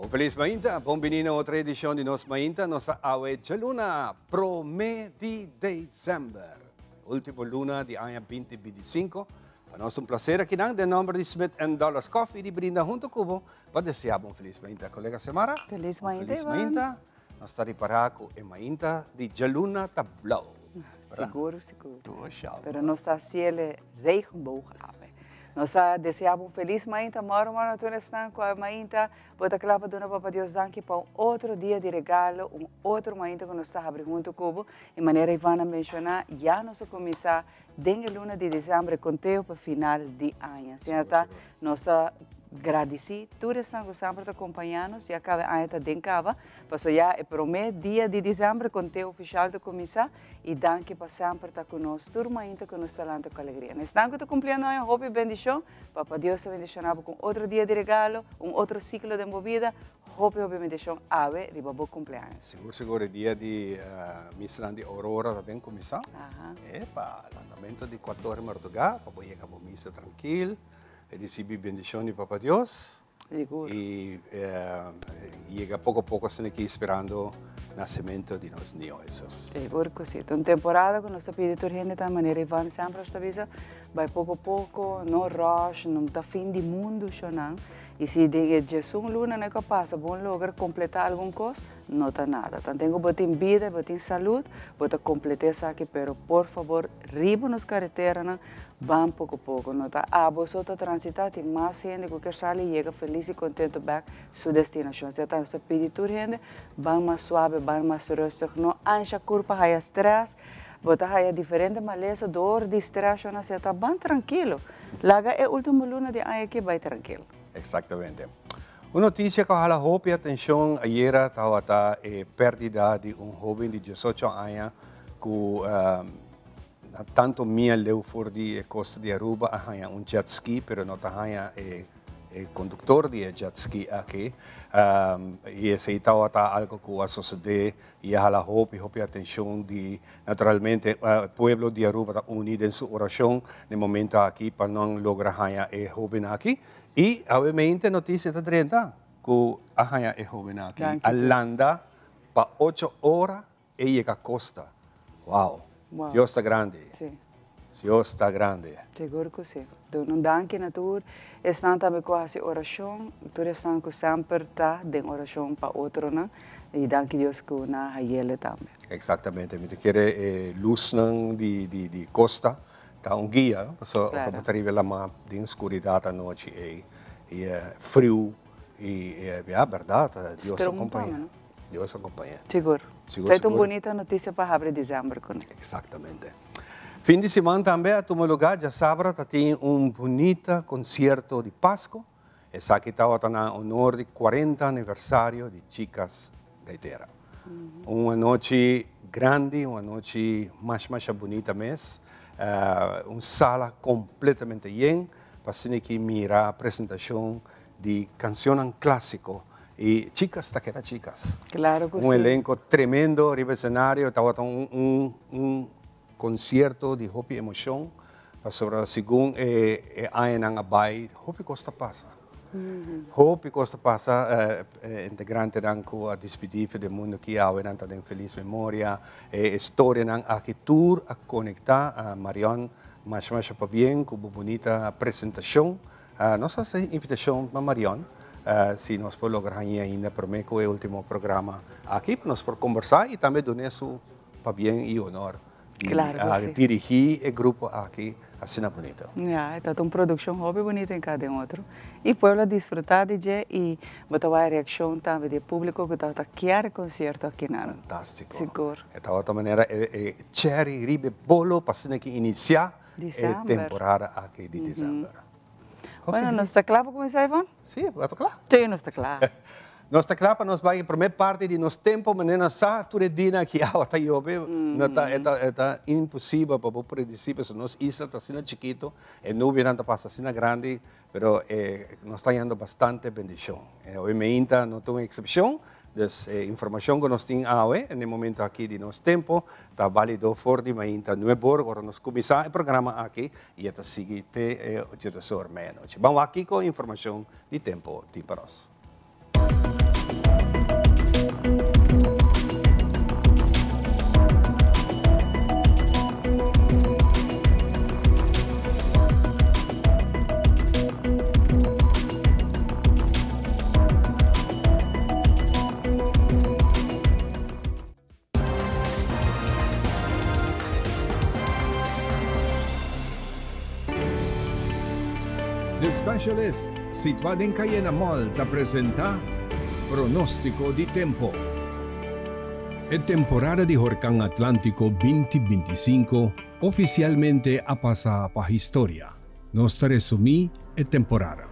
Un felis mainta, bon bini na otro edicion di Nos Mainta. Nos ta awe djaluna, prome di december, ultimo luna di aña 2025. Pa nos un placer akinan den nomber di Smith and Dollars Coffee di brinda hunto cu bo pa desea bo un felis mainta. Colega Xiomara, Felis un mainta, felis Ivan. mainta. Nos ta ripara cu e mainta di djaluna ta blauw. Sigur, sigur. Tur Pero nos ta haciele regenboog awe. Nos ta desea bo un felis mainta, moro moro na tur esnan cu a mainta bo ta cla pa duna Papa Dios danki pa un otro dia di regalo, un otro mainta cu nos ta habri hunto cu bo. Y manera Ivan a menciona, ya nos a cuminsa den e luna di december e conteo pa final di aña. Asina ta, nos ta gradici tur esnan cu semper ta acompaña nos, ya caba e aña ta den caba, paso ya e prome dia di december e conteo oficial ta cuminsa. Y danki pa semper ta cu nos tur mainta cu nos ta lanta cu alegria. Na esnan cu ta cumpliendo aña hopi bendicion. Papa Dios ta bendiciona bo cu un otro dia di regalo, un otro ciclo den bo bida. Hopi hopi bendicion awe riba bo cumpleaños. Sigur sigur e dia di misanan di Aurora ta den cuminsa. Epa, lantamento di cuator marduga pa bo yega bo misa trankil, ricibi bendicion di Papa Dios. Sigur. Y yega poco poco asina aki esperando nacemento di nos Niño Jesus. Sigur cu si. Ta un temporada cu nos ta pidi tur hende ta manera Ivan semper nos ta bisa, bay poco poco, no rush, no ta fin di mundo shonan. Y si den e diesun lunanan cu a pasa bo logra completa algun cos, no ta nada. Tanten cu bo tin bida y bo tin salud, bo ta completa esaki, pero por favor riba nos careteranan Ban poko poko, no ta abo so ta transita, tin mas hende ku kier sali i yega felis i kontento bek su destinashon. Asina ta nos ta pidi tur hende, ban mas suabe, ban mas rustig, no ansha kurpa haya stress, bo ta haya diferente malesa door di stress shon, asina ta ban trankilo, laga e ultimo luna di aña aki bai trankil. Exactamente. Un noticia cu a hala hopi atencion ayera tabata e perdida di un hoben di diesocho aña cu Na tanto mia leu for di e costa di Aruba a haña un jet ski, pero no ta haña e e conductor di e jet ski aki. Y esey tabata algo cu a sosode y a hala hopi, hopi atencion di, naturalmente, pueblo di Aruba ta uni den su oracion den momento aki pa nan logra haña e hoben aki. Y awemente noticia ta drenta cu a haña e hoben aki, a landa pa ocho ora E yega costa. Wow. Wow. Dios ta grandi. Sí. Dios ta grandi. Sigur cu sí. Duna un danki na tur esnan tambe cu a haci oracion, tur esnan cu semper ta den oracion pa otronan y danki Dios cu nan a hayele tambe. Exactamente. Mi ta kere e luznan di di di costa ta un guia, no? Pasobra ora Claro. bo ta riba e lama den scuridad anochi ey y e friu y ya berdad Dios ta Strong compaña. tambe, no? Dios acompaña. Sigur. Sigur, Esei ta un sigur. bunita noticia pa habri december kuné. Exactamente. Fin di siman tambe a tuma lugar, djasabra ta tin un bunita concierto di Pasco. Esaki tabata na honor di 40 aniversario di Chicas Gaitera. Un anochi grandi, un anochi masha masha bunita mes. Un sala completamente yen pa asina ki mira presentacion di cancionnan clasico y chicas ta keda chicas. Claro cu Un si. elenco tremendo riba escenario, tabata un un un concierto di hopi emocion, pasobra segun e e añanan a bay hopi cos ta pasa. Hopi cos ta pasa, e integrantenan cu a dispidi for di e mundo aki awe nan ta den feliz memoria, e historianan aki tur a conecta. Marion, masha masha pabien cu bo bunita presentacion. Nos a haci invitacion pa Marion, si nos por logra hañ'e ainda prome cu e ultimo programa aki, pa nos por combersa y tambe dun'e su pabien y honor di dirigi e grupo aki asina bunito. Ya, e ta un produccion hopi bunito en cada den otro y pueblo a disfruta di dje y bo ta wak e reaccion tambe di e publico cu tabata kier e concierto akinan. Fantastico. Sigur. E tabata manera e cherry riba e bolo pa asina ki inicia E temporada aki di december. Bueno, nos ta kla pa kuminsá, Ivon? Sí, bo ta kla? Sí, nos ta kla. Nos ta kla pa nos bai e promé parti di nos tempu, manera nos sa tur e dianan aki awa ta yobe, no ta, e ta, e ta imposibel pa bo predisí, pasobra nos isla ta asina chikitu, e nubianan ta pasa asina grandi, Pero nos ta hañando bastante bendicion. Hoy meinta no ta un excepcion, dus e informacion cu nos tin awe, en e momento aki di nos tempo, ta valido for di mainta nuebor, ora nos cuminsa e programa aki y e ta sigui te e ocho or medianochi. Ban wak kico informacion di tempo tin pa nos. The Specialist, situá den Cayena Mall, ta presentá Pronóstiko di Tempo. E temporada di horkan Atlántiko 2025 ofisialmente a pasa pa historia. Nos ta resumí e temporada.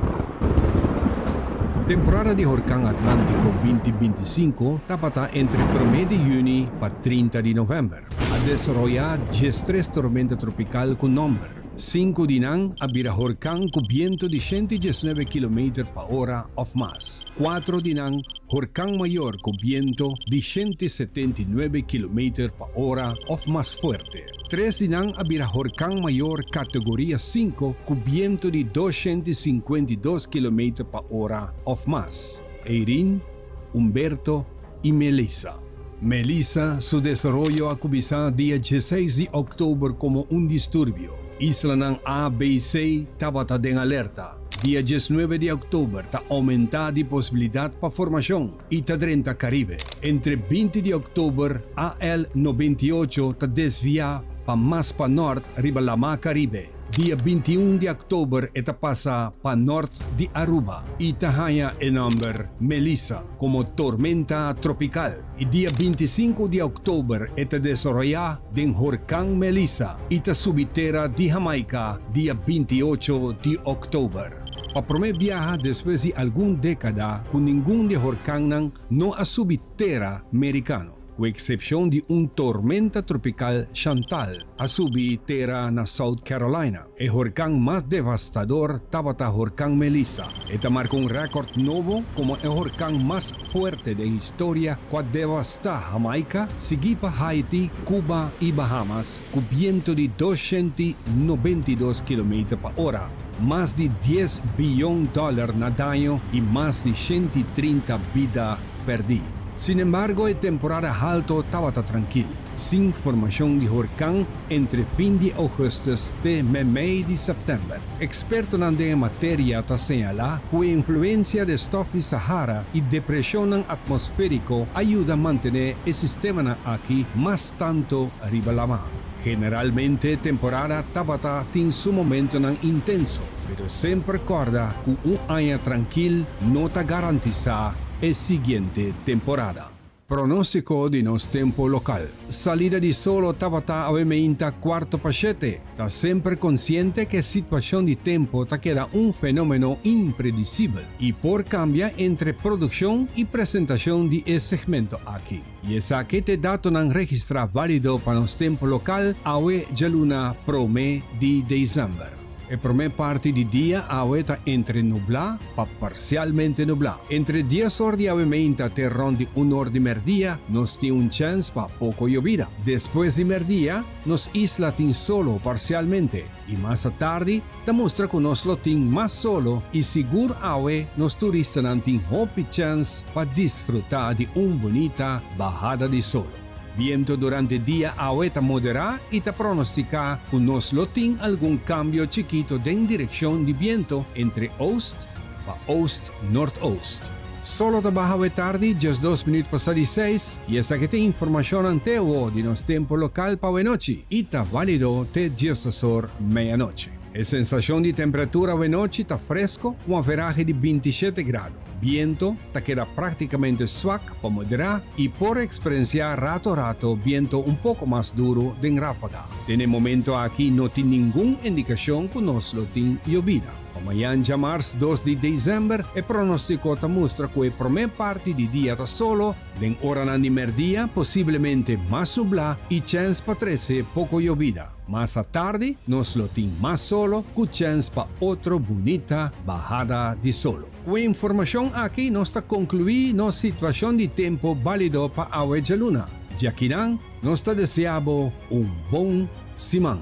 Temporada di horkan Atlántiko 2025 tabata entre promé di yüni pa 30 di novèmber. A desaroyá 13 tormenta tropikal ku nòmber. Sinku di nan a bira horkan ku bientu di 119 kilometer pa ora òf mas. Kuatro di nan horkan mayor ku bientu di 179 kilometer pa ora òf mas fuerte. Tres di nan a bira horkan mayor kategoria sinku ku bientu di 252 kilometer pa ora òf mas, Eirin, Humberto i Melissa. Melissa su desaroyo a kuminsá dia 16 di òktober komo un disturbio. Islanan A, B i C tabata den alerta. Dia 19 di òktober ta oumentá di posibilidat pa formashon i ta drenta Karibe. Entre 20 di òktober AL 98 ta desviá pa mas pa nòrt riba Lamá Karibe. Dia 21 di òktober e ta pasa pa nòrt di Aruba i ta haña e nòmber Melissa komo tormenta tropikal. I dia 25 di òktober e ta desaroyá den horkan Melissa i ta subi tera di Hamaika dia 28 di òktober. Pa promé biaha despues di algun dékada ku ningun di e horkannan no a subi tera merikano, ku eksepshon di un tormenta tropikal Chantal a subi tera na South Carolina. E horkan mas devastador tabata horkan Melissa. E ta marka un rèkòrt nobo komo e horkan mas fuerte den historia ku a devastá Hamaika, siguí pa Haiti, Cuba i Bahamas ku bientu di 292 kilometer pa ora, mas di 10 biyon dòler na daño i mas di 130 bida pèrdí. Sinembargo, e temporada halto tabata trankil, sin formashon di horkan entre fin di ougùstùs te meimei di sèptèmber. Ekspertonan den e materia ta señalá ku e influensia di stòf di Sahara i depreshonnan atmosfériko a yuda mantené e sistemanan aki mas tantu riba lamá. Generalmente temporada tabata tin su momentonan intenso, pero semper kòrda ku un aña trankil no ta garantisá e siguiente temporada. Pronóstiko di nos tempu lokal. Salida di solo tabata awe meinta 6:45. Ta semper konsiente ku e situashon di tempu ta keda un fenómeno impredisibel i por kambia entre produkshon i presentashon di e segmento aki. I esaki ta e datonan registrá válido pa nos tempu lokal awe djaluna 1 di desèmber. E promé parti di dia awe ta entre nublá pa parsialmente nublá. Entre 10 or di awe meinta te rònt di 1 or di mèrdia nos tin un chèns pa poko yobida. Despues di mèrdia nos isla tin solo parsialmente i mas atardi ta mustra ku nos lo tin mas solo i sigur awe nos turistanan tin hopi chèns pa disfrutá di un bunita bahada di solo. Bientu durante dia awe ta moderá i ta pronostiká ku nos lo tin algun kambio chikitu den direkshon di bientu entre ost pa ost-noordoost. Solo ta baha awe tardi, 6:32, i esaki ta informashon anteo di nos tempu lokal pa awe nochi i ta válido te 10 or meianochi. E sensashon di temperatura awe nochi ta fresku, ku un averahe di 27 grado. Bientu ta keda práktikamente swak pa moderá i por eksperensiá rato rato bientu un poko mas duru den ráfaga. Den e momento aki no tin ningun indikashon ku nos lo tin yobida. Pa mañan djamars 2 di desèmber, e pronóstiko ta mustra ku e promé parti di dia ta solo, den oranan di mèrdia posiblemente mas nublá i chèns pa trese poko yobida. Mas atardi nos lo tin mas solo ku chèns pa otro bunita bahada di solo. Ku e informashon aki nos ta konkluí nos situashon di tempu bálido pa awe djaluna. Djakinan nos ta deseá bo un bon siman.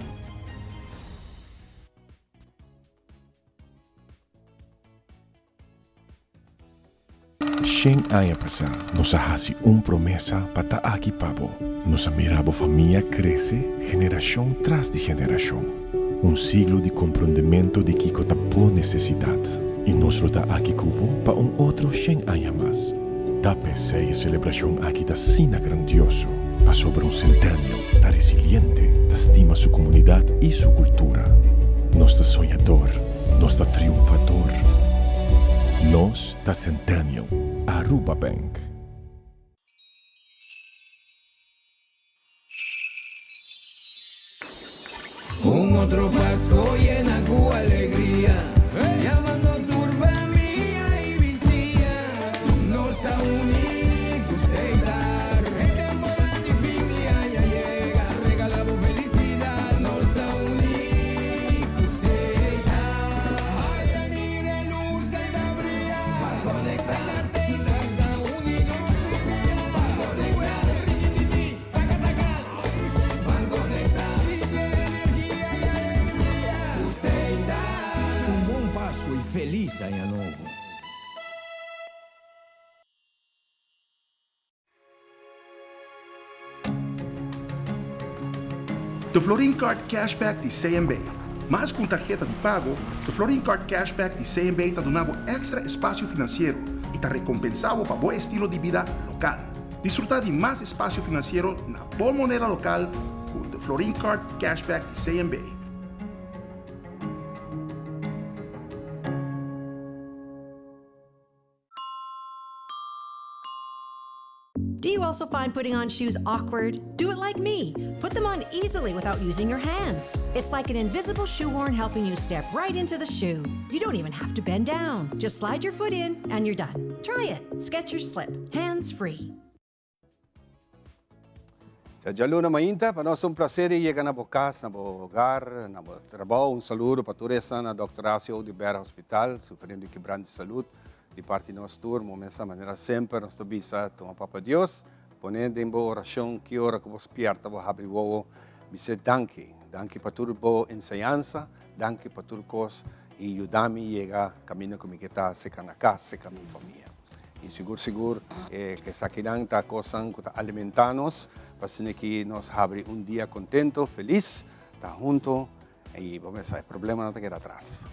Shen aña pasá nos a hasi un promesa pa ta aki pa bo. Nos a mira bo famia krese generashon tras di generashon. Un siglo di komprondemento di kiko ta bo nesesidat. I nos lo ta aki ku bo pa un otro shen aña mas. Ta p'esei e selebrashon aki ta asina grandioso, pasobra un Centennial ta resiliente, ta stima su komunidat i su kultura. Nos ta soñador, nos ta triunfador. Nos ta Centennial. Aruba Bank. Un otro Pasco yena cu alegria, Yamando tur famia y bisiña. Nos ta uni cu Setar. E temporada di fin di aña yega, regala bo felicidad. Nos ta uni cu Setar. Ay, ay, mira e luz ey ta bria. Ban conecta, Setar ta uni nos tur dia. Ban conecta, rikititi, taka taka. Ban conecta, sinti e energia y alegria cu Setar. Un bon Pasco y feliz aña nobo. De Florin Card Cashback di CMB. Mas ku un tarheta di pago, De Florin Card Cashback di CMB ta duna bo èkstra espasio finansiero i ta rekompensá bo pa bo estilo di bida lokal. Disfrutá di mas espasio finansiero na bo moneda lokal ku De Florin Card Cashback di CMB. Do you also find putting on shoes awkward? Do it like me. Put them on easily without using your hands. It's like an invisible shoehorn helping you step right into the shoe. You don't even have to bend down. Just slide your foot in and you're done. Try it. Skechers Slip. Hands free. Ta djaluna mainta, pa nos ta un placer di yega na bo cas, na bo hogar, na bo trabao. Un saludo pa tur esnan na Dòkter Horacio Oduber Hospital, sufriendo di quebranto di salud. Di parti nos tur, mo mesa manera semper nos ta bisa, tuma Papa Dios, pone den bo oracion ki ora cu bo spierta, bo habri wowo, bis'e danki. Danki pa tur bo enseñansa, danki pa tur cos y yuda mi yega caminda cu mi ke ta seca na cas, seca mi famia. Y sigur sigur e esakinan ta cosnan cu ta alimenta nos pa asina ki nos habri un dia contento, feliz, ta hunto y bo mester sa e problemanan ta keda atras.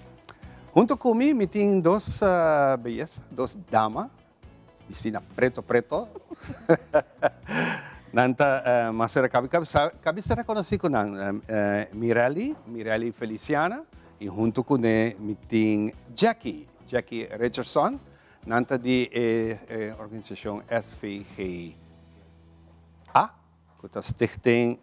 Hunto cu mi, mi tin dos beyesa, dos dama bisti na preto preto. Nan ta mas sera cabi cabi cabi ser reconoci cu nan Mirelly, Mirelly Feliciana y hunto cu ne mi tin Jackie, Jackie Richardson. Nan ta di e organisacion SVGA, cu ta Stichting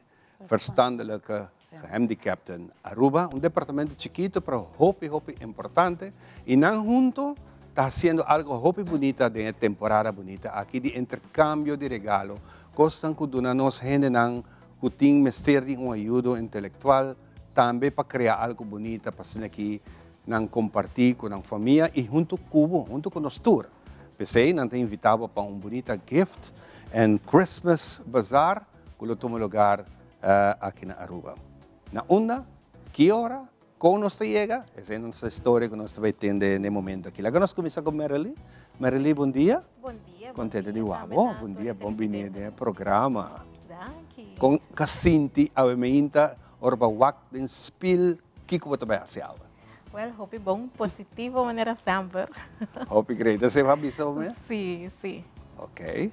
Verstandelijke Gehandicapten Aruba, un departamento chikito pero hopi hopi importante y nan hunto ta haciendo algo hopi bunita den e temporada bunita aki di intercambio di regalo, cosnan cu duna nos hendenan cu tin mester di un ayudo intelectual tambe pa crea algo bunita pa asina aki nan comparti cu nan famia y hunto cu bo, hunto cu nos tur. P'esey nan ta invita bo pa un bunita gift and Christmas bazaar cu lo tuma lugar aki na Aruba. Na unda? Ki ora? Con nos ta yega? Esey ta nos historia cu nos ta bay tende n'e momento aki. Laga nos cuminsa cu Merely. Merely, bon dia. Bon dia. Contento di wak bo. Bon dia, bon bini den e programa. Danki. Con ka sinti awe meinta ora bo a wak den spiel? Kiko bo ta bai hasi awe? Well, hopi bon, positivo manera semper. Hopi great. Esei bo a bisa bo mes? Sí, sí. Ok.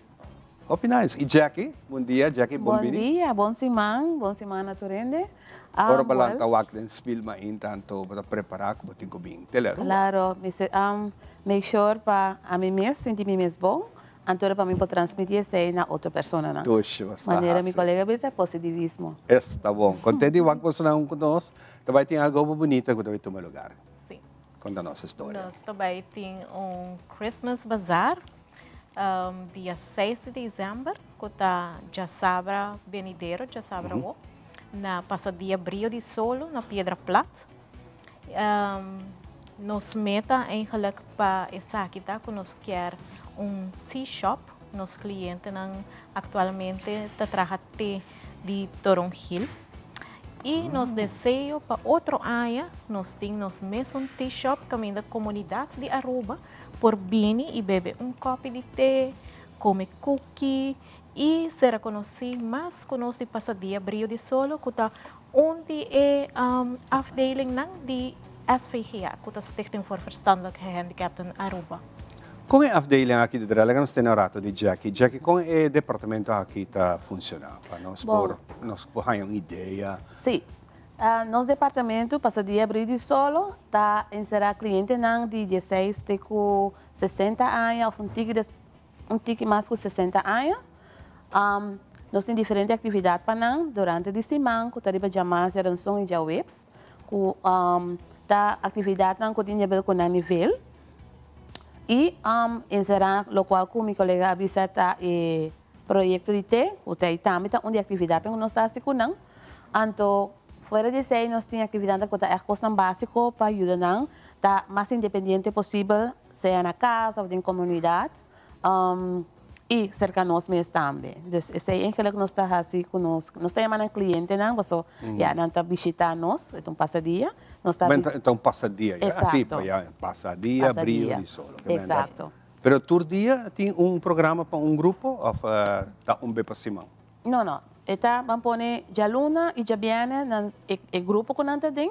Hopi nice. I Jackie? Bon dia, Jackie, bon bini. Bon dia, bon siman, bon siman na tur hende. Ora bo lanta wak den spiel mainta anto bo ta prepara ku bo tin ku bin tele Aruba. Claro, mester make sure pa ami mes sinti mi mes bon Anto pa mi por transmiti esei na otro personanan. Dushi bo sta Manera mi hasi. kolega bisa, positivismo. Es ta bon. Konten di wak bosonan ku nos ta bai tin algo hopi bunita ku ta bai tuma lugar. Sí. Konta nos e storia. Nos ta bai tin un Christmas Bazaar dia seis di december ku ta djasabra benidero, djasabra awo, na Pasadia Brio di Solo na Piedra Plat. Nos meta eigenlijk pa esaki ta ku nos kier un tea shop. Nos klientenan aktualmente ta traha te di Toronjil. I nos deseo pa otro aña nos tin nos mesun tea shop kaminda komunidat di Aruba. por bini y bebe un copi di te, come cookie y ser conoci mas cu nos di Pasadia Brio di Solo cu ta un di e afdelingnan di SVGA cu ta Stichting voor Verstandelijk Gehandicapten Aruba. Con e afdeling aki ta traha? Laga nos tene un rato di Jackie. Jackie, con e departamento aki ta funciona? Pa nos por nos por haya un idea. Sí. Nos departamento Pasadia Brio di Solo ta encera clientenan di dieseis te cu 60 aña of un tiki un tiki mas cu 60 aña. Nos tin diferente actividad pa nan durante di siman cu ta riba djamas, djaranson y djaweps cu ta actividadnan cu tin nivel cu nan nivel. Y encera locual cu mi colega a bisa ta e proyecto di te cu ta ey tambe ta un di actividadnan cu nos ta haci cu nan. Anto fuera di esey nos tin actividadnan cu ta echt cosnan basico pa yuda nan ta mas independiente posibel sea na cas of den comunidad y cerca nos mes tambe. Dus esey eigenlijk nos ta haci cu nos, nos ta yama nan clientenan paso ya nan ta bishita nos, e ta un pasadia. Nos ta. E ta un pasadia, ya. Exacto. Si, ya pasadia, brio di solo. Exacto. Pero tur dia tin un programa pa un grupo of ta un be pa siman? No, no. E ta, ban pone djaluna y djabièrnè nan e grupo cu nan ta den,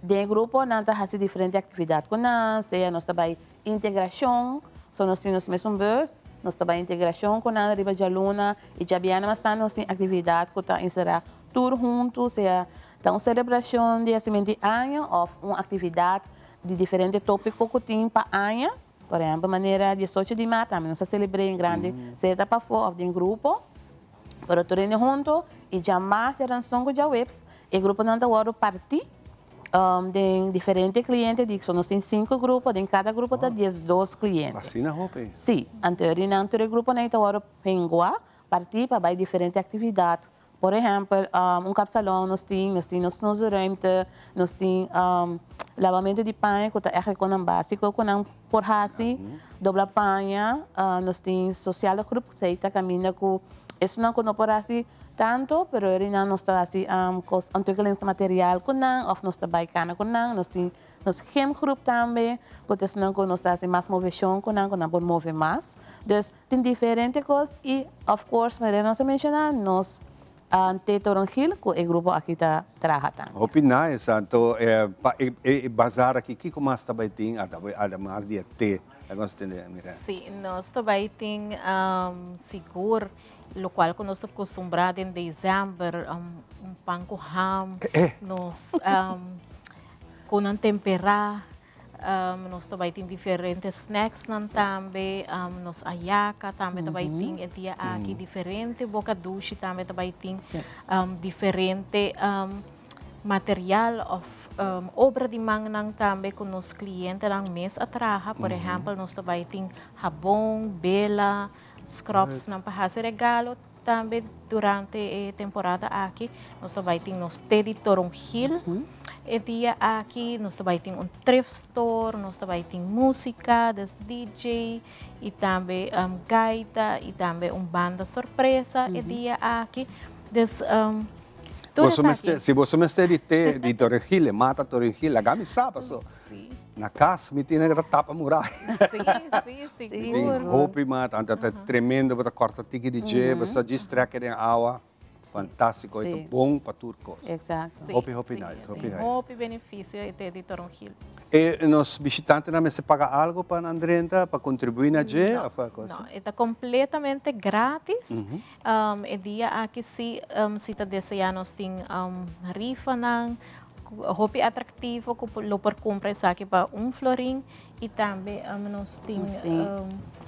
den e grupo nan ta haci diferente actividad cu nan, sea nos ta bay integracion, so nos tin nos mesun bus, nos ta bay integracion cu nan riba djaluna y djabièrnè mas tarde nos tin actividad cu ta encera tur hunto, sea ta un celebracion di hacimento di aña of un actividad di diferente topico cu tin pa aña. Por ehempel, manera 18 di maart tambe nos ta celebr'é en grande, sea ta pafó of den grupo, pero tur hende hunto y djamas djaranson cu djaweps e gruponan ta wordo partí den diferente cliente di, so nos tin cinco grupo, den cada grupo ta 12 cliente. Asina hopi? Sí, anto rinan tur e gruponan ta wordo pengua, partí pa bay diferente actividad. Por ehempel, un kapsalon nos tin, nos tin nos snoezeruimte, nos tin labamento di paña ku ta ègt konan básiko ku nan por hasi, dobla paña, nos tin sosiale groep ku esei ta kaminda ku esunnan ku no por hasi tantu, pero nan nos ta hasi kos ontwikkelingsmateriaal ku nan òf nos ta bai kana ku nan, nos tin nos gymgroep tambe ku ta esunnan ku nos ta hasi mas moveshon ku nan, ku nan por move mas. Dus Tin diferente cos y of course manera nos a menciona nos te Toronjil cu e grupo aki ta traha tambe. Hopi nice, anto pa e bazaar aki kico mas ta bay tin ademas di e te? Laga nos tende mira. Si, nos ta bay tin sigur locual cu nos ta custumbra den december, un pan cu ham, nos cu nan tempera. Nos ta bai tin diferente snacksnan tambe, nos ayaka tambe ta bai tin e dia aki, diferente boka dushi tambe ta bai tin, diferente material of obra di mannan tambe ku nos klientenan mes a traha. Por ehèmpel nos ta bai tin habon, bela, scrubsnan pa hasi regalo. Tambe durante e temporada aki nos ta bai tin nos te di Toronjil. E dia aki nos ta bai tin un thrift store, nos ta bai tin musica, des DJ y tambe gaita y tambe un banda sorpresa e dia aki. Des tur esaki. Si boso mester di te di Toronjil, e mata Toronjil, laga mi sa paso. Na cas mi tin ta tapa muraya. Sí, sí, sigur. Mi tin hopi mata, anto ta tremendo, bo ta corta tiki di dje, bo sa djis trek den awa. Fantastico, e ta bon pa tur cos. Exacto. Hopi, hopi nice, hopi nice. Hopi beneficio e te di Toronjil. E nos bishitantenan mester paga algo pa nan drenta, pa contribui na dje? No, no, e ta completamente gratis. E dia aki si, si ta desea nos tin rifanan, Hopi atractivo cu lo por cumpra esaki pa un florin y tambe nos tin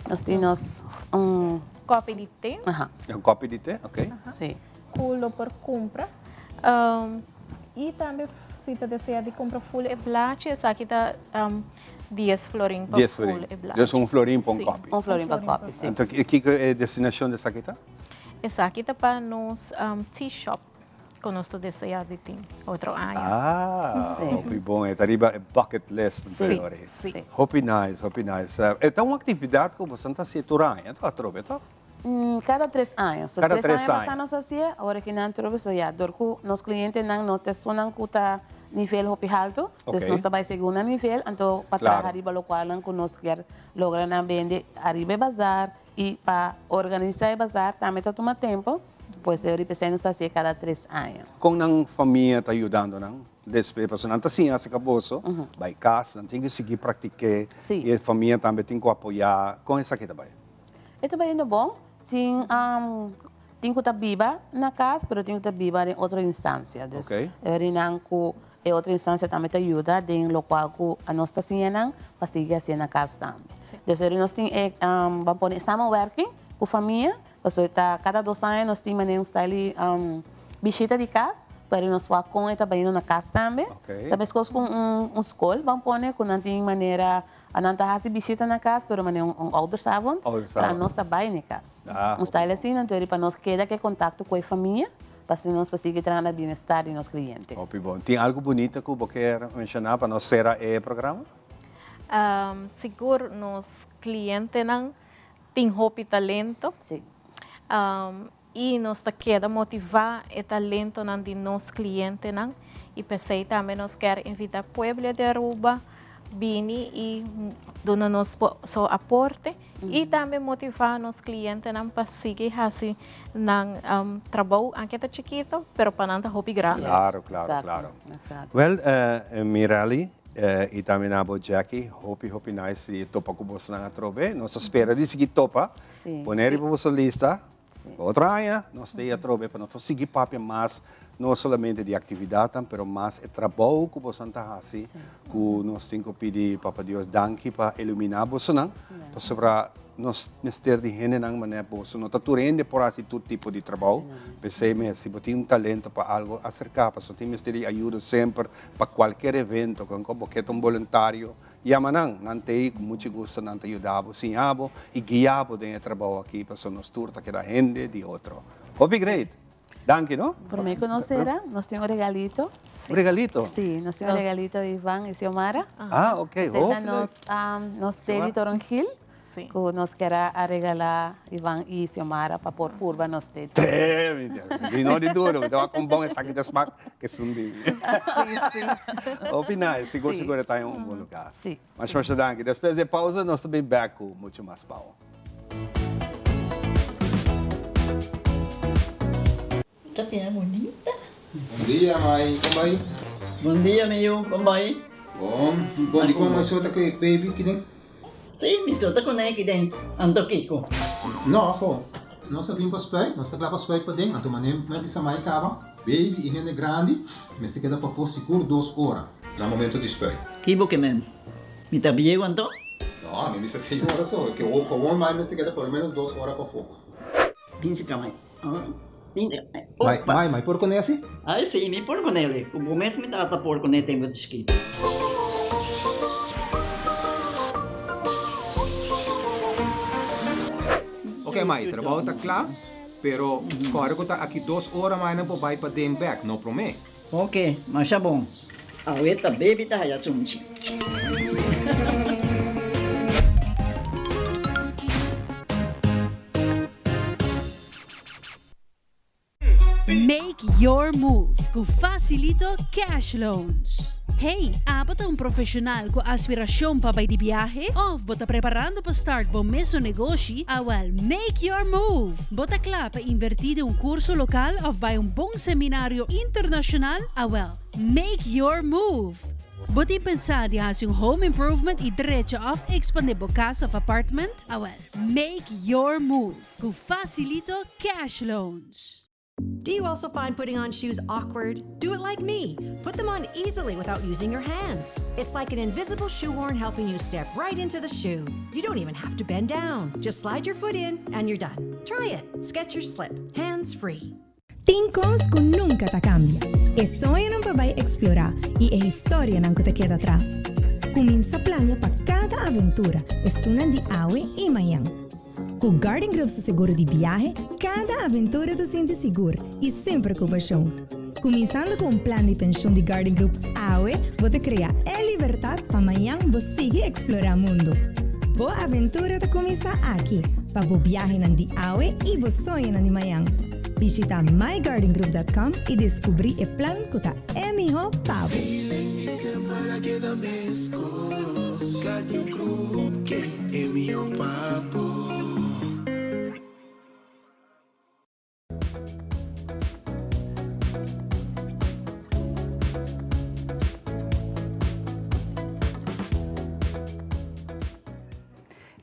Nos tin nos un kopi di te. Aha. Un kopi di te, ok. Si. Cu lo por cumpra. Y tambe si ta desea di cumpra full e blachi esaki ta 10 florin pa full e blachi. Dus un florin pa un kopi. Un florin pa kopi, si. Anto kico e destinacion di esaki ta? Esaki ta pa nos tea shop. Cu nos ta desea di tin otro aña. Ah, hopi bon. E ta riba e bucket list. Sí, sí. Hopi nice, hopi nice. E ta un actividad cu boso ta haci tur aña, toch, atrobe, toch? Cada tres aña. So, Cada tres tres aña pasa aña. nos haci'e, awor aki nan atrobe. So, ya, dor cu nos clientenan, nos ta esunnan cu ta. nivel hopi haltu, dus nos ta bai segunda nivel, anto pa traha riba lokualnan ku nos kier logra na bende ariba e bazar i pa organisá e bazar tambe ta tuma tempu, pues e ripesei nos ta hasié kada tres aña. Kon nan famia ta yudando nan despues? Pasobra nan ta siña aserka boso, bai kas, nan tin ku sigui praktik'é i e famia tambe tin ku apoyá. Kon esaki ta bai? E ta bayendo bon. Tin tin ku ta biba na kas, pero tin ku ta biba den otro instansia. Dus e herinan ku e otro instansia tambe ta yuda den lokual ku anos ta siña nan pa sigui hasié na kas tambe. Dus eri nos tin e ban pone e samenwerking ku famia, pasobra ta kada dos aña nos tin manera un style di bishita di kas, pero nos wak kon e ta bayendo na kas tambe. Ta meskos ku un skol ban pone ku nan tin manera Nan ta hasi bishita na kas, pero manera un oudersavond, pero anos ta bai na e kas. Un style asina, anto eri pa nos keda ku e kontakto ku e famia, pa asina nos por sigui traha na bienestar di nos kliente. Hopi bon. Tin algu bunita ku bo kier menshoná pa nos sera e programa? Sigur nos klientenan tin hopi talento. I nos ta keda motivá e talentonan di nos klientenan i p'esei tambe nos kier invitá pueblo di Aruba bini i duna nos su aporte i tambe motivá nos klientenan pa sigui hasi nan trabou anke ta chikito pero pa nan ta hopi grandi. Claro, claro, claro. Well, Mirelly i tambe na bo Jacky, hopi hopi nice di topa ku bosnan atrobe. Nos ta spera di sigui topa. Pone riba boso lista. Otro aña nos ta ei atrobe pa nos por sigui papia mas, no solamente di actividadnan, pero mas e trabou cu bosonan ta haci, cu nos tin cu pidi Papa Dios danki pa ilumina bosonan, pasobra nos mester di hendenan manera boso. No ta tur hende por haci tur tipo di trabou, p'esey mes si bo tin un talento pa algo acerca, pasobra tin mester di ayuda semper pa cualkier evento, con bo ke ta un boluntario, Yama nan, nan ta ei ku muchu gusto nan ta yuda bo, siña bo i guia bo den e trabou aki pasobra nos tur ta keda hende di otro. Hopi great! Danki no. Prome ku nos sera, nos tin un regalito. Un regalito? Si, nos tin un regalito di Ivan i Xiomara. Ah, ok, hopi leuk. Esei ta nos, nos te di Toronjil. Ku nos kier a regalá Ivan i Xiomara pa por purba nos te. Te, mi Dios. Mi no di duro, mi ta wak kon bon esaki ta smak ke esun di mi. Hopi nice, sigur sigur e ta en un bon lugar. Masha masha danki. Despues di e pausa nos ta bin bek ku muchu mas pao. Ta bira bunita. Bon dia mai, kon bai? Bon dia mi yu, kon bai? Bon, bon dikon mai so ta ku e baby kiden? Si, mi so ta ku ne kiden, anto kiko? No, afo, nos a bin pa spuit, nos ta kla pa spuit paden, anto mane mi a bisa mai kaba, baby i hende grandi mester keda pafó sigur dos ora na momento di spuit. Ki bo ke men? Mi ta bieu anto? No, mi bisa señora so, ke gewoon mai mester keda por lo menos dos ora pafó. Bin si ka mai. Mai, mai, mai por kuné asi? Ai si, mi por kuné. Ku bo mes mi tata por kuné tempu di chikito. Ok mai, trabou ta kla, pero kòrda ku ta aki dos ora mai nan por bai paden bèk, no promé. Ok, masha bon. Awe ta baby ta haya sunchi. Make your move ku Facilito Cash Loans. Hey, abo ta un profesional ku aspirashon pa bai di biahe? Of bo ta preparando pa start bo mesun negoshi? Awel, make your move! Bo ta kla pa invertí den un kurso lokal of bai un bon seminario internashonal? Awel, make your move! Bo tin pensá di hasi un home improvement i drecha of ekspandé bo kas of apartment? Awel, make your move ku Facilito Cash Loans! Do you also find putting on shoes awkward? Do it like me. Put them on easily without using your hands. It's like an invisible shoehorn helping you step right into the shoe. You don't even have to bend down. Just slide your foot in and you're done. Try it. Skechers Slip. Hands free. Tin kos ku nunka ta kambia, e soñonan pa bai eksplorá i e historianan ku ta keda atras. Kuminsá plania pa kada aventura, esunnan di awe i mañan. Ku Guardian Group su seguro di biahe, kada aventura ta sinti sigur i semper ku pashon. Kuminsando ku un plan di penshun di Guardian Group awe, bo ta krea e libertat pa mañan bo sigui eksplorá mundu. Bo aventura ta kuminsá aki, pa bo biahenan di awe i bo soñonan di mañan. Bishita mygardengroup.com y descubri e plan cu ta e miho pa bo. Semper a keda mescos Guardian Group ke e miho pa bo.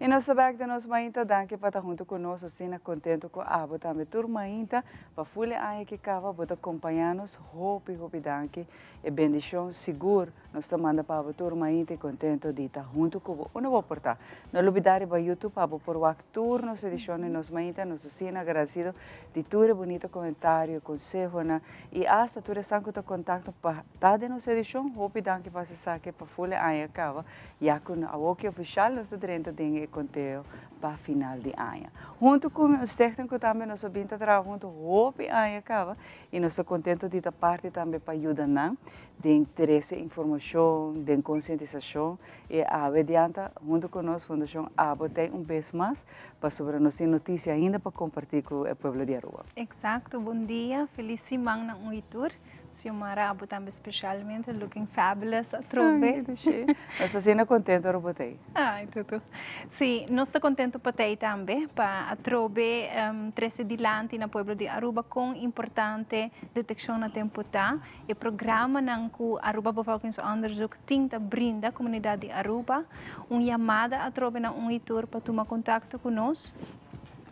Y nos ta bek den nos mainta, danki pa ta hunto cu nos, asina contento cu abo tambe tur mainta, pa full e aña ki caba bo ta compaña nos, hopi hopi danki, e bendicion sigur nos ta manda pa abo tur mainta y contento di ta hunto cu bo unda bo por ta. No lubida riba YouTube abo por wak tur nos edicion di nos mainta, nos asina agradecido di tur e bunita comentario, consehonan y hasta tur esnan cu ta contacto pa ta den nos edicion, hopi danki pa haci esaki pa full e aña caba. Ya cu awoki oficial nos ta drenta den e conteo pa final di aña. Hunto cu mi un stichting cu tambe nos a bin ta traha hunto hopi aña caba y nos ta contento di ta parti tambe pa yuda nan den trece informacion, den concientisacion y awe dianta hunto cu nos Fundacion Abo t'ey un bes mas pasobra nos tin noticia ainda pa comparti cu e pueblo di Aruba. Exacto, bon dia, feliz siman na un y tur. Xiomara, abo tambe specialmente, looking fabulous atrobe. Ay, dushi. Nos ta asina contento ora bo ta ei. Ay, tutu. Si, nos ta contento pa ta ei tambe, pa atrobe trece dilanti na pueblo di Aruba con importante deteccion na tempo ta. E programanan cu Aruba Bevolkingsonderzoek tin ta brinda comunidad di Aruba. Un yamada atrobe na un y tur pa tuma contacto cu nos.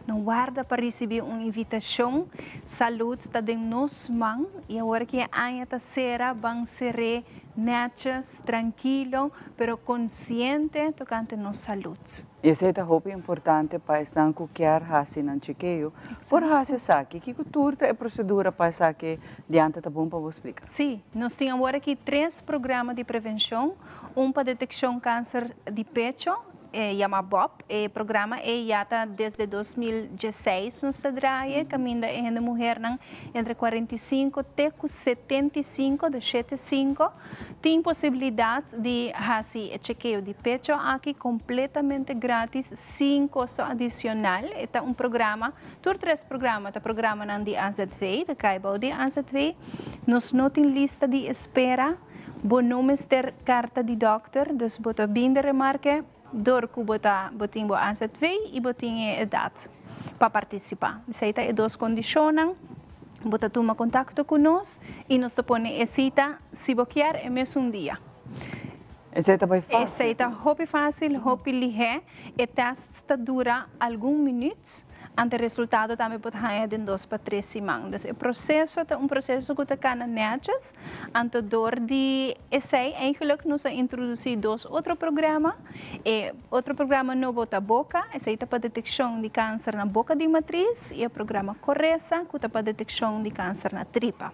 No warda pa ricibi un invitacion. Salud ta den nos man y awor ki e aña ta cera ban cer'é netjes, trankilo, pero consciente tocante nos salud. Y esey ta hopi importante pa esnan cu kier haci nan chekeo por haci esaki. Kico tur ta e procedura pa esaki diante ta bon pa bo splica? Sí, nos tin awor aki tres programa di prevencion, un pa deteccion cancer di pecho, E yama Bob. E programa ei ya ta desde 2016 nos ta draai, kaminda e hende muhernan entre 45 te ku 75, de shete sinku, tin posibilidat di hasi e chekeo di pecho aki kompletamente gratis sin kosto adisional. E ta un programa, tur tres programa ta programanan di AZV, ta kai bou di AZV. Nos no tin lista di espera. Bo no mester karta di dòkter, dus bo ta bin de remarke dor ku bo ta bo tin bo AZV i bo tin e edat pa partisipá. Esei ta e dos kondishonnan. Bo ta tuma kontakto ku nos i nos ta pone e sita si bo kier e mesun dia. Esei ta bai fásil. Esei ta hopi fásil, hopi lihé. E tèst ta dura algun minüt. Ante resultado tambe por haña den dos pa tres siman. Dus e proseso ta un proseso ku ta kana nètjes. Anto dor di esei eigenlijk nos a introdusí dos otro programa. E otro programa nobo ta Boka, esei ta pa detekshon di kanser na boka di matris i e programa Koresa ku ta pa detekshon di kanser na tripa.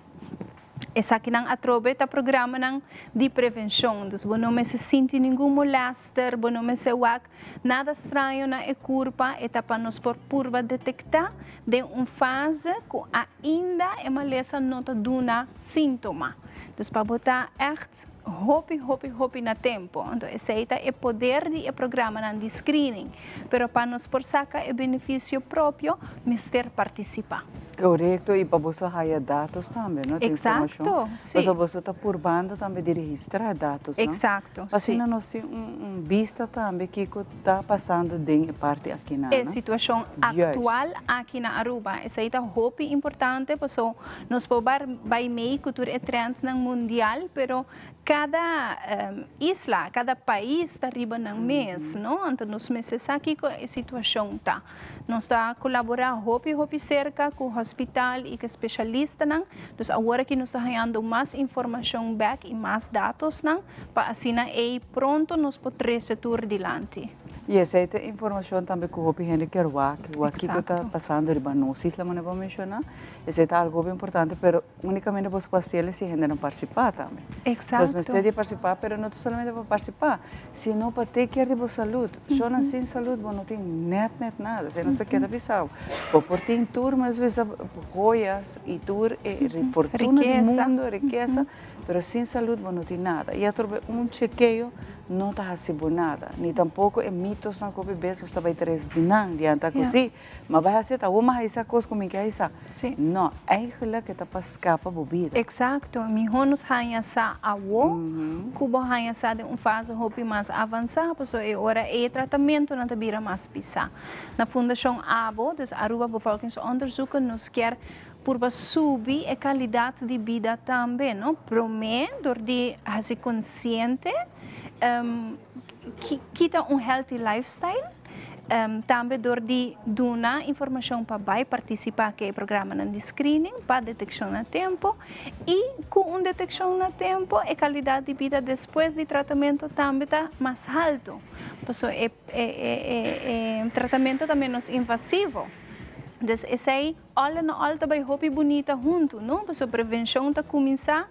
Esakinan atrobe ta programanan di prevenshon, dus bo no mester sinti ningun molèster, bo no mester wak nada straño na e kurpa, e ta pa nos por purba detektá den un fase ku ainda e malesa no ta duna síntoma. Dus pa bo ta ègt hopi hopi hopi na tempu. Anto esei ta e poder di e programanan di screening. Pero pa nos por saka e benefisio propio mester partisipá. Korekto, i pa boso haya datos tambe, no? Tin informashon. Eksakto, si. Pasobra boso ta purbando tambe di registrá datos, no? Eksakto, si. Asina nos tin un bista tambe kiko ta pasando den e parti akinan, no? E situashon aktual aki na Aruba. Esei ta hopi importante paso nos por bai mei ku tur e trendnan mundial, pero kada isla, kada pais ta riba nan mes, no? Anto nos mester sa kiko e situashon ta. Nos ta kolaborá hopi hopi serka ku hospital i ku spesialistanan, dus awor aki nos ta hañando mas informashon bèk i mas datosnan pa asina ei pronto nos por trese tur dilanti. I esei ta informashon tambe ku hopi hende kier wak, wak kiko ta pasando riba nos isla manera bo a menshoná. Esei ta algu hopi importante, pero únikamente bo por hasiel si hendenan partisipá tambe. Nos mester di partisipá, pero no ta solamente pa partisipá, sino pa take care di bo salud. Shornan sin salud bo no tin nèt nèt nada. Esei nos ta keda bisa bo. Bo por tin tur mes bisa joyas i tur e fortuna di mundu, rikesa, pero sin salud bo no tin nada. I atrobe un chekeo. No ta hasi bo nada, ni tampoco e mitosnan cu hopi bes nos ta bay tres di nan, di anta cu si, ma bay haci ta, awor mi a haci sa cos cu mi ke haci sa. No, eigenlijk e ta pa scapa bo bida. Exacto, miho nos haña sa awo cu bo haña sa den un fase hopi mas avansa, pasobra e ora ey e tratamentonan ta bira mas pisa. Na Fundacion abo, dus Aruba Bevolkingsonderzoeken, nos kier Purba subi e kalidat di bida tambe, no? Promé dor di hasi konsiente ki ta un healthy lifestyle, tambe dor di duna informashon pa bai partisipá ku e programanan di screening pa detekshon na tempu i ku un detekshon na tempu e kalidat di bida despues di tratamentu tambe ta mas haltu, pasobra e e tratamentu ta ménos invasivo. Dus esei All in all ta bai hopi bunita huntu, no? Pasobra prevencion ta cuminsa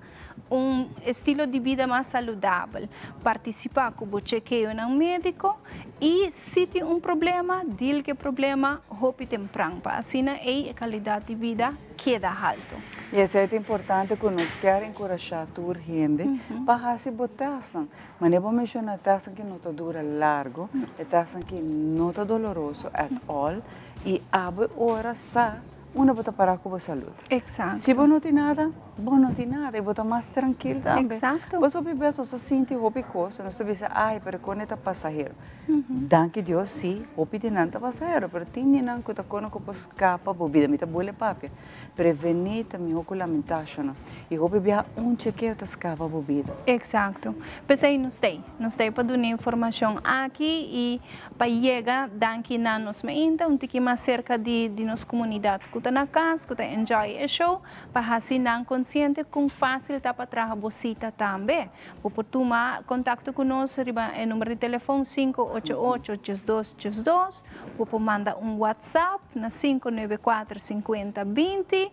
un estilo di bida mas saludabel. Participa cu bo chekeonan medico y si tin un problema, deal cu e problema hopi tempran pa asina ey e calidad di bida keda halto. Y esey ta importante cu nos kier encurasha tur hende pa haci bo testnan. Manera bo menciona testnan ki no ta dura largo, e testnan ki no ta doloroso at all. I abo e ora sa unda bo ta pará ku bo salud. Exacto. Si bo no tin nada, bo no tin nada i bo ta mas trankil tambe. Exacto. Bo hopi bes nos ta sinti hopi kos i nos ta bisa ai pero kon e ta pasahero. Danki Dios si hopi di nan ta pasahero pero tin di nan ku ta kono ku por skapa bo bida. Mi ta bole papia. Prevení ta mihó ku lamentashonnan. I hopi biaha un chekeo ta skapa bo bida. Exacto. P'esei nos ta ei. Nos ta ei pa duna informashon aki i Pa yega danki na nos meinta un tiki mas serka di di nos komunidat ku ta na kas, ku ta enjoy e show, pa hasi nan konsiente kon fásil ta pa traha bo sita tambe. Bo por tuma kontakto ku nos riba e number di telefon 588 1212, bo por manda un WhatsApp na 594 50 20,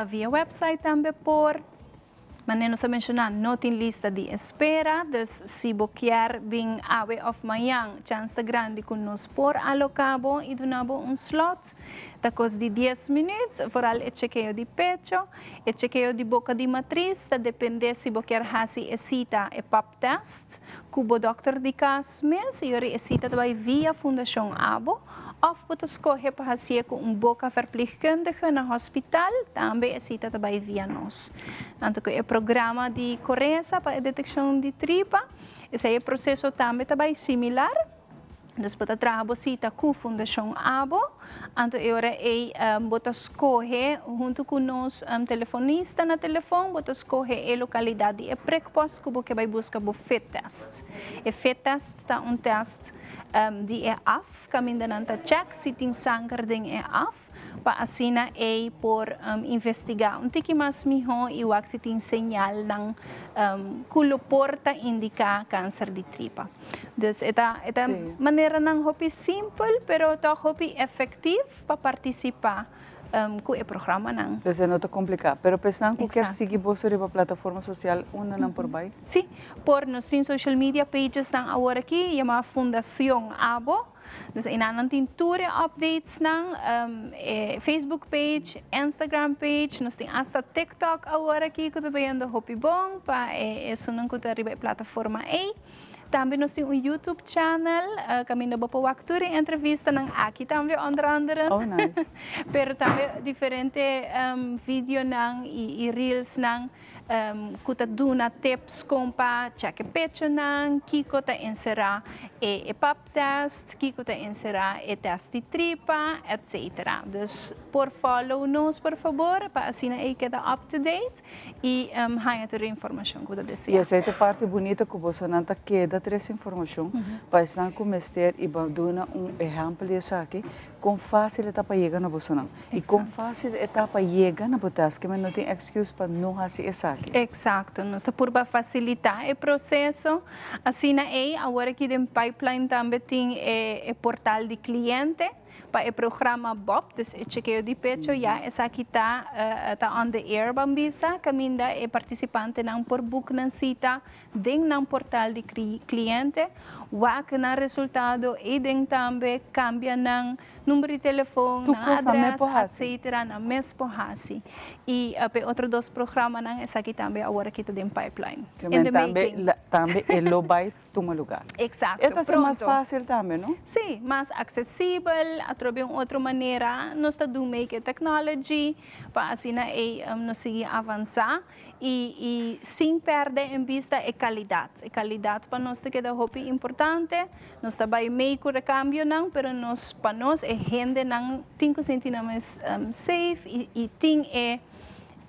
via website tambe por. Manera nos a menshoná, no tin lista di espera, dus si bo kier bin awe òf mañan, chans ta grandi ku nos por aloká bo i duna bo un slòt. Ta kos di dies minüt, foral e chekeo di pecho. E chekeo di boka di matris ta dependé si bo kier hasi e sita, e pap test, ku bo dòkter di kas mes i ora e sita ta bai via Fundashon Abo. Of bo ta skohe pa hasié ku un boka verpleegkundige na hospital, tambe e sita ta bai via nos. Anto ku e programa di Coresa pa e detekshon di tripa, esei e proseso tambe ta bai similar. Dus bo ta traha bo sita ku Fundashon Abo, anto e ora ei bo ta skohe huntu ku nos telefonista na telefon, bo ta skohe e lokalidat di e prikpost ku bo ke bai buska bo fit test. E fit test ta un test di e af, kaminda nan ta chèk si tin sanger den e af, pa asina ei por investigá un tiki mas mihó i wak si tin señalnan ku lo por ta indiká kanser di tripa. Dus e ta e ta maneranan hopi simpel pero tòg hopi efektif pa partisipá ku e programanan. Dus e no ta kompliká. Pero pa esnan ku kier sigui boso riba plataforma sosial unda nan por bai? Sí, por nos tin social media pagesnan awor aki yama Fundacion Abo. Dus einan nan tin tur e updatesnan, e Facebook page, Instagram page, nos tin asta TikTok awor aki ku ta bayendo hopi bon pa e esunnan ku ta riba e plataforma ei. Tambe nos tin un YouTube channel kaminda bo por wak tur e entrevistanan aki tambe onder andere. Oh nice. Pero tambe diferente videonan i reelsnan ku ta duna tips kon pa chèk e pechonan, kiko ta enserá e pap test, kiko ta enserá e test di tripa, etcetera. Dus por follow nos por fabor pa asina ei keda up to date. I haña tur e informashon ku bo ta deseá. I esei ta e parti bunita ku bosonan ta keda trese informashon pa esnan ku mester i bo duna un ehèmpel di esaki, kon fásil e ta pa yega na bosonan i kon fásil e ta pa yega na bo tèst, kimen no tin èksküs pa no hasi esaki. Eksakto, nos ta purba fasilitá e proseso asina ei. Awor aki den pipeline tambe tin e portal di kliente. Pa e programa BOP, dus e chekeo di pecho, ya esaki ta ta on the air ban bisa, kaminda e partisipantenan por book nan sita den nan portal di kliente, wak nan resultado eiden tambe, kambia nan number di telefon, Tur nan kos nan mes adres, por hasi. etcetera, nan mes por hasi. I pa e otro dos programanan esaki tambe awor aki ta den pipeline, Ke in men the tambe making. tambe e lo bai tuma lugar. Exacto, E ta ser mas pronto. fácil tambe, no? Sí, mas accesibel, atrobe un otro manera nos ta dun make e technology pa asina ei nos sigui avansa y y sin perde en bista e calidad. E calidad pa nos ta keda hopi importante, nos ta bay mei cu recambionan, pero nos pa nos e hendenan tin cu sinti nan mes safe y y tin e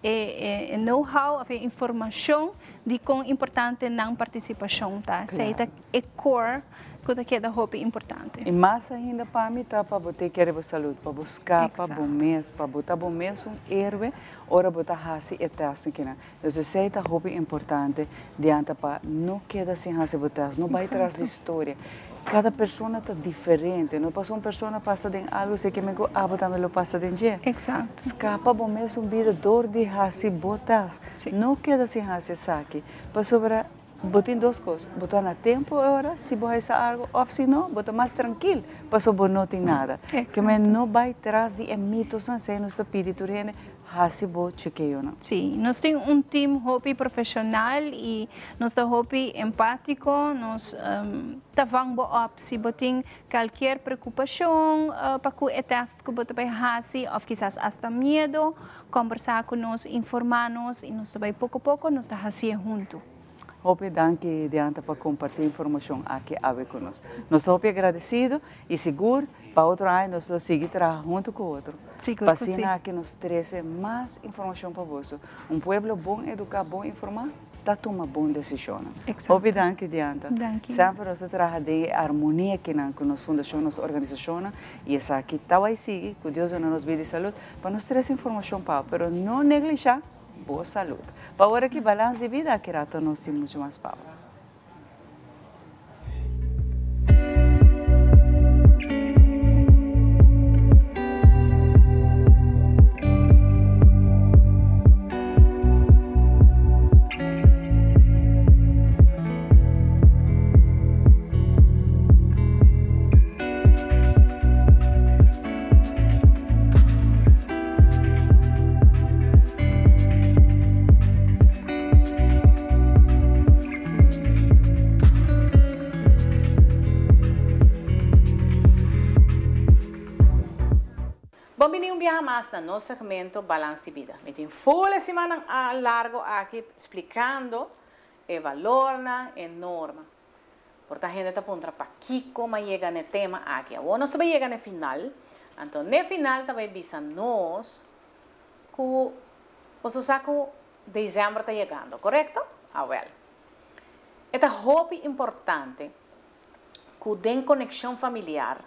e know-how of e informacion di con importante nan participacion ta. Esey ta e core cu ta keda hopi importante. Y mas ainda pa mi ta pa bo te kere bo salud, pa bo scapa bo mes, pa bo ta bo mes un héroe ora bo ta haci e test akinan. Dus esey ta hopi importante dianta pa no keda sin haci bo test, no bay tras di storia. Cada persona ta diferente, no pasobra un persona pasa den algo esei ke men ku abo tambe lo pasa den dje. Scapa bo mes un bida door di haci bo test. No keda sin haci esaki, pasobra bo tin dos cos, bo ta na tempo e ora si bo haci algo of si no bo ta mas trankil pasobra bo no tin nada. Ke men no bay tras di e mitosnan, esei nos ta pidi tur hende Hasi bo chekeonan. Sí, nos tin un team hopi profesional y nos ta hopi empático, nos ta vang bo op si bo tin cualkier preocupacion pa cu e test cu bo ta bay haci of kisas hasta miedo, combersa cu nos, informa nos y nos ta bay poco poco nos ta haci'e hunto. Hopi danki Diantha pa comparti informacion aki awe cu nos. Nos ta hopi agradecido y sigur pa otro aña nos lo sigui traha hunto cu otro Sigur pa cu si. asina aki nos trece mas informacion pa boso. Un pueblo bon educa, bon informa ta tuma bon decisionnan. Exacto. Hopi danki Diantha. Danki. Semper nos ta traha den e armonia kinan cu nos fundacion, nos organisacionnan y esaki ta bay sigui cu Dios duna nos bida y salud pa nos trece informacion pa bo pero no neglisha Bo salud. Pa ora ki Balans di Bida aki rato nos tin mucho mas pa bo. Bon bini un biaha mas na nos segmento Balans di Bida. Mi tin full e simannan largo aki splikando e valornan, e norma. Por ta hende ta puntra pakiko m'a yega n'e tema aki. Awor nos ta bai yega n'e final, anto n'e final ta bai bisa nos ku boso sa ku desèmber ta yegando, korekto? Awèl, e ta hopi importante ku den konekshon familiar,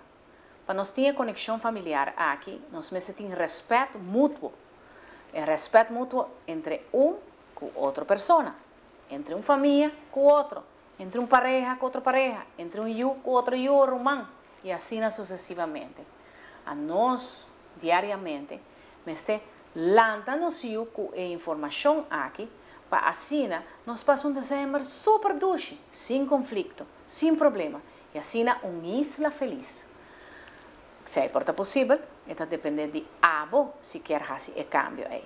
pa nos tin e konekshon familiar aki, nos mester tin rèspèt mutuo. E rèspèt mutuo entre un ku otro persona, entre un famia ku otro, Entre un pareha ku otro pareha, entre un yu ku otro yu o ruman, i asina susesivamente. Anos, diariamente, mester lanta nos yu ku e informashon aki pa asina nos pasa un desèmber super dushi, sin konflikto, sin problema, i asina un isla felis. Esei por ta posibel, e ta dependé di abo si kier hasi e kambio ei.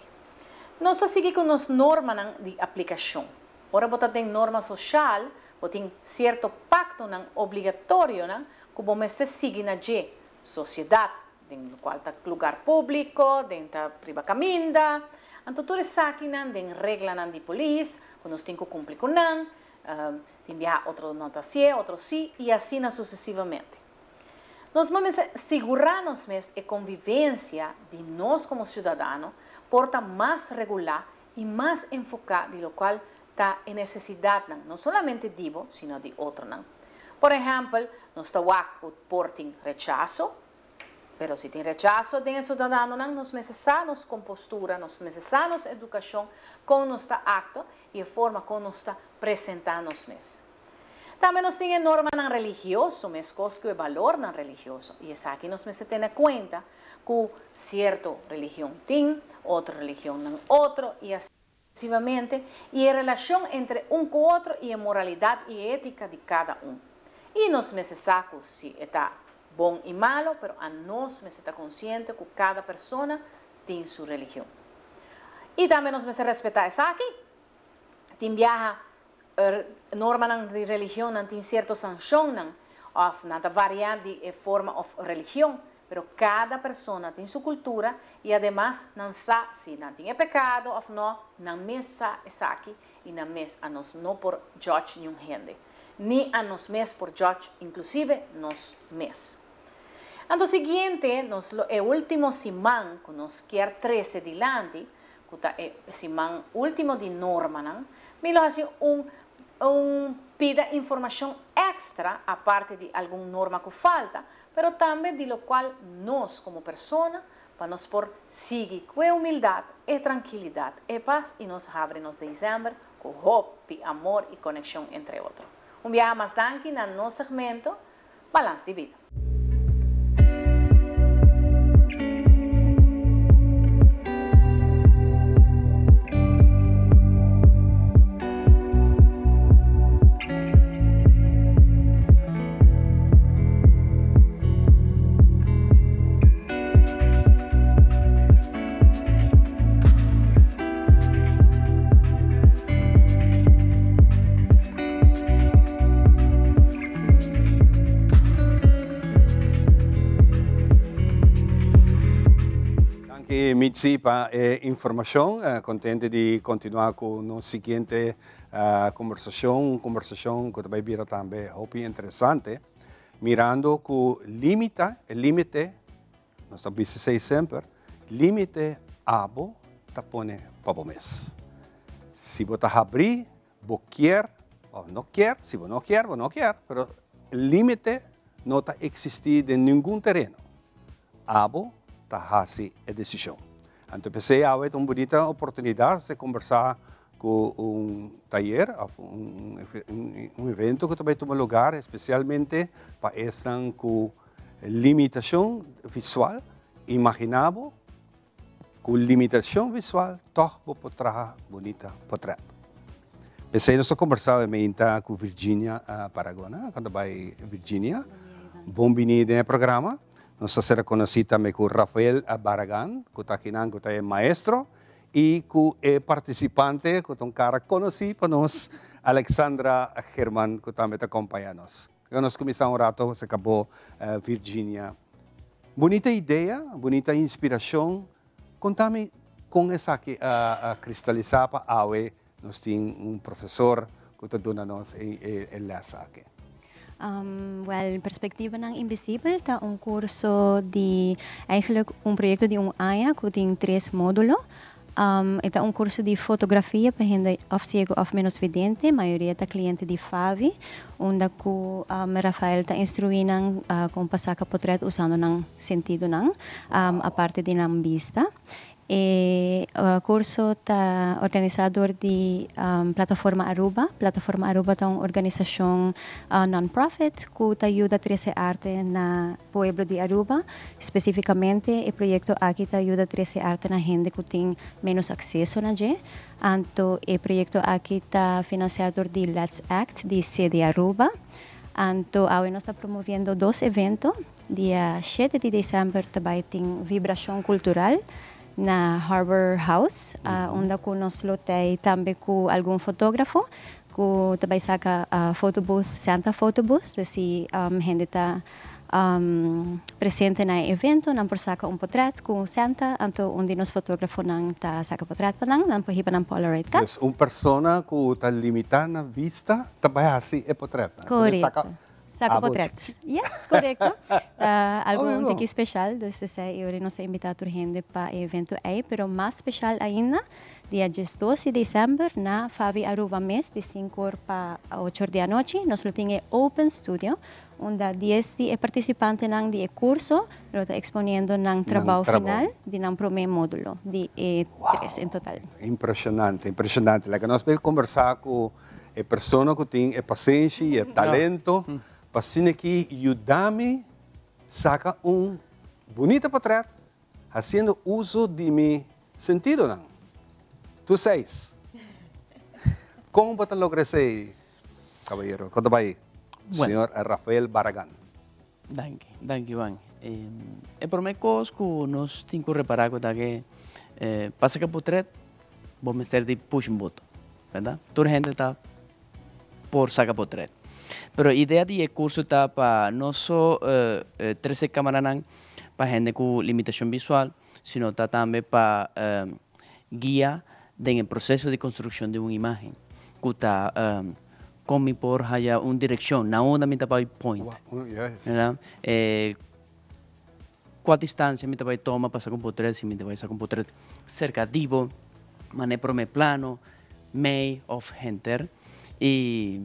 Nos ta sigui ku nos normanan di aplikashon. Ora bo ta den norma soshal, bo tin sierto paktonan obligatorionan ku bo mester sigui na dje, sosiedat, den lokual ta lugar públiko, den ta riba kaminda. Anto tur esakinan den reglanan di polis ku nos tin ku kumpli ku nan, tin biaha otro no ta hasié, otro sí, i asina susesivamente. Nos mester sigurá nos mes e konvivensia di nos komo siudadano por ta mas regulá i mas enfoká di lokual ta e nesesidatnan, no solamente di bo, sino di otronan. Por ehèmpel, nos ta wak ku por tin rechaso, pero si tin rechaso den e sudadanonan, nos mester sa nos kompostura, nos mester sa nos edukashon, kon nos ta aktua i e forma kon nos ta presentá nos mes. Tambe nos tin e normanan religioso meskos ku e balornan religioso i esaki nos mester tene kuenta ku sierto religion tin, otro religionnan otro i asina i e relashon entre un ku otro i e moralidat i e étika di kada un. I nos mester sa ku si e ta bon i malo pero anos mester ta konsiente ku kada persona tin su religion. I tambe nos mester respetá esaki. Tin biaha normanan di religionnan tin sierto sanshonnan òf nan ta varia di e forma òf religion, pero kada persona tin su kultura i ademas nan sa si nan tin e pekado òf no, nan mes sa esaki i nan mes anos no por judge niun hende, ni anos mes por judge inklusive nos mes. Anto siguiente nos lo e ultimo siman ku nos kier trese dilanti ku ta e siman ultimo di normanan, mi lo hasi un un pida informashon èkstra aparte di algun norma ku falta, pero tambe di lokual nos komo persona pa nos por sigui ku e humildat, e trankilidat, e pas i nos habri nos desèmber ku hopi amor i konekshon entre otro. Un biaha mas danki na nos segmento Balans di Bida. Danki Mitzi pa e informacion. Contente di continua cu nos siguiente conversacion, un conversacion cu ta bay bira tambe hopi interesante, mirando cu limita, e limite, nos ta bisa esey semper, limite abo ta pone pa bo mes. Si bo ta habri Bo kier of no kier, si bo no kier, bo no kier, pero limite no ta existi den ningun tereno. Abo ta haci e decision. Anto p'esey awe ta un bunita oportunidad di combersa cu un tayer of un evento cu ta bay tuma lugar especialmente pa esnan cu limitacion visual. Imagina bo Ku limitashon visual tòg bo por traha bunita potrèt. P'esei nos ta kombersá e meinta ku Virginia Paragona. Kon ta bai Virginia? Bon bini den e programa. Nos ta sera konosí tambe ku Rafael Barragan ku ta akinan ku ta e maestro i ku e partisipante ku ta un kara konosí pa nos Alexandra German ku tambe ta kompañá nos. Laga nos kuminsá un rato se kabó Virginia. Bunita idea, bunita inspirashon. Konta mi kon esaki a kristalisá pa awe nos tin un profesor ku ta duna nos e lès aki. Wèl, Perspektivanan Invisibel ta un kurso di, eigenlijk un proyekto di un aña ku tin tres módulo. E ta un kurso di fotografia pa hende òf siegu òf ménos vidente. Mayoria ta kliente di FAVI, unda ku Rafael ta instruí nan kon pa saka potrèt usando nan sentidonan, aparte di nan bista. E kurso ta organisá dor di Plataforma Aruba. Plataforma Aruba ta un organisashon non-profit ku ta yuda trese arte na pueblo di Aruba. Spesifikamente e proyekto aki ta yuda trese arte na hende ku tin ménos akseso na dje. Anto e proyekto aki ta finansiá dor di Let's Act di CD Aruba. Anto awe nos ta promoviendo dos evento. Dia shete di desèmber ta bai tin Vibrashon Kultural na Harbor House, unda ku nos lo tei tambe ku algun fotógrafo ku ta bai saka fotobooth, Santa fotobooth. Dus si hende ta presente na e evento, nan por saka un potret ku Santa, anto un di nos fotógrafonan ta saka potret pa nan, nan por hiba nan Polaroid kas. Dus un persona ku ta limitá na vista ta bai hasi e potretnan? Korekto. Saka potret. Yes, korekto. Ta algu un tiki speshal, dus esei e ora nos ta invitá tur hende pa e evento ei, pero mas speshal ainda, dia diesdos di desèmber na Favi Aruba mes, di sinku or pa ocho or di anochi, nos lo tin e Open Studio, unda dies di e partisipantenan di e kurso lo ta eksponiendo nan trabou final di nan promé módulo di e tres en total. Impreshonante, impreshonante. Laga nos bai kombersá ku E persona ku tin e pasenshi i e talento pa asina aki yuda mi saka un bunita portret hasiendo uso di mi sentidonan. Tur seis. Kon bo ta logra esei, kabayero? Kon ta bai, señor Rafael Barragan? Danki, danki Juan. E prome kos ku nos tin ku repará ku ta ke pasa ke potret bo mester di push un boton, bèrdat? Tur hende ta por saka potret. Pero idea di e kurso ta pa no so trese kamaranan pa hende ku limitashon visual, sino ta tambe pa guia den e proseso di konstrukshon di un imágen ku ta Kon mi por haya un direkshon? Na unda mi ta bai point? Verdad? Kua distansia mi ta bai toma pa saka un potret? Si mi ta bai saka un potret serka di bo, manera prome plano, mei òf henter. I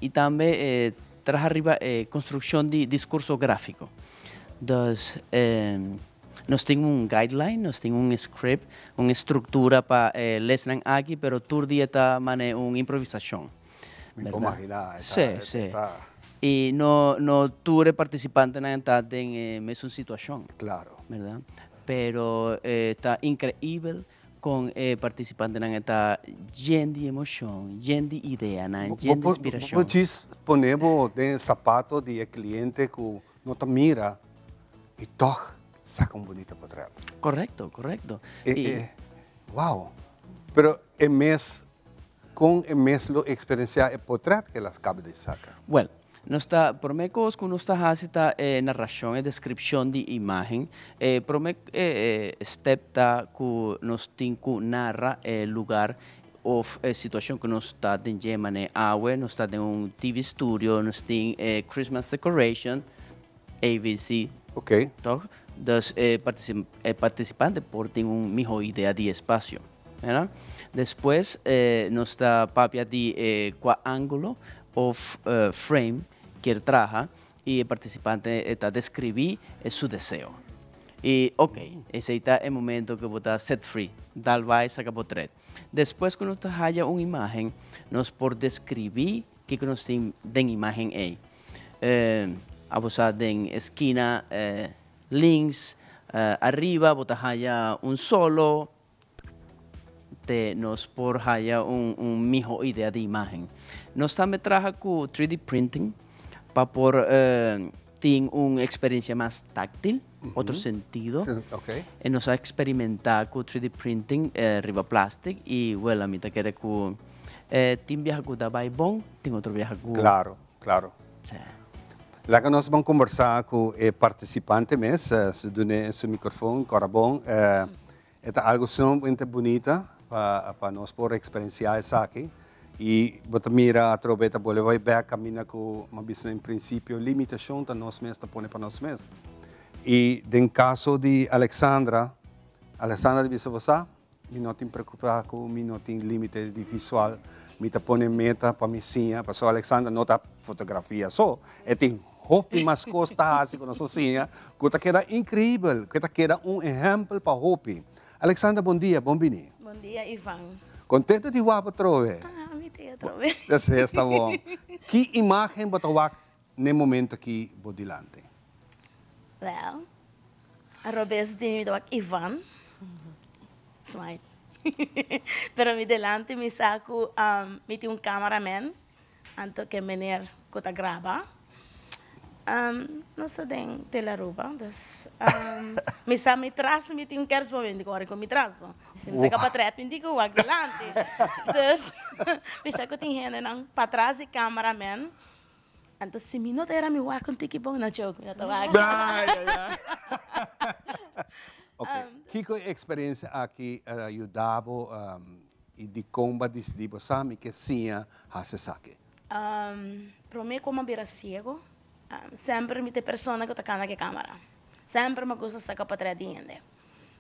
i tambe traha riba e konstrukshon di diskurso gráfiko. Dus Nos tin un guideline, nos tin un script, un estructura pa e lesnan aki, pero tur dia ta mane un improvisacion. Mi por magina, e ta, Sí, sí. Y no, no tur e participantenan ta den e mesun situacion. Claro. Verdad? Pero ta increibel con e participantenan ta yen di emocion, yen di ideanan, yen di inspiracion. Bo por djis pone bo den e sapato di e cliente cu no ta mira y toch saca un bunita potret. Correcto, correcto. E, e, wow. Pero e mes, con e mes lo experiencia e potret que el a caba di saca? Well, nos ta, prome cos cu nos ta haci ta e narracion, e descripcion di imagen. E prome step ta cu nos tin cu narra e lugar of e situacion cu nos ta den dje, mane awe nos ta den un TV studio, nos tin e Christmas decoration, ABC. Ok. Toch? Dus e e participante por tin un miho idea di espacio. Verdad? Despues nos ta papia di e cua angulo of frame kier traha y e participante ta describi su deseo. Y ok, esey ta e momento cu bo ta set free, dal bay saca bo tret. Despues cu nos ta haya un imagen, nos por describi kico nos tin den imagen ey. Abo sa den eskina links ariba bo ta haya un solo te nos por haya un un miho idea di imagen. Nos tambe traha ku 3D printing pa por tin un experiencia mas táctil, otro sentido. E nos a experimenta ku 3D printing riba plastic y wel a mi ta kere ku tin biaha ku ta bai bon, tin otro biaha ku. Claro, claro. Sí. Laga nos ban conversa cu e participante mes, su dun'e su microfoon, cora bon. E ta algo sumamente bunita pa pa nos por experiencia esaki y bo ta mira atrobe ta bolbe bay bek caminda cu mi a bisa en principio limitacion ta nos mes ta pone pa nos mes. Y den caso di Alexandra, Alexandra ta bisa bo sa mi no tin preocupa cu mi no tin limite di visual, mi ta pone meta pa mi siña pasobra Alexandra no ta fotografia so, e tin Hopi mas kos ta hasi ku nos a siña ku ta keda inkreibel, ku ta keda un ehèmpel pa hopi. Alexandra bon dia, bon bini. Bon dia Ivan. Kontento di wak bo atrobe? Ah, mi ta atrobe. Esei ta bon. Ki imágen bo ta wak n'e momento aki bo dilanti? Wèl, arobes di mi mi ta wak Ivan. Smile. Pero mi dilanti mi sa ku mi tin un cameraman. Anto ke meneer ku ta graba nos ta den Tele Aruba dus mi sa mi tras mi tin un kerstboom mi di ku ora ku mi traso si mi saka patret mi di ku wak dilanti dus mi sa ku tin hendenan patras di cameraman anto si mi no ta era mi wak un tiki bon no joke mi no ta wak. Ok kiko e eksperensia aki a yuda bo I dikon bo a disidí bo sa mi ke siña hasi esaki? Promé ku mi a bira siego, semper mi ta e persona ku ta kanda ku e kámara. Semper mi a gusta saka potrèt di hende.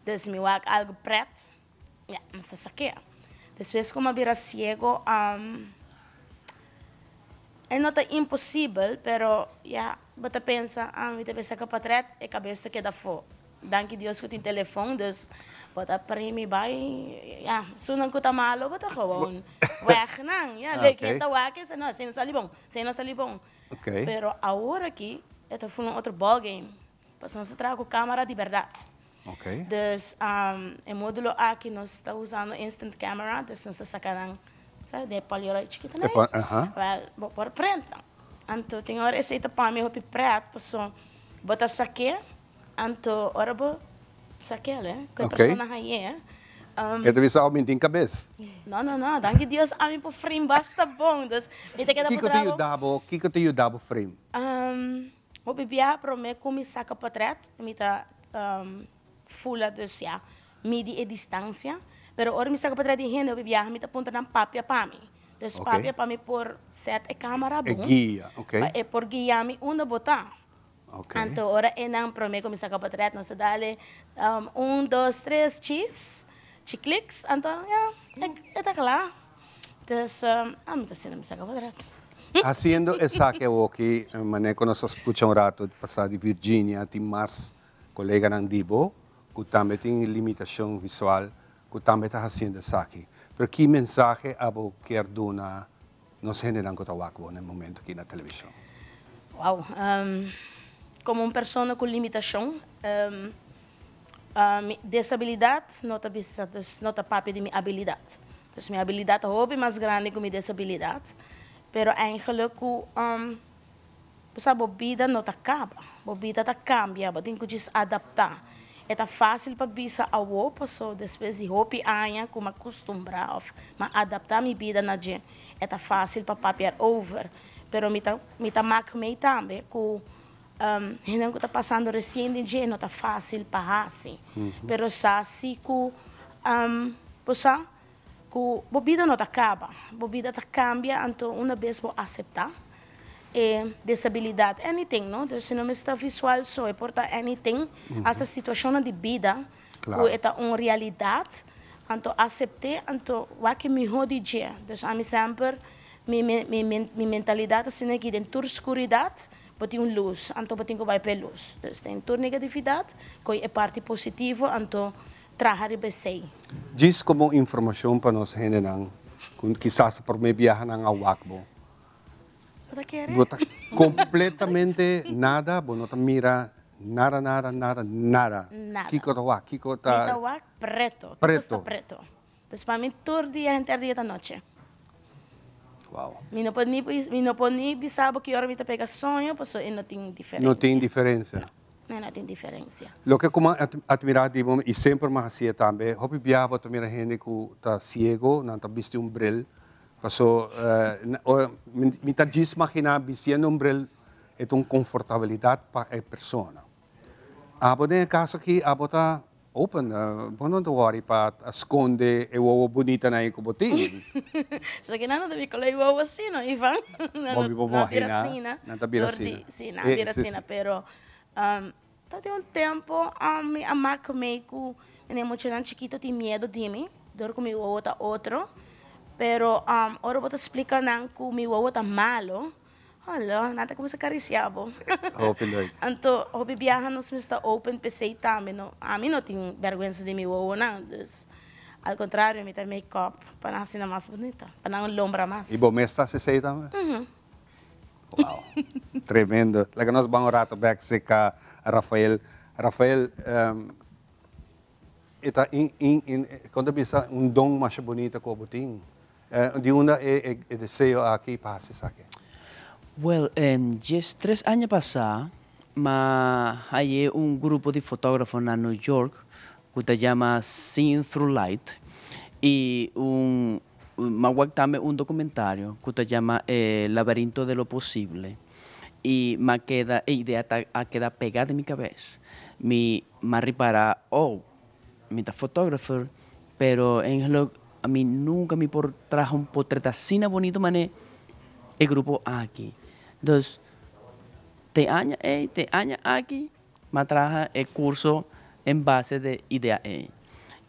Dus mi wak algu prèt, ya, mi sa sak'é. Despues ku mi a bira siego, e no ta imposibel, pero ya, bo ta pensa, ah, mi ta bai saka potrèt, e kabes ta keda afó. Danki Dios ku tin telefon, dus bo ta primi bai, ya, esunnan ku ta malo bo ta gewoon weg nan. Ya, leuk hende ta wak esei, no, esei no sali bon, esei no sali bon. Pero awor aki e ta ful un otro ballgame, pasobra nos ta traha ku camera di berdad. Dus e modulo aki nos ta usando instant camera, dus nos ta saca nan, sa, den e polaroid chikito nan ei. Wel, bo por print nan. Anto tin ora esei ta pon mi hopi pret, pasobra bo ta sak'é, anto ora bo sak'el, eh, ku e persona hañ'é. E ta bisa, oh, mi tin kabes. No, no, no, danki Dios ami por frame basta bon, dus mi ta keda Kiko ta yuda bo, kiko ta yuda bo frame? Hopi biaha promé ku mi saka portret, mi ta fula, dus ya, midi e distansia. Pero ora mi saka portret di hende, hopi biaha mi ta puntra nan papia pa mi. Dus papia pa mi por set e kamera bon, pa e por guia mi unda bo ta. Anto ora e nan promé ku mi saka portret, nos ta dale un, dos, tres, chis, chikliks, anto ya, e ta kla. Dus ami ta asina mi saka portret. Haciendo esaki awoki, manera cu nos a scucha un rato pasa di Virginia, tin mas coleganan di bo cu tambe tin limitacion visual cu tambe ta haciendo esaki. Pero ki mensahe abo kier duna nos hendenan cu ta wak bo na e momento aki na television? Wow, como un persona cu limitacion, mi desabilidad no ta bisa, dus no ta papia di mi abilidad. Dus mi abilidad ta hopi mas grandi cu mi desabilidad. Pero eigenlijk cu bo sa bo bida no ta caba, bo bida ta cambia, bo tin cu djis adapta. E ta facil pa bisa awo paso despues di hopi aña cu mi a custumbra of mi a adapta mi bida na dje, e ta facil pa papia erover. Pero mi ta mi ta mak mee tambe cu Hendenan ku ta pasando resien den dje no ta fásil pa hasi. Pero sa si ku bo sa ku bo bida no ta kaba, bo bida ta kambia, anto una bes bo aseptá e desabilidat, anything no, dus si no mester ta visual so, e por ta anything, hasta situashonnan di bida ku e ta un realidat, anto asept'é, anto wak e mihó di dje. Dus ami semper mi mi mentalidat asina aki den tur skuridat Bo tin un lus, anto bo tin ku bai pa e lus. Dus den tur negatividat, koy e parti positivo, anto traha riba esei. Djis komo informashon pa nos hendenan ku kisas ta promé biaha nan a wak bo. Bo ta kere? Bo ta kompletamente nada, bo no ta mira nada, nada, nada, nada. Nada. Kiko ta wak? Kiko ta. Mi ta wak preto. Tur kos ta preto. Dus pa mi tur dia henter dia ta noche. Wow. Mi no por ni mi no por ni bisa bo ki ora mi ta pega soño pasobra e no tin diferencia. No tin diferencia. No, e no tin diferencia. Loke ku mi a admira di bo i semper mi a hacié tambe, hopi biaha bo ta mira hende ku ta ciego, nan ta bisti un bril, paso ora mi ta djis magina bistiendo un bril e ta un confortabilidad pa e persona. Abo den e caso aki abo ta Open, bo no ta worry pa sconde e wowo bunitanan ei cu bo tin. Esaki nan no ta bira e wowo asina, Ivan. Bo mi por imagina, nan ta bira asina. Si, nan a bira asina, pero ta tin un tempo mi a mak mei cu e muchanan chikito tin miedo di mi, dor cu mi wowo ta otro, pero ora bo ta splica nan cu mi wowo ta malo, Hallo, nan ta cuminsa caricia bo. Hopi leuk. Anto, hopi biaha nos mester ta open p'esey tambe, no. Ami no tin berguensa di mi wowonan, dus al contrario mi ta make up pa nan haci nan mas bunita, pa nan lombra mas. Y bo mes ta haci esey tambe? Mhm. Wow, tremendo. Laga nos ban un rato bek cerca Rafael. Rafael, e ta in, in, in, con ta bisa, un don masha bunita cu bo tin. Di unda e deseo aki pa hasi esaki? Well, djes tres aña pasá m'a haye un grupo di fotógrafo na New York ku ta yama Seeing Through Light i un m'a wak tambe un dokumentario ku ta yama E Laberinto de lo Posible i m'a keda e idea ta a keda pegá den mi kabes. Mi m'a ripará, oh, Mi ta fotógrafo, pero eigenlijk ami nunca mi por traha un potret asina bonito mane e grupo aki. Dus te aña ey, te aña aki m'a traha e curso en base de idea ey.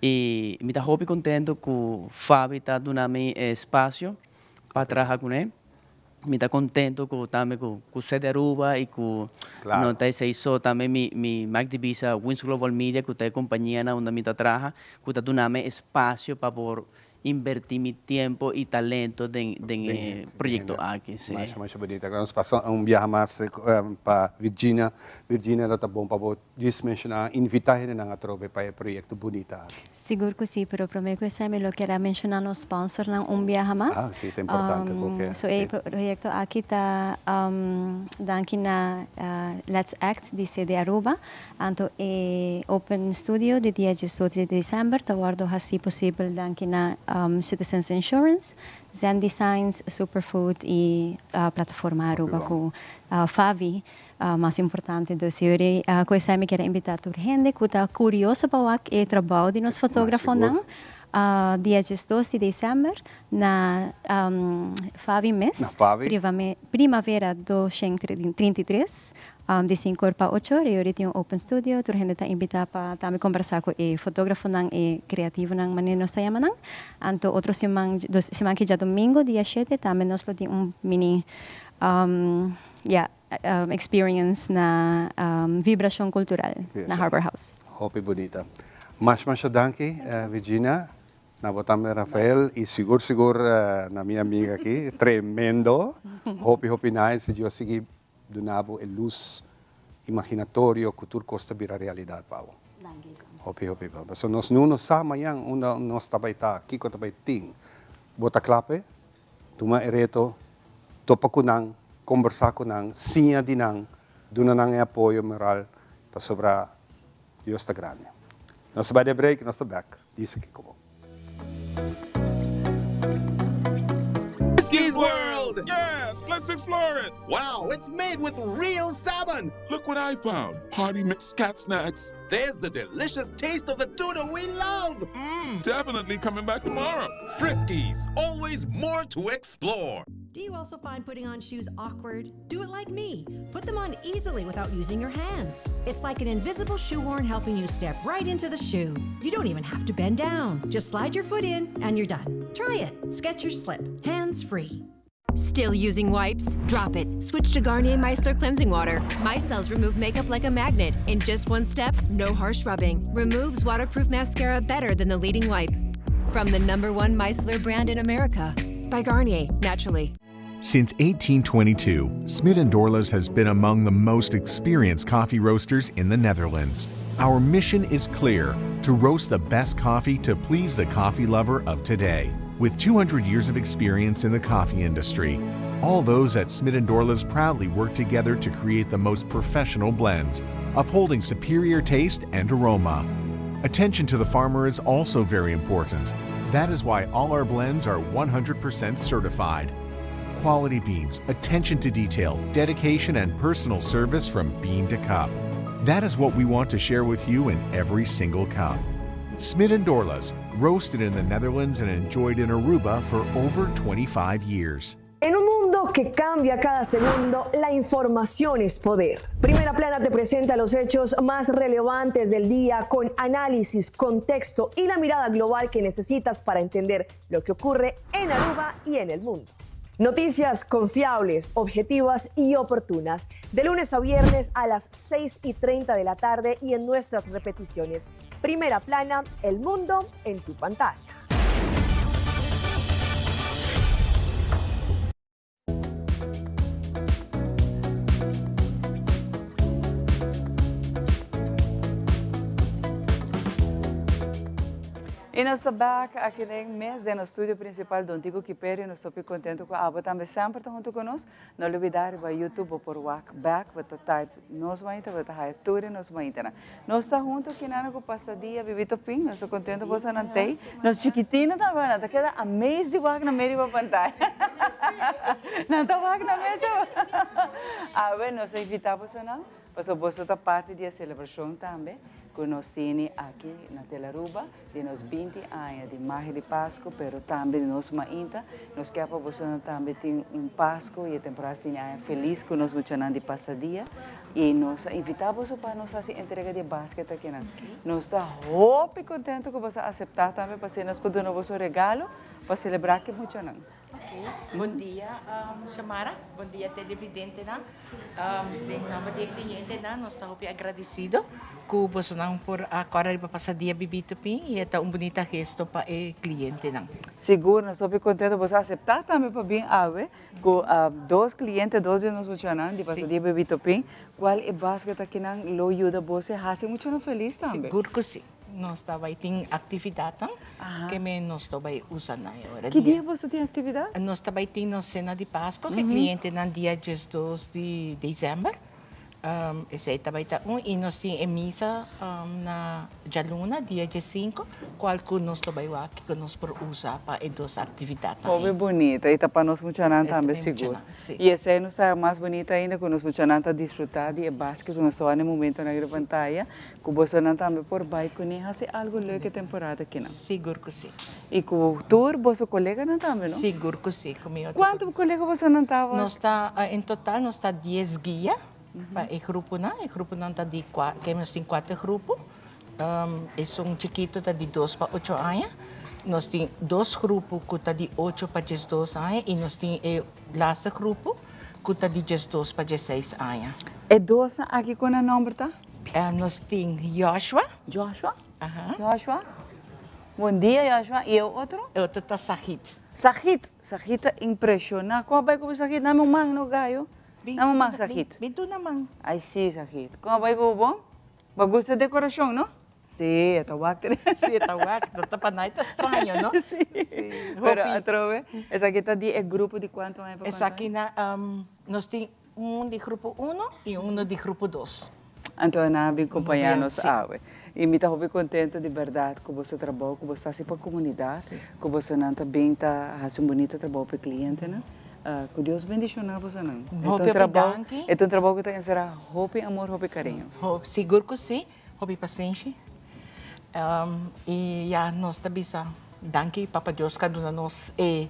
Y mi ta hopi contento cu Fabi ta duna mi e espacio pa traha cune. Mi ta contento cu tambe cu cu sede Aruba y cu no ta esey so tambe mi mi mag di bisa Wins Global Media cu ta e compania na unda mi ta traha cu ta duna mi espacio pa por inverti mi tiempo y talento den den e proyecto aki si. Masha masha bunita. Nos pasa un biaha mas pa Virginia. Virginia lo ta bon pa bo Djis menshoná invitá hendenan atrobe pa e proyekto bunita aki. Sigur ku sí, pero promé ku esei mi lo kier a menshoná nos sponsornan un biaha mas. Ah, sí, ta importante porque, So e proyekto aki ta danki na Let's Act di CD Aruba. Anto e Open Studio di dia diesocho di desèmber ta wòrdu hasí posibel danki na Citizens Insurance, Zen Designs, Superfood i Plataforma Aruba ku Favi Mas importante dus yuri ku esei mi kier a invitá tur hende ku ta kurioso pa wak e trabou di nos fotógrafonan dia diesdos di desèmber na Favi mes, Primavera 233, di sinku or pa ocho or. Yuri tin un open studio, tur hende ta invitá pa tambe kombersá ku e fotógrafonan, e kreativonan manera nos ta yama nan. Anto otro siman, siman ki djadumingu dia shete tambe nos lo tin un mini ya. Experience na Vibracion Cultural na Harbor House. Hopi bunita. Masha masha danki Virginia, na bo tambe Rafael y sigur sigur na mi amiga aki, tremendo, hopi hopi nice, Dios sigui duna bo e luz imaginatorio cu tur cos ta bira realidad pa bo. Hopi hopi bon. Pasobra nos no sa mañan unda nos ta bay ta, kico ta bay tin. Bo ta cla p'e? Tuma e reto, topa ku nan, kombersá ku nan, siña di nan, duna nan e apoyo moral, pasobra Dios ta grandi. Nos ta bai den break, nos ta bèk. Bisa kiko bo. Friskies World! Yes, let's explore it! Wow, it's made with real salmon! Look what I found! Party mix cat snacks. There's the delicious taste of the tuna we love! Mmm, definitely coming back tomorrow. Friskies, always more to explore. Do you also find putting on shoes awkward? Do it like me. Put them on easily without using your hands. It's like an invisible shoehorn helping you step right into the shoe. You don't even have to bend down. Just slide your foot in and you're done. Try it. Skechers Slip. Hands free. Still using wipes? Drop it. Switch to Garnier Micellar Cleansing Water. Micelles remove makeup like a magnet. In just one step, no harsh rubbing. Removes waterproof mascara better than the leading wipe. From the number one micellar brand in America. By Garnier, naturally. Since 1822, Smit & Dorlas has been among the most experienced coffee roasters in the Netherlands. Our mission is clear, to roast the best coffee to please the coffee lover of today. With 200 years of experience in the coffee industry, all those at Smit & Dorlas proudly work together to create the most professional blends, upholding superior taste and aroma. Attention to the farmer is also very important. That is why all our blends are 100% certified. Quality beans, attention to detail, dedication and personal service from bean to cup. That is what we want to share with you in every single cup. Smit & Dorlas, roasted in the Netherlands and enjoyed in Aruba for over 25 years. En un mundo que cambia cada segundo, la información es poder. Primera Plana te presenta los hechos más relevantes del día con análisis, contexto y la mirada global que necesitas para entender lo que ocurre en Aruba y en el mundo. Noticias confiables, objetivas y oportunas. De lunes a viernes a las 6:30 de la tarde y en nuestras repeticiones. Primera Plana, el mundo en tu pantalla. Y nos ta bek aki den mes den nos studio principal Don Tico Kiperio. Nos hopi contento cu abo tambe semper ta hunto cu nos. No lubida riba YouTube bo por wak bek, bo ta type Nos Mainta, bo ta haya tur e Nos Maintanan. Nos ta hunto kinana cu Pasadia Bibito Pin, nos ta contento boso nan tey. Nos chikitino tambe nan ta keda amazed di wak na medio bo pantaya. Nan ta wak na mes. Awe nos a invita boso nan. Pasobra boso ta parti di e selebrashon tambe ku nos tene aki na Telaruba di nos binti aña di Magia di Pasku, pero tambe di nos mainta. Nos kier pa bosonan tambe tin un Pasku i e temporada fin di aña felis ku nos muchanan di pasadia. I nos a invitá boso pa nos hasi entrega di e basket akinan. Nos ta hopi kontentu ku boso a aseptá tambe pa asina nos por duna boso regalo pa selebrá ku e muchanan. Bon dia Xiomara, bon dia televidentenan. Den nomber di e clientenan nos ta hopi agradecido cu bosonan por a corda riba pasa dia Bibito Pin y e ta un bunita gesto pa e clientenan. Sigur, nos hopi contento boso a acepta tambe pa bin awe cu dos cliente, dos di nos muchanan di pasa dia Bibito Pin, cual e basket akinan lo yuda boso y haci muchanan feliz tambe. Sigur cu si. Nos ta bai tin actividadnan ke men nos lo bai usa nan e ora Ki dia boso tin actividad? Nos ta bai tin nos cena di Pasco ke clientenan dia diesdos di december. Esei ta bai ta un y nos tin e misa na djaluna dia diescinco cual cu nos lo bai wak kico nos por usa pa e dos actividadnan ei. Hopi bunita y ta pa nos muchanan tambe sigur. Y esei nos ta mas bunita ainda cu nos muchanan ta disfruta di e basket cu nos ta wak na e momentonan riba pantaya. Ku bosonan tambe por bai kuné hasi algu leuk e temporada akinan. Sigur ku si. I ku tur boso koleganan tambe, no? Sigur ku si, ku mi otro. Kuantu kolega bosonan tawa? Nos ta, en total nos ta dies guia pa e gruponan. E gruponan ta di kua, ke nos tin kuater grupo. Esun chikito ta di dos pa ocho aña. Nos tin dos grupo ku ta di ocho pa diesdos aña i nos tin e laste grupo ku ta di diesdos pa diesseis aña. E dosnan aki ku nan nòmber ta? Nos tin Joshua. Joshua? Aha. Joshua. Bon dia Joshua. Y e otro? E otro ta Sahit. Sahit. Sahit ta impresiona. Con a bay cu bo Sahit? Dame un man no gayo. Dame un man Sahit. Bin duna man. Ay si Sahit. Con a bay cu bo bon? Bo gusta e decoracion no? Si, e ta wak. Si, e ta wak. No ta pa nada ta straño no? Si. Pero atrobe esaki ta di e grupo di cuanto aña pa cuanto aña? Esaki na nos tin Un di grupo uno y uno di grupo dos. Anto nan a bin compaña nos awe. Y mi ta hopi contento di berdad cu boso trabou cu boso ta haci pa comunidad, cu bosonan ta bin ta haci un bunito trabou pa e clientenan. Cu Dios bendiciona bosonan. Hopi hopi danki. E ta un trabou cu ta encera hopi amor, hopi cariño. Sigur cu si, hopi pasenshi. Y ya nos ta bisa danki Papa Dios cu a duna nos e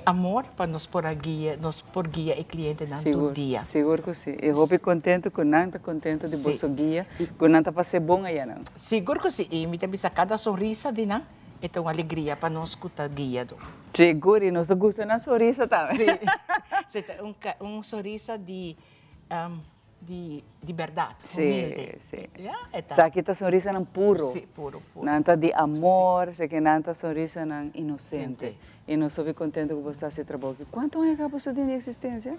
amor pa nos por a guia, nos por guia e clientenan tur dia. Sigur cu si. Y hopi contento cu nan ta contento di boso guia, cu nan ta pasa e bon ayanan. Sigur cu si. Y mi ta bisa cada sonrisa di nan e ta un alegria pa nos cu ta guia do. Sigur, y nos ta gusta nan sonrisa tambe. Si. Si, ta un sonrisa di. Di di berdad, humilde. Sí, sí. Ya, e ta. Esaki ta sonrisanan puro. Sí, puro, puro. Nan ta di amor, esaki nan ta sonrisanan inocente. Y nos hopi contento cu bo ta haci e trabou aki. Cuanto aña caba boso tin di existencia?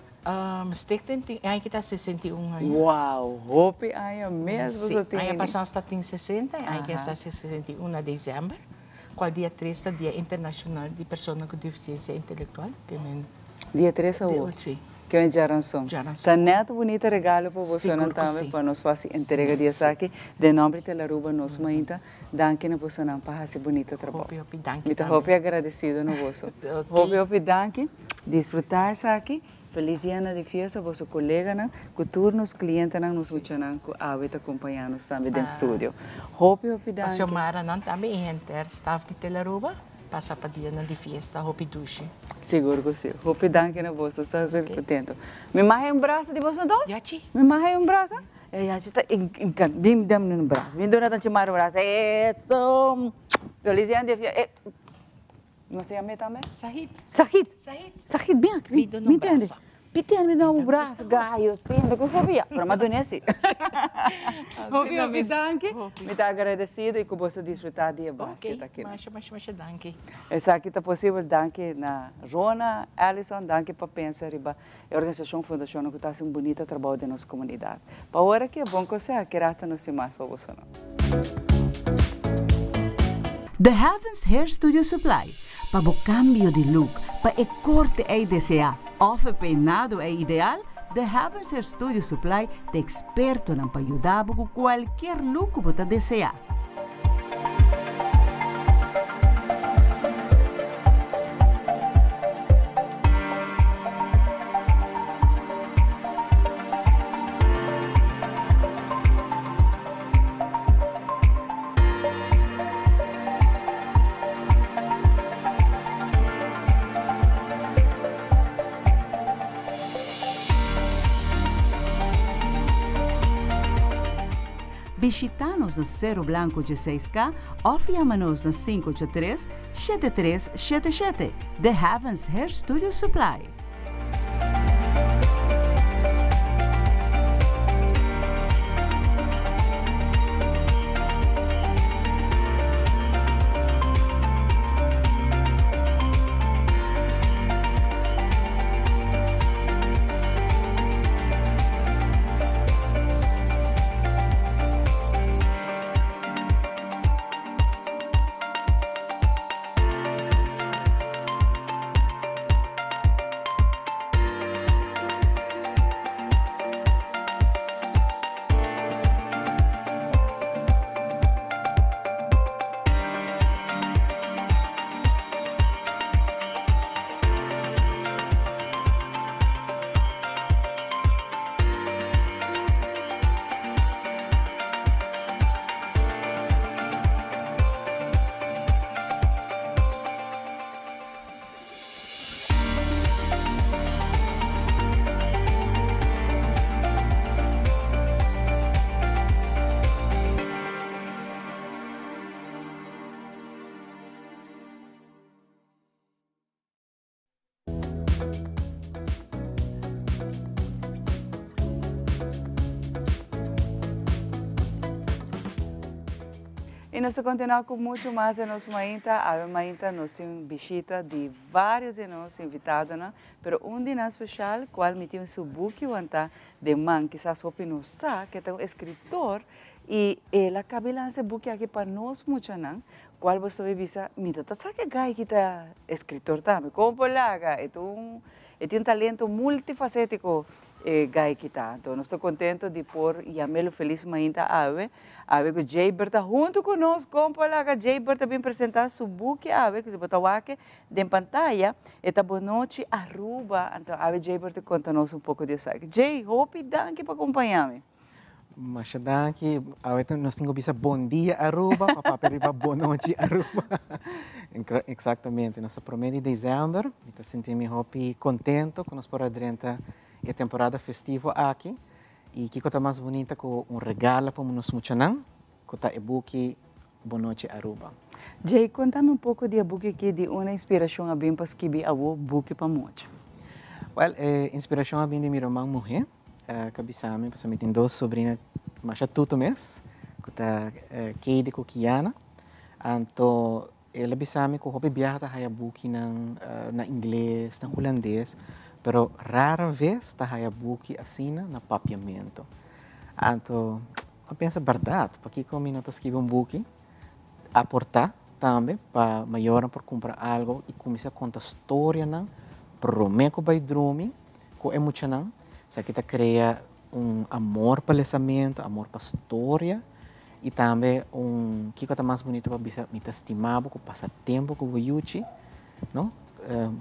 Stichting tin, aña aki ta 61 aña. Wow, hopi aña mes boso tin. Sí, aña pasado nos ta tin 60 y aña aki nos ta 61 na december, cual dia tres ta Dia Internacional di Persona cu Deficiencia Intelectual, que men. Dia tres awor? Sí. Ke un djaranson. Djaranson. Ta net bunita regalo pa bosonan tambe pa nos por hasi entrega di esaki. Den nomber di Telaruba nos mainta danki na bosonan pa hasi bunita trabou. Hopi hopi danki Mi ta tambe. hopi agradecido na boso. Hopi hopi danki. Disfruta esaki. Feliz dia na di fiesta boso coleganan cu tur nos clientenan nos muchanan cu awe ta compaña nos tambe den studio. Hopi hopi Pa danki. Xiomara nan tambe y henter staff di Telaruba. Pasa pa dianan di fiesta hopi dushi. Sigur ku si. Hopi danki na boso. Sta hopi kontento. Mi maha e un brasa di boso dos? Yachi. Mi maha e un brasa? E Yachi ta encanta. Bin dam un brasa. Bin duna tanchi mara un brasa. Eso. Feliz dia di fiesta. Nos ta yama e tambe? Sahit. Sahit. Sahit. Sahit bin aki. Bin duna un brasa. Piti mi da un braso, gayo, siempre cu hopi, pero m'a duna si. Hopi, hopi danki. Mi ta agradecido y cu boso disfruta di e basket aki. Ok, masha, masha, masha danki. Esaki ta posibel danki na Rona, Allison, danki pa pensa riba e organisacion fundacionnan cu ta haci un bunita trabou den nos comunidad. Pa ora ki e bon conseha, kera ta nos tin mas pa bosonan. The Heavens Hair Studio Supply, pa bo cambio di look, pa e corte ey desea of e peinado ey ideal, The Heavens Hair Studio Supply ta expertonan pa yuda bo cu cualkier look cu bo ta desea. Bishita nos na Sero Blanco 16K of yama nos na 583 7377. The Heavens Hair Studio Supply. Y nos ta continua cu mucho mas den nos mainta. Awe mainta nos tin bishita di varios di nos invitadonan, pero un di nan special cual mi tin su buki wanta den man. Kisas hopi no sa cu e ta un escritor y el a cabi lansa e buki aki pa nos muchanan. Cual bo ta bisa, mi ta ta sa ke guy ki ta escritor tambe. Con por laga? E ta un, e tin un talento multifacetico e guy ki ta. Anto nos ta contento di por yam'e lo feliz mainta awe. Awe cu Jayber ta hunto cu nos. Con por laga Jayber ta bin presenta su buki awe, cu si bo ta wak den pantaya, e ta Bonochi Aruba. Anto awe Jayber ta conta nos un poco di esaki. Jay, hopi danki pa acompaña mi. Masha danki. Awe nos tin ku bisa bon dia Aruba pa papia riba bonochi Aruba. Exactamente. Nos ta prome di december. Mi ta sinti mi hopi contento ku nos por a drenta e temporada festivo aki. I kiko ta mas bunita ku un regalo pa nos muchanan ku ta e buki Bonochi Aruba. Jay, konta mi un poko di e buki aki, di unda inspirashon a bin pa skibi awo buki pa mucha? Wèl, e inspirashon a bin di mi ruman muhé. Ka bisa mi pasobra mi tin dos sobrina masha tutu mes ku ta Keidi ku Kiana. Anto el a bisa mi ku hopi biaha ta haya bukinan na ingles, na hulandes, pero rara ves ta haya buki asina na papiamentu. Anto mi a pensa bèrdat, pakiko mi no ta skibi un buki aportá tambe pa mayornan por kumpra algu i kuminsá konta storianan promé ku bai drumi Ku e muchanan, esaki ta krea un amor pa lesamentu, amor pa storia i tambe un kiko ta mas bunito pa bisa mi ta stima bo ku pasa tempu ku bo yuchi, no,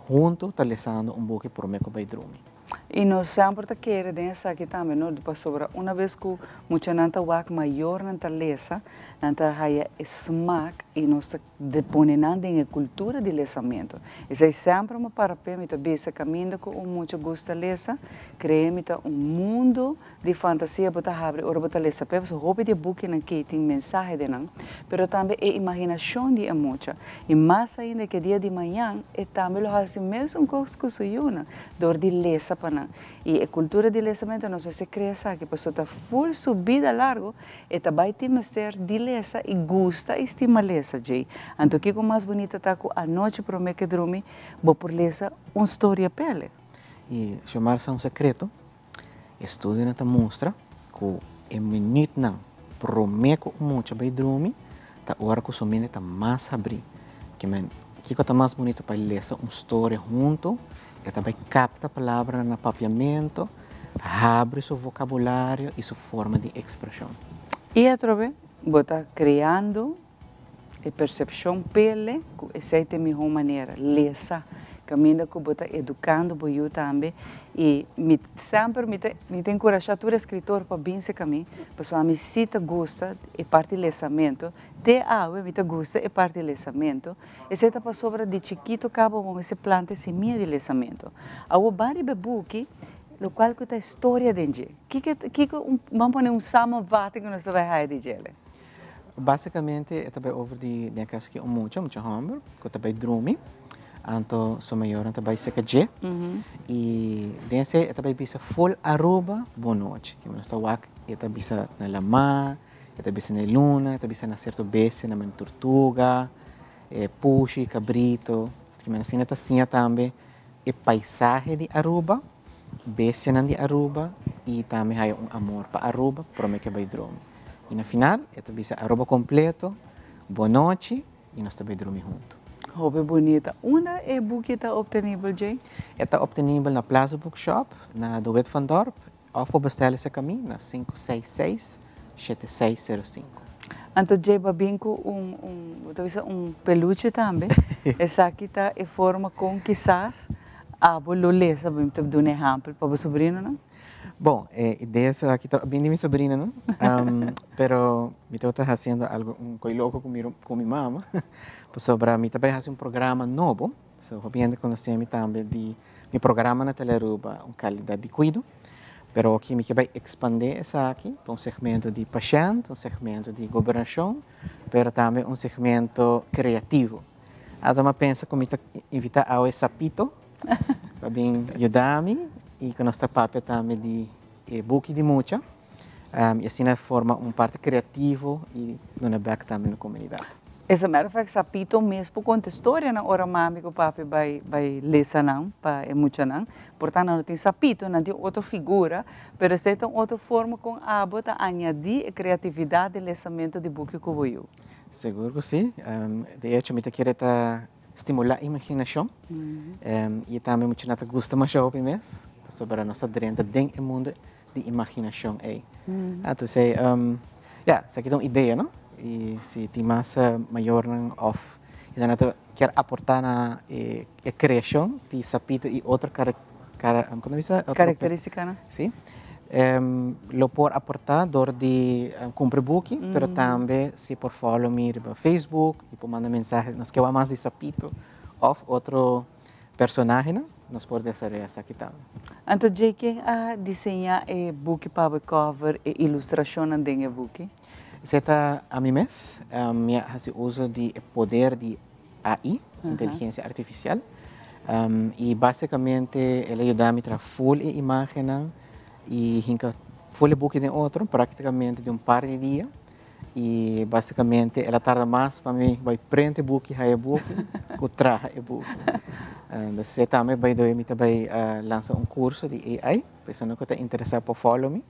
huntu ta lesando un buki promé ku bai drumi. I nos semper ta kere den esaki tambe, no, pasobra una bes ku muchanan ta wak mayornan ta lesa, nan ta haya e smak i nos ta Di pone nan den e cultura di lesamento. Esey semper mi para p'e, mi ta bisa caminda cu un mucha gusta lesa, cree mi ta un mundo di fantasia bo ta habri ora bo ta lesa p'e, pasobra hopi di e bukinan key tin mensahe den nan, pero tambe e imaginacion di e mucha. Y mas ainda ke dia di mañan e tambe lo haci mesun cos cu su yunan, dor di lesa pa nan. Y e cultura di lesamento nos mester crea esaki, pasobra ta full su bida largo E ta bai tin mester di lesa i gusta i stima lesa djei. Anto kiko mas bunita ta ku anochi promé ke drumi bo por lesa un storia pele. I Xiomara sa un sekreto, estudionan ta mustra ku e minütnan promé ku un mucha bai drumi ta ora ku su mente ta mas habrí. Kimen, kiko ta mas bunita pa lesa un storia huntu, e ta bai kapta palabranan na papiamentu, Habri su vocabulario y su forma di expresion. Y atrobe bo ta creando e percepcion pele cu esey ta e miho manera, lesa, caminda cu bo ta educando bo yu tambe y mi semper mi ta mi ta encurasha tur escritor pa bin cerca mi pasobra ami si ta gusta e parti lesamento, te awe mi ta gusta e parti lesamento, esey ta pasobra di chikito caba bo mester planta e simia di lesamento. Awo ban riba e buki. Lokual ku ta e storia den dje. Kiko kiko un ban pone un samenvatting ku nos ta bai haya di djele? Básicamente e ta bai over di den e caso aki un mucha, mucha homber cu ta bai drumi, anto su mayornan ta bai seca dje y den esey e ta bai bisa full Aruba bon nochi. Kico nos ta wak e ta bisa na lama, e ta bisa na e luna, e ta bisa na cierto bestia, na men tortuga, e pushi, cabrito, kico asina ta siña tambe e paisahe di Aruba, bestianan di Aruba y tambe haya un amor pa Aruba prome ke bai drumi. Y na final e ta bisa Aruba completo, bon nochi y nos ta bai drumi hunto. Hopi bunita. Unda e buki ta obtenibel, Jay? E ta obtenibel na Plaza Bookshop, na De Wit van Dorp, of por bestel esaki mi na 566 7605. Anto Jay bo a bin ku un un bo ta bisa un peluche tambe. Esaki ta e forma kon kisas abo lo lesa, bo ta duna ehèmpel pa bo sobrinonan? Bon, e idea esaki ta bin di mi sobrinonan, pero mi tabata hasiendo algo un koi loko ku mi ku mi mama, pasobra mi ta bai hasi un programa nobo, so hopi hende konosé mi tambe di mi programa na Telearuba, un kalidat di kuido. Pero aki mi ke bai ekspandé esaki pa un segmento di pashènt, un segmento di gobernashon, pero tambe un segmento kreativo. Ata mi a pensa ku mi ta invitá awe Sapito pa bin yuda mi i ku nos ta papia tambe di e buki di mucha i asina forma un parti kreativo i duna bèk tambe na komunidat. As a matter of fact, Sapito mes por konta storianan ora mami ku papi bai bai lesa nan pa e muchanan. Por ta nan no tin Sapito, nan tin otro figura, pero esei ta un otro forma kon abo ta añadí e kreatividat den lesamentu di buki ku bo yu. Sigur ku si. De echo mi ta kere ta stimulá imaginashon i tambe muchanan ta gusta masha hopi mes pasobra nos ta drenta den e mundu di imaginashon ei. Entonces, ya, esaki ta un idea, no? I si tin mas mayornan òf esnan ta kier aportá na e kreashon di Sapito i otro komo bisa? Karakterístikanan. Si. Lo por aportá dor di kumpra buki, pero tambe si por follow mi riba Facebook i por manda mensahe, nos ke wak mas di Sapito òf otro personahenan, nos por desaroyá esaki tambe. Anto djei ken a diseñá e buki pa bo cover e ilustrashonnan den e buki? Esei ta ami mes. Mi a hasi uso di e poder di AI, inteligensia artifisial, i básikamente el a yuda mi traha ful e imágennan i hinka ful e buki den otro práktikamente den un par di dia. I básikamente el a tarda mas pa mi bai prent e buki, haya e buki, ku traha e buki. Entonces esei tambe by the way mi ta bai lansa un kurso di AI, pa esnan ku ta interesá por follow mi.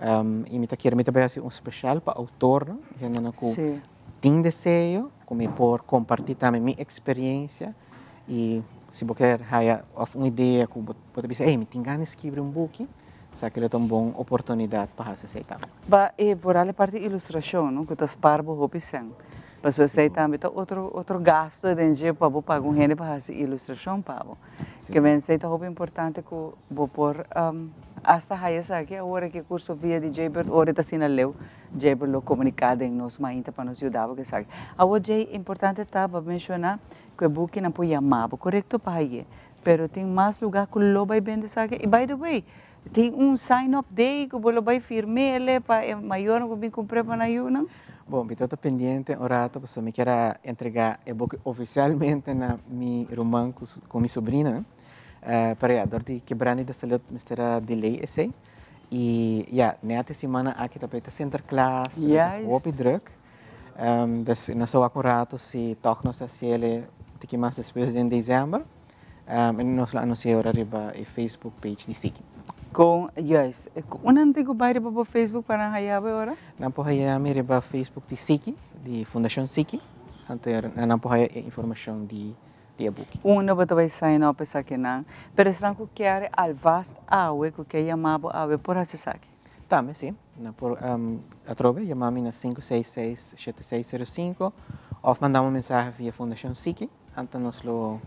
I mi ta kere mi ta bai hasi un speshal pa outornan, hendenan ku tin deseo ku mi por kompartí tambe mi eksperiencia i si bo kier haya òf un idea ku bo ta bisa ey mi tin gana di skibri un buki. Esaki lo ta un bon oportunidat pa hasi esei tambe. Ba e vooral e parti ilustrashon no ku ta spar bo hopi sèn. Pasobra esei tambe ta otro otro gasto den dje pa bo paga un hende pa hasi ilustrashon pa bo. Ke men esei ta hopi importante ku bo por asta haya esaki awor aki e kurso via di Jaybird ora e ta asina leu Jaybird lo komuniká den nos mainta pa nos yuda bo ku esaki. Awor Jay importante ta bo a menshoná ku e bukinan por yama bo korekto pa haye. Pero tin mas lugar cu lo bay bende esaki. Y by the way, tin un sign up day cu bo lo bay firmele pa e mayornan cu bin cumpre pa nan yunan? Bon, mi ta pendiente un rato pasobra mi kier a entrega e buki oficialmente na mi ruman cu mi sobrinanan. Pero ya, dor di quebrante de salud mester a delay esey. Y ya, net e simana aki ta bay ta Sinterklaas, ta bay ta hopi druk. Dus nos ta wak un rato si tòg nos ta hasiel tiki mas despues den december. I nos lo anunsia ora riba e Facebook page di Siki. Kon, juist. Un nan tin ku bai riba bo Facebook pa nan haya bo e ora? Nan por haya mi riba Facebook di Siki, di Fundashon Siki. Anto nan por haya e informashon di e buki. Unda bo ta bai sign up esakinan. Pero esnan ku kier alvast awe, ku kier yama bo awe por hasi esaki? Tambe si, nan por atrobe yama mi na 566 7605 of manda un mensahe via Fundacion Siki, anto nos lo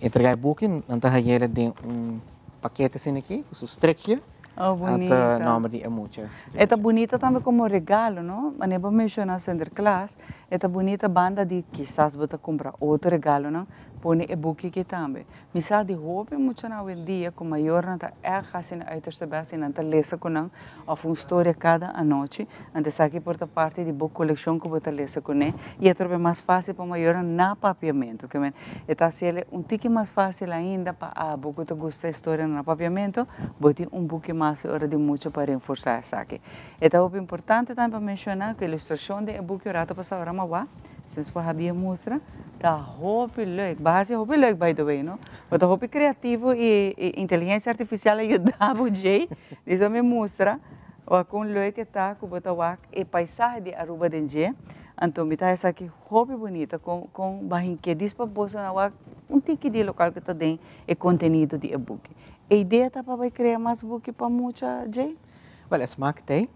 entrega e buki, nan ta hayele den un pakete asina aki ku su strikje, Oh, bunita. Anto nomber di e mucha. E ta bunita tambe komo regalo, no? Manera bo menshoná Sinterklaas, e ta bunita banda di kisas bo ta kumpra otro regalonan. Pone e buki aki tambe. Mi sa di hopi muchanan awendia ku mayornan ta ègt hasi nan uiterste bèst i nan ta lesa ku nan òf un storia kada anochi. Anto esaki por ta parti di bo kolekshon ku bo ta lesa kuné i e trobe mas fásil pa mayornan na papiamentu. Ke men e ta hasi el un tiki mas fásil ainda pa abo ku ta gusta e storianan na papiamentu, bo tin un buki mas e ora di mucha pa renforsá esaki. E ta hopi importante tambe pa menshoná ku ilustrashon den e buki un rato pasá ora mawá. Since ku Habi a mustra, ta hopi leuk. Bo hasi hopi leuk by the way, no? Bo ta hopi creativo y inteligencia artificial a yuda bo djey. Diso mi mustra wak kon leuk e ta ku bo ta wak e paisahe di Aruba den dje. Anto mi ta esaki hopi bunita kon kon bo a hink'é dis pa boso nan wak un tiki di lokual ku ta den e kontenido di e buki. E idea ta pa bai krea mas buki pa mucha djey? Wel, e smak t'ey.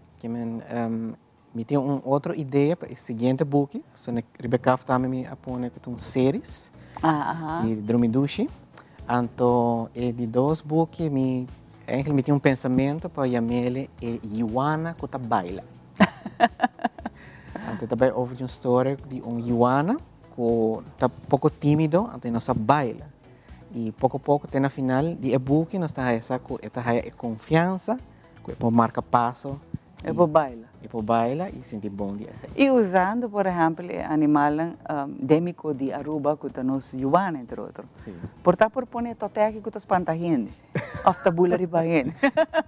Mi tin un otro idea pa e siguiente buki. So na riba e kaf tambe mi a pone ku ta un series di Drumi Dushi. Anto e di dos buki mi eigenlijk mi tin un pensamentu pa yam'el e yuana ku ta baila. Anto ta bai over di un storia di un yuana ku ta poko timido anto e no sa baila. I poko poko te na final di e buki nos ta haya sa ku e ta haya e konfiansa ku e por marka paso. E por baila. E por baila y sinti bon di esey. Y usando por ehempel e animalnan demico di Aruba cu ta nos yuwana entre otro. Si. Por ta por pone toteki cu ta spanta hende of ta bula riba hende.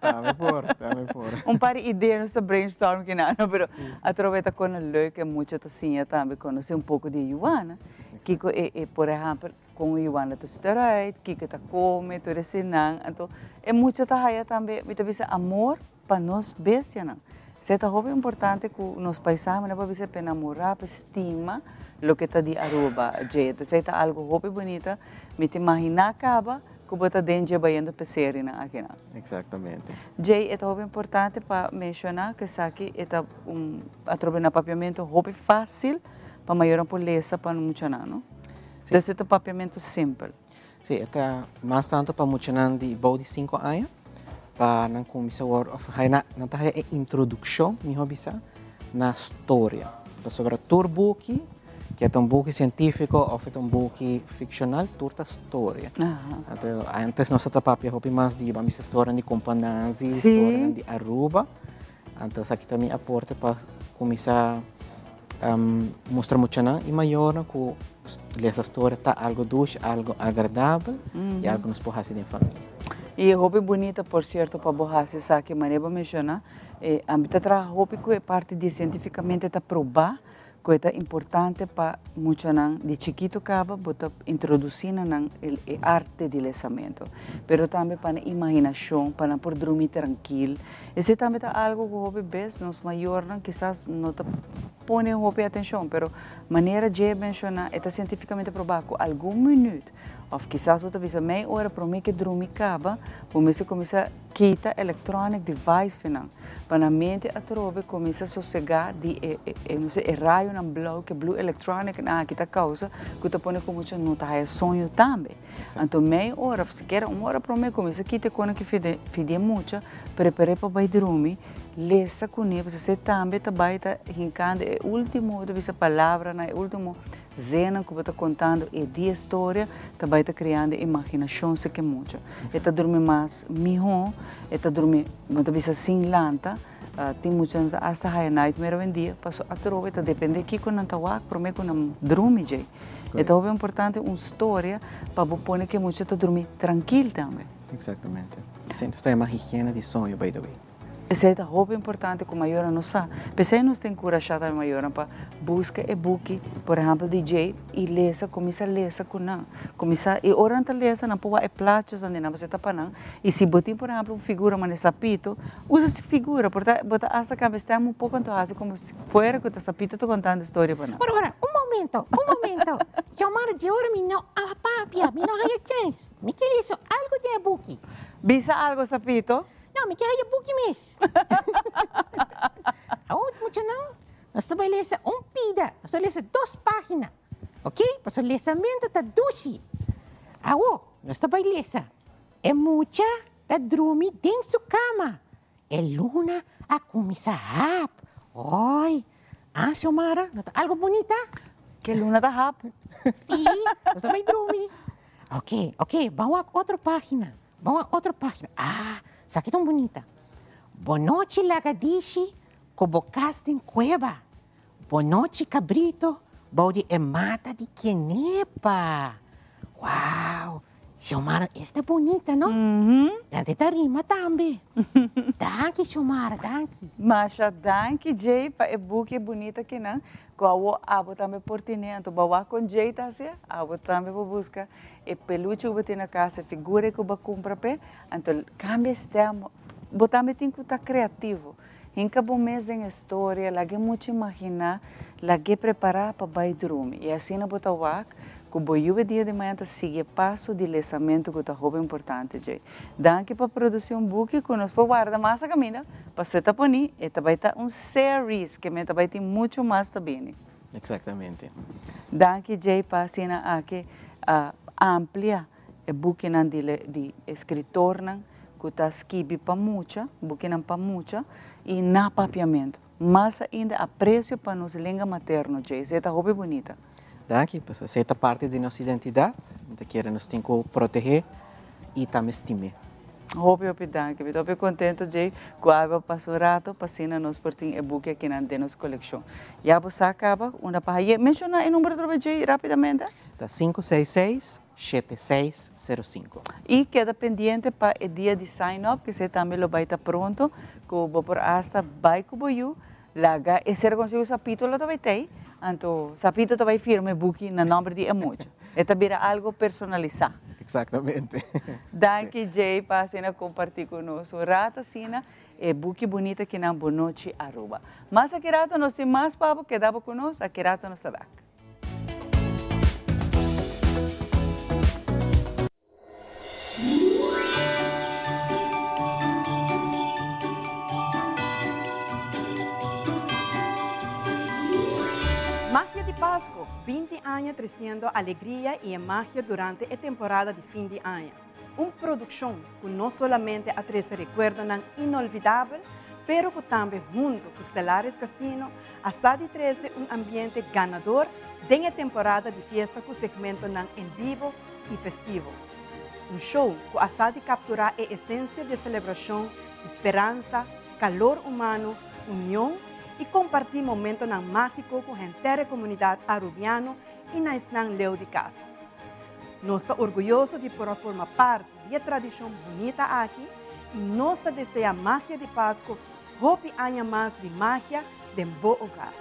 Tambe por, tambe por. Un par di idea nos ta brainstorm kinan no pero atrobe ta con leuk e mucha ta siña tambe conoce un poco di e yuwana. Kico e por ehempel con e yuwana ta sita eruit, kico e ta come, tur eseinan. Anto e mucha ta haya tambe mi ta bisa amor. Pa nos bestianan. Esei ta hopi importante ku nos paisanonan por bisa pa enamorá, pa stima loke ta di Aruba dje. Entonces esei ta algo hopi bunita. Mi ta imaginá kaba ku bo ta den dje bayendo p'e serinan akinan. Exactamente. Djei e ta hopi importante pa menshoná ku esaki e ta un atrobe na papiamentu hopi fásil pa mayornan por lesa pa muchanan, no? Entonces e ta un papiamentu simpel. Sí, e ta mas tanto pa muchanan di bou di sinku aña, pa nan kuminsá wòrdu òf haya nan ta haya e introdukshon, mihó bisá, na storia. Pasobra tur buki, ke ta un buki sientífiko òf e ta un buki fikshonal, tur ta storia. Anto ántes nos ta papia hopi mas di, ban bisa, storianan di Kompa Nanzi, storianan di Aruba. Anto esaki ta mi aporte pa kuminsá mustra muchanan i mayornan ku lesa storia ta algo dushi, algo agradabel i algo nos por hasi den famia. I e hopi bunita por sierto pa bo hasi esaki manera bo menshoná, ami ta traha hopi ku e parti di sientifikamente ta probá Ku e ta importante pa muchanan di chikitu kaba bo ta introdusí na nan e arte di lesamentu, pero tambe pa nan imaginashon, pa nan por drumi trankil. Esei tambe ta algu ku hopi bes nos mayornan kisas no ta pone hopi atenshon, pero manera dje menshoná e ta sientifikamente probá ku algun minüt òf kisas bo ta bisa mei ora promé ke drumi kaba bo mester kuminsá Kita electronic device fi nan, pa nan mente atrobe cuminsa sosega di e e no se e rayonan blauw ke blue electronic nan aki ta causa cu ta pone cu mucha no ta haya soño tambe. Anto mei ora of sikiera un ora prome cuminsa kita e cona ki fi di e mucha, prepare pa bay drumi, lesa cune pasobra esey tambe ta bay ta hincando e ultimo ta bisa palabranan e ultimo Zenan ku bo ta kontando e di e storia ta bai ta kreando e imaginashon si ke mucha. E ta drumi mas mihó, e ta drumi, bo ta bisa sin lanta, tin muchanan ta asta haya nightmare awendia, paso atrobe ta depende kiko nan ta wak promé ku nan drumi djei. E ta hopi importante un storia pa bo pone ke mucha ta drumi trankil tambe. Exactamente. Sí, entonces ta yama higiena di soño by the way. Esei ta hopi importante ku mayornan no sa. P'esei nos ta enkurashá tambe mayornan pa buska e buki, por ehèmpel di Jay, i lesa, kuminsá lesa ku nan. Kuminsá, i ora nan ta lesa nan por wak e plachosnan di nan pasobra e ta pa nan. I si bo tin por ehèmpel un figura manera sapito, usa si figura. Por ta bo ta asta kambia stèm un poko anto hasi komo si fuera ku ta sapito ta kontando e storia pa nan. Ora, ora, un momento, un momento. Xiomara dje ora mi no a papia, mi no haya chèns. Mi ke lesa algu den e buki. Bisa algu, sapito. No, mi ke haya buki mes. Awor, muchanan, nos ta bai lesa un pida, nos ta lesa dos pagina, ok? Pasobra lesamentu ta dushi. Awor, nos ta bai lesa, E mucha ta drumi den su kama. E luna a kuminsá hap. Oi! Ah, Xiomara, no ta algu bunita? Ke luna ta hap. Sí, nos ta bai drumi. Ok, ok, ban wak otro pagina. Ban wak otro pagina. Ah, sa ki ta un bunita. Bonochi lagadishi ku bo kas den kueba. Bonochi kabrito bou di e mata di kenepa. Wow, Xiomara esta bunita no? Nan ta rima tambe. Danki Xiomara, danki. Masha danki Jay pa e buki bunita kinan ku awo abo tambe por tene anto bo a wak kon Jay ta hacia abo tambe por buska e peluche ku bo tin na kas e figura ku bo a kumpra p'e anto kambia e stem bo tambe tin ku ta kreativo hinka bo mes den e storia lag'e mucha imaginá lag'e prepará pa bai drumi i asina bo ta wak ku bo yu e dia di mañana ta sigui e paso di lesamentu ku ta hopi importante dje. Danki pa produsí un buki ku nos por warda mas a kaminda, pasobra e ta poni e ta bai ta un series ke men ta bai tin muchu mas ta bini. Exactamente. Danki Jay pa asina aki a amplia e bukinan di di eskritornan ku ta skibi pa mucha, bukinan pa mucha i na papiamentu. Mas ainda aprecio pa nos lenga materno dje, esei ta hopi bunita. Danki, pasobra esei ta parti di nos identidad, mi ta kere nos tin ku protehé i tambe stim'é. Hopi hopi danki, mi ta hopi kontento dje ku awe a pasa un rato pa asina nos por tin e buki akinan den nos kolekshon. Ya bo sa kaba unda pa haye. Menshoná e number otra bes dje rapidamente. Ta 566 7605. Y keda pendiente pa e dia di sign up, kese tambe lo bay ta pronto, cu bo por hasta bay cu bo yu, laga e ser consigo Sapito lo ta bay tey, anto Sapito ta bay firma e buki na nomber di e mucha. E ta bira algo personalisa. Exactamente. Danki Jay pa asina comparti cu nos un rato asina e buki bunita kinan Bonochi Aruba. Mas aki rato nos tin mas pa bo, keda bo cu nos, aki rato nos ta bek. Magia di Pasco, 20 aña treciendo alegria y e magia durante e temporada di fin di aña. Un produccion cu no solamente a trece recuerdonan inolvidabel, pero cu tambe hunto cu Stellaris Casino a sa di trece un ambiente ganador den e temporada di fiesta cu segmentonan en bibo y festivo. Un show cu a sa di captura e esencia di e celebracion di speransa, calor humano, union y comparti momentonan magico cu henter e comunidad Arubiano y na esnan leu di cas. Nos ta orguyoso di por a forma parti di e tradicion bunita aki y nos ta desea Magia di Pasco Hopi aña mas di magia den bo hogar.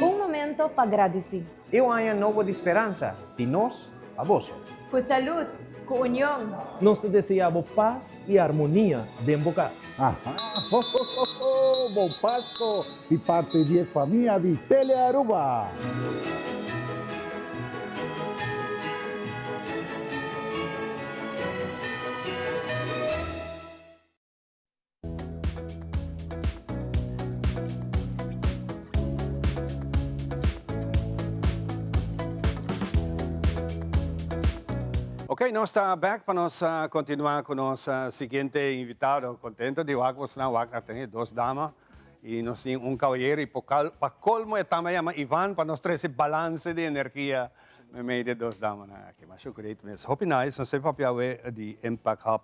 Un momento pa gradisí. I un aña nobo di speransa di nos pa boso. Ku salud, ku union. Nos ta desea bo pas i armonia den bo kas. Aha, ho ho ho ho, bon Pasco di parti di e famia di Telearuba! Ok, nos ta back pa nos continua cu nos siguiente invitado. Contento di wak bosnan, wak a tene dos dama y nos tin un caballero y pa colmo e tamba yama Ivan pa nos trece balance di energia meimei di e dos damanan aki. Masha great mes. Hopi nice, nos ta papia awe di Impact Hub.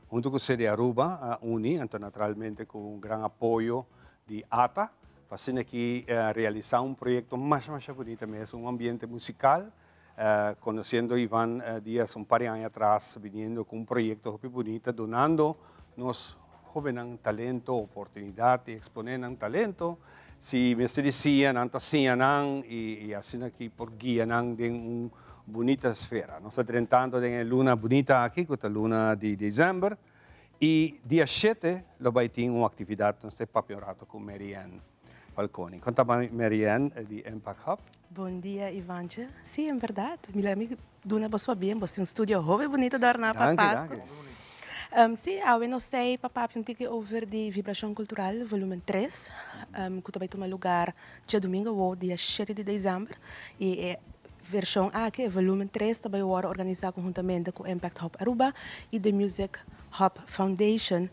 Hunto cu CD Aruba a uni, anto naturalmente cu un gran apoyo. di ATA pa asina aki realisa un proyecto masha masha bunita mes, un ambiente musical. Conociendo Ivan Diaz un par di aña atras biniendo cu un proyecto hopi bunita dunando nos hobennan talento, oportunidad di expone nan talento. Si mester di siña nan ta siña nan y asina aki por guia nan den un bunita esfera. Nos ta drentando den e luna bunita aki cu ta luna di december y dia shete lo bay tin un actividad nos ta papia un rato cu Mary Ann Falconi. Con ta bay Mary Ann di Impact Hub? Bon dia Ivantje. Si en berdad mi la mi duna bo pabien bo tin un studio hopi bunito dorna pa Pasco. Si awe nos ta pa papia un tiki over di Vibracion Cultural volumen 3 cu ta bay tuma lugar djadomingo awo dia shete di december y e version aki e volumen 3 ta bay worde organisa conhuntamente cu Impact Hub Aruba y The Music Hub Foundation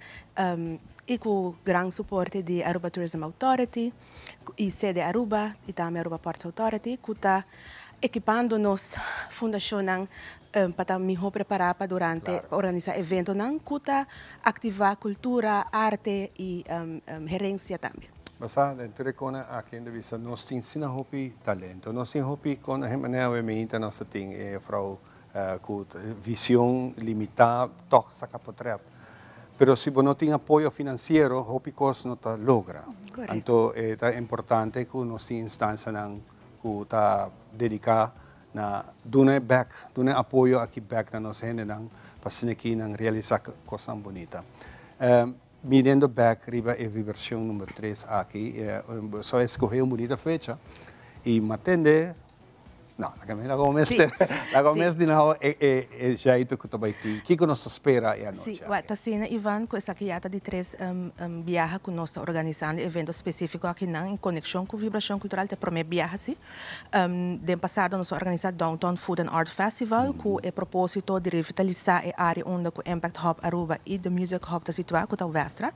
y cu gran soporte di Aruba Tourism Authority y Sede Aruba y tambe Aruba Ports Authority cu ta ekipando nos fundacionnan pa ta miho prepara pa durante pa organisa eventonan cu ta activa cultura, arte y herencia tambe. Basa den tur e kona aki hende bisa nos tin asina hopi talento, nos tin hopi kon e manera awe meinta nos ta tin e vrouw cu vision limita toch saca potret. Pero si bo no tin apoyo financiero hopi cos no ta logra. Anto e ta importante cu nos tin instancianan cu ta dedica na duna e bek, duna e apoyo aki bek na nos hendenan pa asina ki nan realisa cosnan bunita. Mirendo bek riba e vibracion number tres aki, boso a escoge un bunita fecha y m'atende, no, laga mi laga mester, laga mes di nou e e jeito cu ta bay tin. Kico nos ta spera e anochi aki? Si, wak ta asina Ivan cu esaki ya ta di tres biaha cu nos ta organisando evento specifico akinan en conexion cu Vibracion Cultural, ta e prome biaha si. Den pasado nos a organisa Downtown Food and Art Festival ku e propósito di revitalisá e área unda ku Impact Hub Aruba i The Music Hub ta situá, ku ta Westra.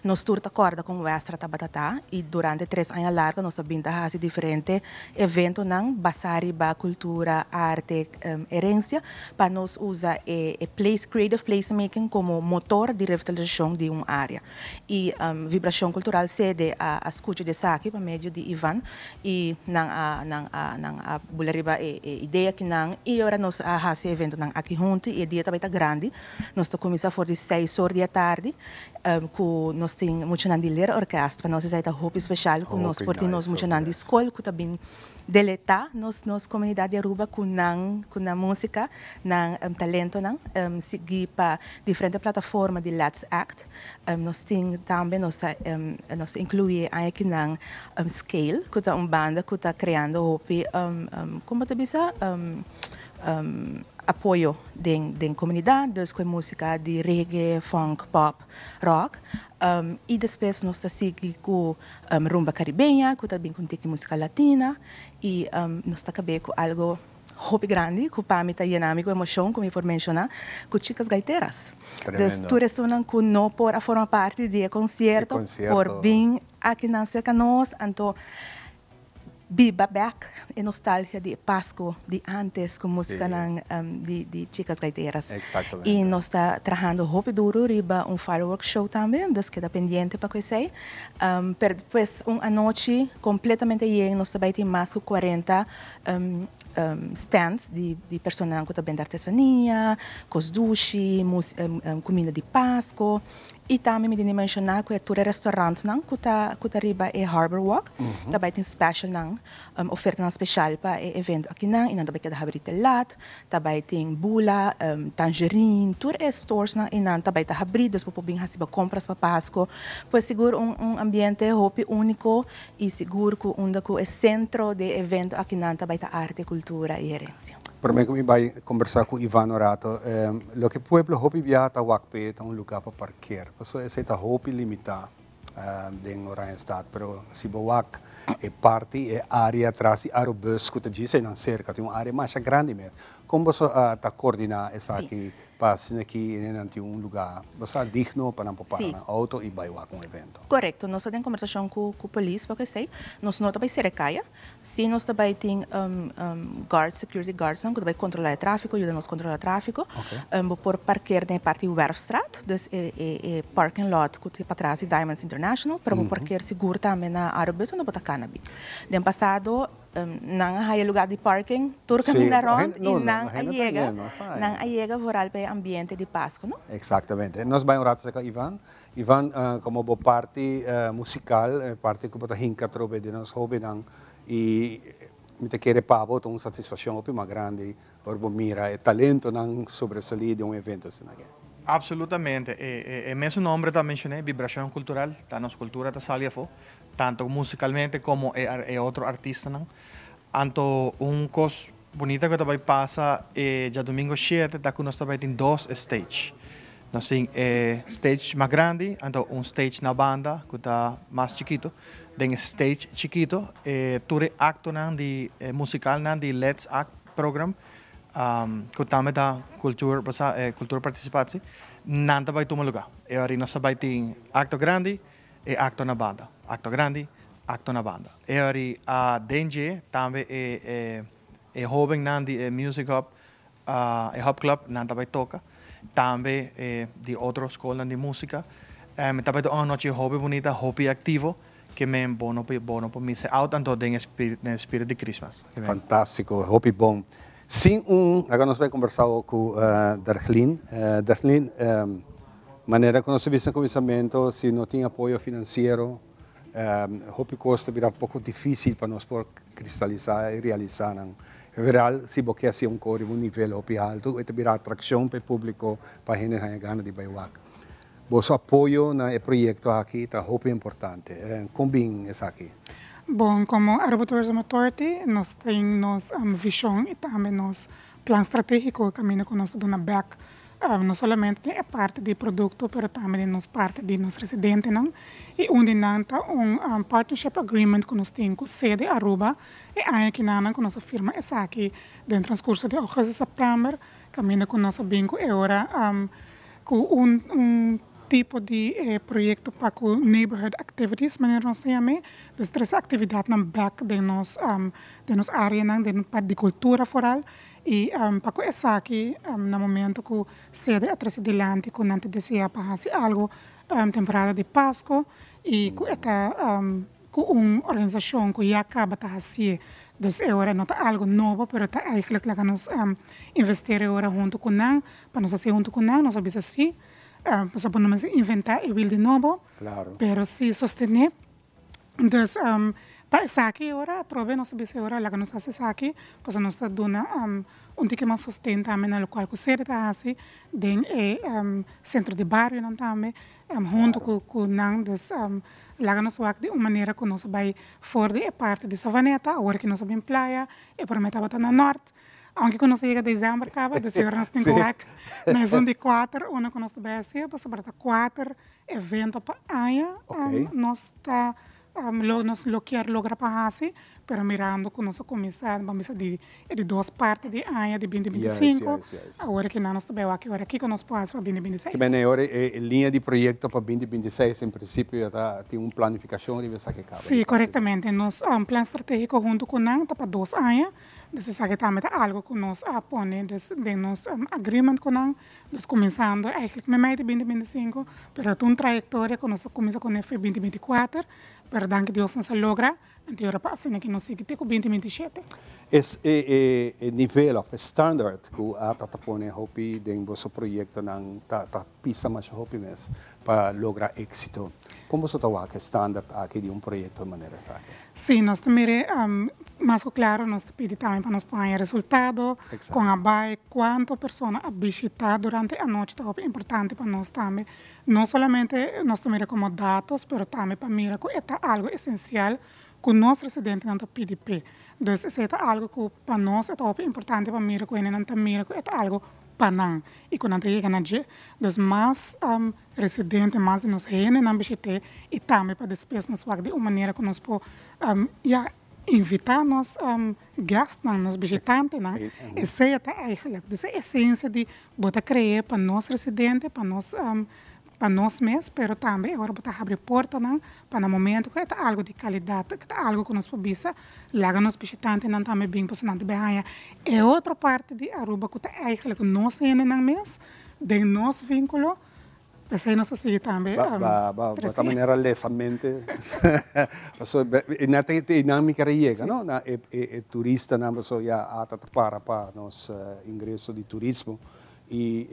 Nos tur ta kòrda kon Westra tabata ta i durante tres aña largu nos a bin ta hasi diferente eventonan basá riba kultura, arte, herensia pa nos usa e place, creative placemaking komo motor di revitalisashon di un área. I Vibrashon Kultural sede a skucha di esaki pa medio di Ivan I nan a nan a nan a bula riba e e idea akinan i ora nos a hasi e eventonan aki huntu i e dia tabata grandi. Nos ta kuminsá for di seis or di atardi ku nos tin muchanan di leerorkest. Pa nos esei ta hopi speshal ku nos por tin nos muchanan di skol ku ta bin deleitá nos nos komunidat di Aruba ku nan ku nan músika, nan talentonan. Sigui pa diferente plataforma di Let's Act. Nos tin tambe nos ta nos ta inclui e aña kinan Scale cu ta un banda cu ta creando hopi como ta bisa apoyo den den comunidad dus cu e musica di reggae, funk, pop, rock y despues nos ta sigui cu rumba caribeña cu ta bin cu un tiki musica latina y nos ta cabe cu algo hopi grandi cu pa mi ta yena mi cu emocion cu mi por menciona cu Chicas Gaiteras. Dus tur esunnan cu no por a forma parti di e concierto por bin akinan cerca nos anto biba bek e nostalgia di e Pasco di antes cu musicanan di Chicas Gaiteras. Y nos ta trahando hopi duro riba un fireworks show tambe dus keda pendiente pa cu esey. Pero pues un anochi completamente yen nos ta bay tin mas cu cuarenta stands di personanan ku ta bende artesania, kos dushi, kuminda di Pasko. I tambe mi tin di menshoná ku e tur e restaurantnan ku ta ku ta riba e Harbor Walk ta bai tin specialnan, ofertanan speshal pa e evento akinan i nan ta bai keda habrí te lat, ta bai tin bula, tangerine, tur e storesnan einan ta bai ta habrí, dus bo por bin hasi bo kompras pa Pasko. Pues sigur un un ambiente hopi úniko I sigur ku unda ku e sentro di e evento akinan ta bai ta arte, kultura i herensia. Promé ku mi bai kombersá ku Ivan un rato, loke pueblo hopi biaha ta wak p'e ta un lugá pa parker. Pasobra esei ta hopi limitá den Oranjestad. Pero si bo wak e parti, e área tras di Arubus ku ta djis einan serka, tin un área masha grandi mes. Kon boso ta koordiná esaki pa asina ki hendenan tin un lugá basta digno pa nan por para nan outo i bai wak un evento? Korekto. Nos ta den kombersashon ku polis pa esei. Nos no ta bai sera e kaya. Sí nos ta bai tin guards, security guardsnan ku ta bai kontrolá e tráfiko, yuda nos kontrolá tráfiko. Bo por parker den e parti Werfstraat, dus e parking lot ku ta patras di Diamonds International, pero bo parker sigur tambe na Arubus unda bo ta kana bi. Den pasado Nan a haya lugar di parking tur caminda rond y nan a yega, nan a yega vooral pa e ambiente di Pasco, no? Exactamente. Nos bay un rato cerca Ivan. Ivan, como bo parti musical, e parti cu bo ta hinca atrobe den nos hobennan y mi ta kere pa bo ta un satisfaccion hopi mas grandi ora bo mira e talentonan sobresali den un evento asina aki. Absolutamente. E mesun nomber ta mencione, Vibracion Cultural, ta nos cultura ta sali afo. Tanto musicalmente como e e otro artistanan. Anto un cos bunita cu ta bay pasa e djadomingo shete ta cu nos ta bay tin dos stage. Nos tin e stage mas grandi anto un stage na banda cu ta mas chikito. Den e stage chikito e tur e actonan di e musicalnan di Let's Act program cu tambe ta cultuur basa e cultuur participatie nan ta bay tuma lugar. E ora nos ta bay tin acto grandi. E acto na banda. Acto grandi, acto na banda. E ori a den dje tambe e e e hobennan di e Music Hub, e Hub Club, nan ta bai toca. Tambe e di otro scolnan di musica. Mi ta bai ta un anochi hopi bunita, hopi activo, ke men bo no bo no por misa out anto den e den e spirit di Christmas. Fantastico, hopi bon. Sin un, laga nos bai combersa awo cu Darglin. Darglin, Manera ku nos a bisa na kuminsamentu, si no tin apoyo finansiero, hopi kos ta bira poko difísil pa nos por kristalisá i realisá nan. En veral, si bo ke hasi un kos riba un nivel hopi haltu, e ta bira atrakshon pa e públiko, pa hende haña gana di bai wak. Boso apoyo na e proyekto aki ta hopi importante. Kon bin esaki? Bon, komo Aruba Tourism Authority, nos tin nos vishon i tambe nos plan stratégiko kaminda ku nos ta duna bèk No solamente den e parti di producto pero tambe den nos parti di nos residentenan y un di nan ta un partnership agreement cu nos tin cu Sede Aruba e aña kinanan cu nos a firma esaki den transcurso di augustus september caminda cu nos a bin cu e ora cu un un tipo di proyecto pa cu neighborhood activities manera nos ta yam'e dus trece actividadnan bek den nos den nos areanan den parti di cultura vooral I pa ku esaki, na momento ku sede a trese dilanti ku nan ta desea pa hasi algu temporada di Pasko i ku e ta ku un organisashon ku ya kaba ta hasié. Dus e ora no ta algu nobo pero ta eigentlik laga nos investera e ora huntu ku nan pa nos hasié huntu ku nan. Nos a bisa si, pasobra bo no mester inventá e wiel di nobo, pero si sostené. Dus pa esaki e ora atrobe nos ta bisa e ora laga nos hasi esaki pasobra nos ta duna un tiki mas sosten tambe na lokual ku sede ta hasi den e sentro di barionan tambe huntu ku nan. Dus laga nos wak di un manera ku nos a bai for di e parti di Savaneta awor ki nos a bin playa e prome tabata na nort aunke ku nos a yega december kaba dus e ora nos tin ku wak na esun di kuater unda ku nos ta bai hasi pasobra ta kuater Evento pa aña nos ta lo nos lo kier logra pa hasi, pero mirando ku nos a kuminsá ban bisa di e di dos parti di aña di binti binti sinku, awor ki nan nos ta bai wak ora kiko nos por hasi pa binti binti seis. Kimen ora e liña di proyekto pa binti binti seis en prinsipio ya ta tin un planifikashon riba esaki kaba? Sí, korektamente. Nos plan stratégiko huntu ku nan ta pa dos aña, dus esaki tambe ta algu ku nos a pone dus den nos agreement ku nan. Nos kuminsando eigenlijk mei di binti binti sinku, pero ta un trayektoria ku nos a kuminsa kuné for binti binti kuater, pero danki Dios nos a logra, anto ora pa asina ku nos sigui te ku binti binti shete. Es e e nivel of e standard ku ata ta pone hopi den boso proyektonan ta ta pisa masha hopi mes pa logra éksito. Kon boso ta wak e standard aki di un proyekto manera esaki? Sí, nos ta mira mas ku klaro nos ta pidi tambe pa nos por haña resultado, kon a bai, kuantu persona a bishitá durante e anochi ta hopi importante pa nos tambe. No solamente nos ta mira komo datos, pero tambe pa mira ku e ta algu esensial ku nos residentenan ta pidi p'e. Dus esei ta algu ku pa nos e ta hopi importante pa mira ku hendenan ta mira ku e ta algu pa nan i ku nan ta yega na dje. Dus mas residente, mas di nos hendenan bishit'é i tambe pa despues nos wak di un manera ku nos por ya. Invitá nos guestnan, nos bishitantenan, esei ta eigenlijk dus e esensia di bo ta kre'é pa nos residente, pa nos pa nos mes, pero tambe e ora bo ta habri portanan pa na momento ku e ta algu di kalidat, ku ta algu ku nos por bisa, laga nos bishitantenan tambe bin pasobra nan ta bin haña e otro parti di Aruba ku ta eigenlijk nos hendenan mes den nos vinkulo. P'esei nos ta sigui tambe Ba ba ba trese. ta manera lesamente pasobra e nan ta e nan mi kere yega no na e e turistanan pasobra ya ata ta para pa nos ingreso di turismo y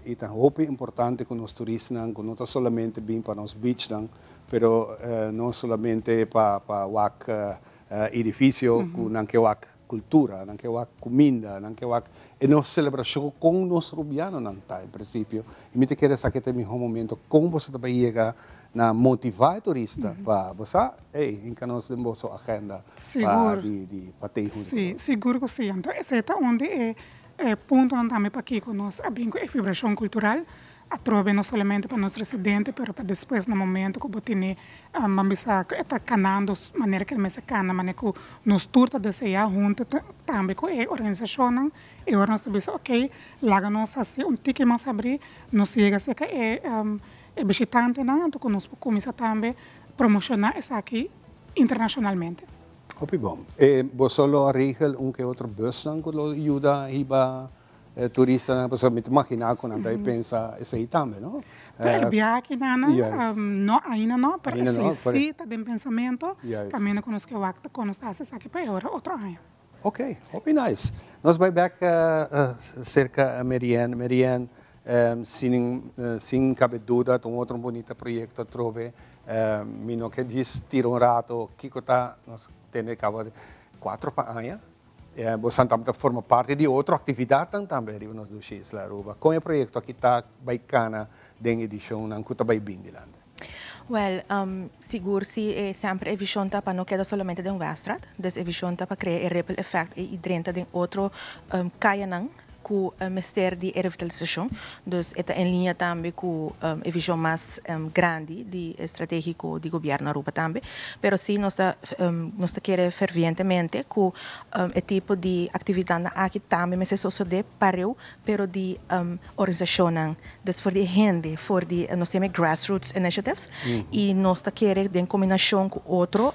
e ta hopi importante ku nos turistanan ku no ta solamente bin pa nos beachnan pero no solamente pa pa wak edifisio ku nan ke wak cultura, nan ke wak cuminda, nan ke wak e nos celebracion con nos Rubianonan ta en principio. Y mi ta kere esaki ta e miho momento con boso ta bay yega na motiva e turista pa bo sa, ey, hinca nos den boso agenda pa di di pa tey hunto cu Si, nos. sigur cu si. Anto esey ta un di e puntonan tambe pakico nos a bin cu e vibracion cultural. Atrobe no solamente pa nos residente pero pa despues na momento ku bo tene ban bisa ku e ta kanando manera ku e mester kana manera ku nos tur ta deseá hunto tambe ku e organisashonnan e ora nos ta bisa ok laga nos hasi un tiki mas abrí nos yega serka e e bishitantenan anto ku nos por kuminsá tambe promoshoná esaki internashonalmente. Hopi bon. E boso lo a regel un ke otro busnan ku lo yuda hiba E turistanan, pasobra mi ta imaginá ku nan ta pensa esei tambe, no? Pero e biaha akinan, no, ainda no, pero esei sí ta den pensamentu, kaminda ku nos ke wak ta kon nos ta hasi esaki pa e ora otro aña. Ok, hopi nice. Nos bai bèk serka Marianne. Marianne, sin sin kabe duda ta un otro bunita proyekto atrobe. Mi no ke djis tira un rato kiko ta nos tende kaba kuatro pa aña. Bosan tambe ta forma parti di otro actividadnan tambe riba nos dushi isla Aruba. Con e proyecto aki ta bay cana den edicionnan cu ta bay bin dilanti? Wel, sigur si e semper e vision ta pa no keda solamente den Weststraat. Dus e vision ta pa crea e ripple effect y drenta den otro cayanan cu mester di e revitalisacion. Dus e ta en linea tambe cu e vision mas grandi di e strategico di gobierno Aruba tambe. Pero si nos ta nos ta kere fervientemente cu e tipo di actividadnan aki tambe mester sosode pareu pero di organisacionnan, dus for di e hende, for di nos ta yama e grassroots initiatives y nos ta kere den combinacion cu otro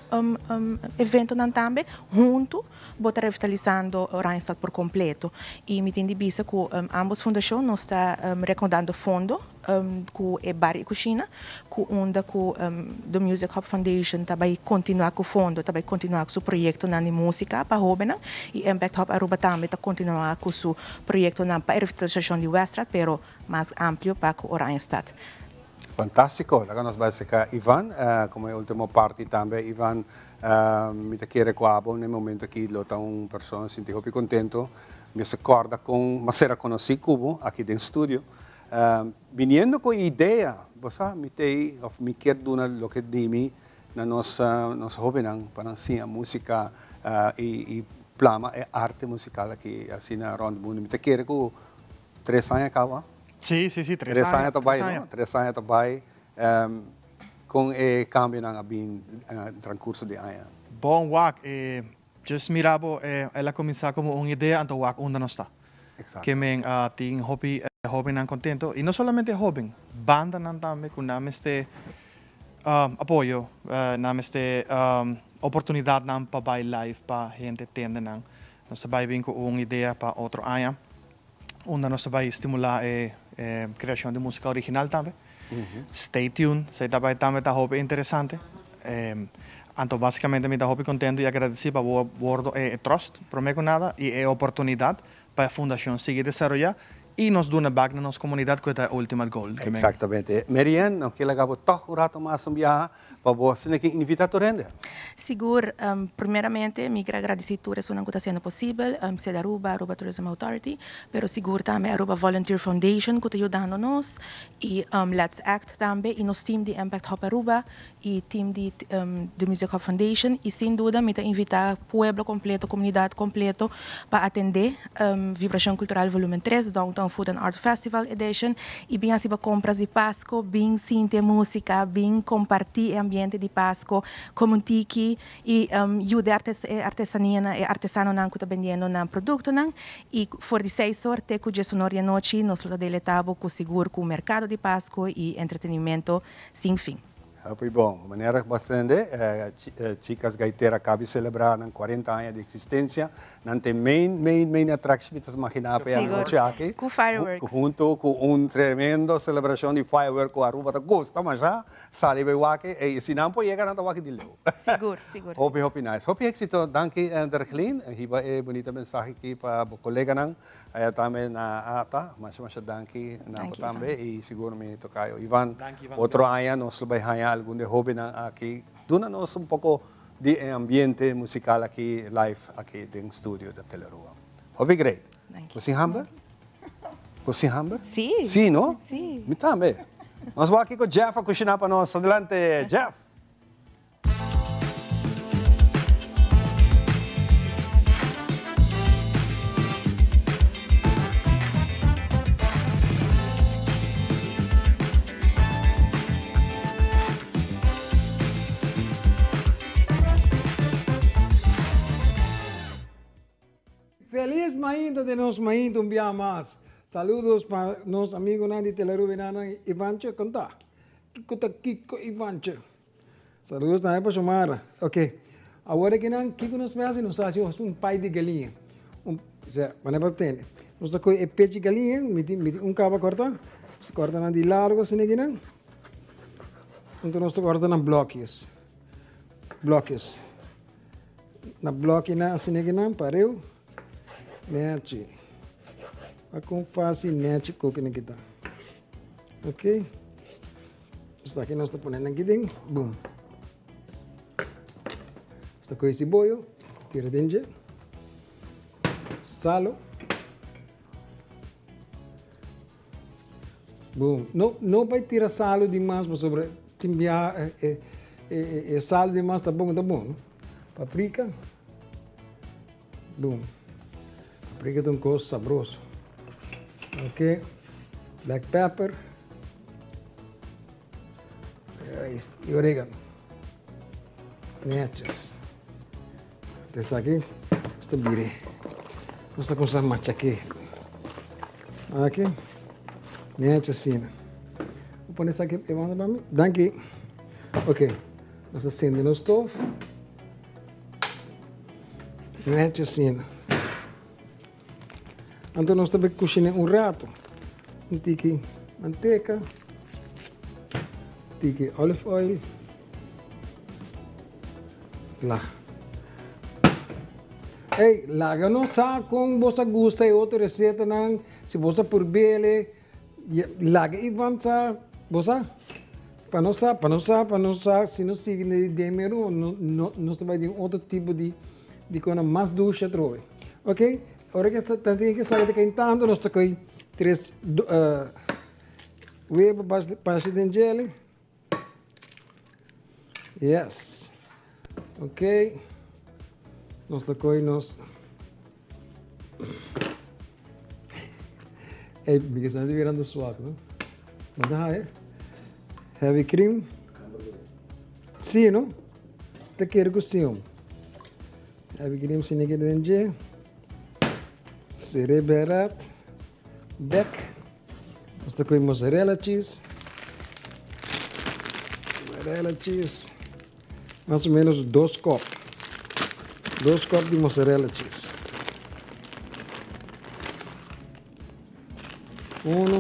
eventonan tambe hunto Bo ta revitalisando Oranjestad por completo y mi tin di bisa cu ambos fundacion nos ta recaudando fondo cu e bar y cushina cu unda cu The Music Hub Foundation ta bay continua cu fondo, ta bay continua cu su proyectonan di musica pa hobennan y Impact Hub Aruba tambe ta continua cu su proyectonan pa e revitalisacion di Weststraat pero mas amplio pa cu Oranjestad. Fantastico, laga nos bay acerca Ivan como e ultimo parti tambe. Ivan, Mi ta kere ku abo na e momento aki lo ta un persona sinti hopi kontento. Mi a kòrda kon mi a sera konosí ku bo aki den studio. Biniendo ku e idea, bo sa, mi ta ei òf mi kier duna loke di mi na nos nos hóbennan pa nan siña músika i plama e arte musikal aki asina rònt mundu. Mi ta kere ku tres aña kaba. Sí, sí, sí, tres Tres aña, aña ta tres bai, aña. no? Tres aña ta bai. Kon e kambionan a bin den transkurso di aña? Bon wak, e just mira bo el a kuminsá komo un idea anto wak unda nos ta. Ke men a tin hopi hóbennan kontento i no solamente hóben, bandanan tambe ku nan mester apoyo, nan mester oportunidatnan pa bai live pa hende tende nan. Nos ta bai bin ku un idea pa otro aña unda nos ta bai stimulá e kreashon di músika original tambe. Stay tuned, esei ta bai tambe ta hopi interesante. Anto basikamente mi ta hopi kontento i agradesí pa bo wordo e trust promé ku nada i e oportunidat pa e fundashon sigui desaroyá i nos duna bak na nos komunidat ku e ta e ultimate goal. Eksaktamente. Marianne, nos ke laga bo tòg un rato mas un biaha Pa bo asina ke invita tur hende. Sigur, primeramente mi kier agradeci tur esunnan cu ta haciendo posibel, Sede Aruba, Aruba Tourism Authority, pero sigur tambe Aruba Volunteer Foundation cu ta yudando nos y Let's Act tambe y nos team di Impact Hub Aruba y team di The Music Hub Foundation y sin duda mi ta invita pueblo completo, comunidad completo pa atende Vibracion Cultural Volumen 3, Downtown Food and Art Festival Edition y bin haci bo compras di Pasco, bin sinti e musica, bin comparti e ambiente di Pasco, come un tiki. aki y yuda e artesanianan, e artesanonan cu ta bendiendo nan productonan y for di seis or te cu diesunor di anochi nos lo ta deleita bo cu sigur cu mercado di Pasco y entretenimento sin fin. Hopi bon. Manera cu bo a tende, Chicas Gaitera cabi celebra nan cuarenta aña di existencia. Nan ta e main, main, main attractie mi ta imagina pa e anochi aki. Cu fireworks. Hunto cu un tremendo celebracion di firework cu Aruba ta gusta masha. Sali bay wak e, si nan por yega nan ta wak di leu. Sigur, sigur. Hopi, hopi nice. Hopi exito. Danki Derglien. Hiba e bunita mensahe aki pa bo coleganan. Aya tambe na ata. Masha masha danki na bo tambe y sigur mi tocayo Ivan. Otro aña nos lo bay haña algun di e hobennan aki. Duna nos un poco di e ambiente musical aki live aki den studio di Telearuba. Hopi great. Bo sin hamber? Bo sin hamber? Si. Si no? Si. Mi tambe. Nos wak kico Jeff a cushina pa nos. Adelante Jeff. Feliz mainta di nos mainta un bia mas. Saludos pa nos amigonan di Telearubinan Ivancho con ta? Kico ta kico Ivancho? Saludos tambe pa Xiomara. Ok, awor aki nan kico nos por haci? Nos ta haci un pie di galiña. Un, osea, manera pa tende. Nos ta coge e pechi galiña, mi tin, mi tin un caba corta. Nos ta corta nan di largo asina aki nan. Enton nos ta corta nan blokjes. Blokjes. Na blokinan asina aki nan pareu. Nechi. Wak kon fácil nechi koki nan kita. Ok. Esaki nos ta pone nan aki den. Boom. Nos ta kohe siboyo, tira den dje. Salo. Boom. No, no bai tira salo dimas pasobra tin bia e, e, e, e salo dimas ta bon, ta bon. No? Paprika. Boom. Paprika ta un kos sabroso. Ok. Black pepper. Y orégano. Netjes. Esaki nos ta biri. Nos ta kumsa machak'é. Aki, nechi asina. Bo pone esaki e banda pa mi? Danki. Ok, nos ta sende nos stof. Nechi asina. Anto nos ta bai kushiné un rato. Un tiki manteka, tiki olive oil. La. Ey, laga nos sa kon bos a gusta e otro recetanan, si bos a purbele, laga Ivan sa, bo sa? Pa nos sa, pa nos sa, pa nos sa, si nos sigui den meru, nos ta bai den otro tipo di di kona mas dushi atrobe. Ok, ora ke ta tin ke sali ta kentando, nos ta koi tres webo pasa den djele. Yes. Ok. Nos ta koi nos. Ey, mi ke sa di mirando swak, no? Manda hae. Heavy cream. Sí, no? Ta kere ku sí, hom. Heavy cream sini ke den dje. Sere berat. Bek. Nos ta koe mozzarella cheese. Mozzarella cheese. Mas o menos dos kop. Dos kop di mozzarella cheese. Uno.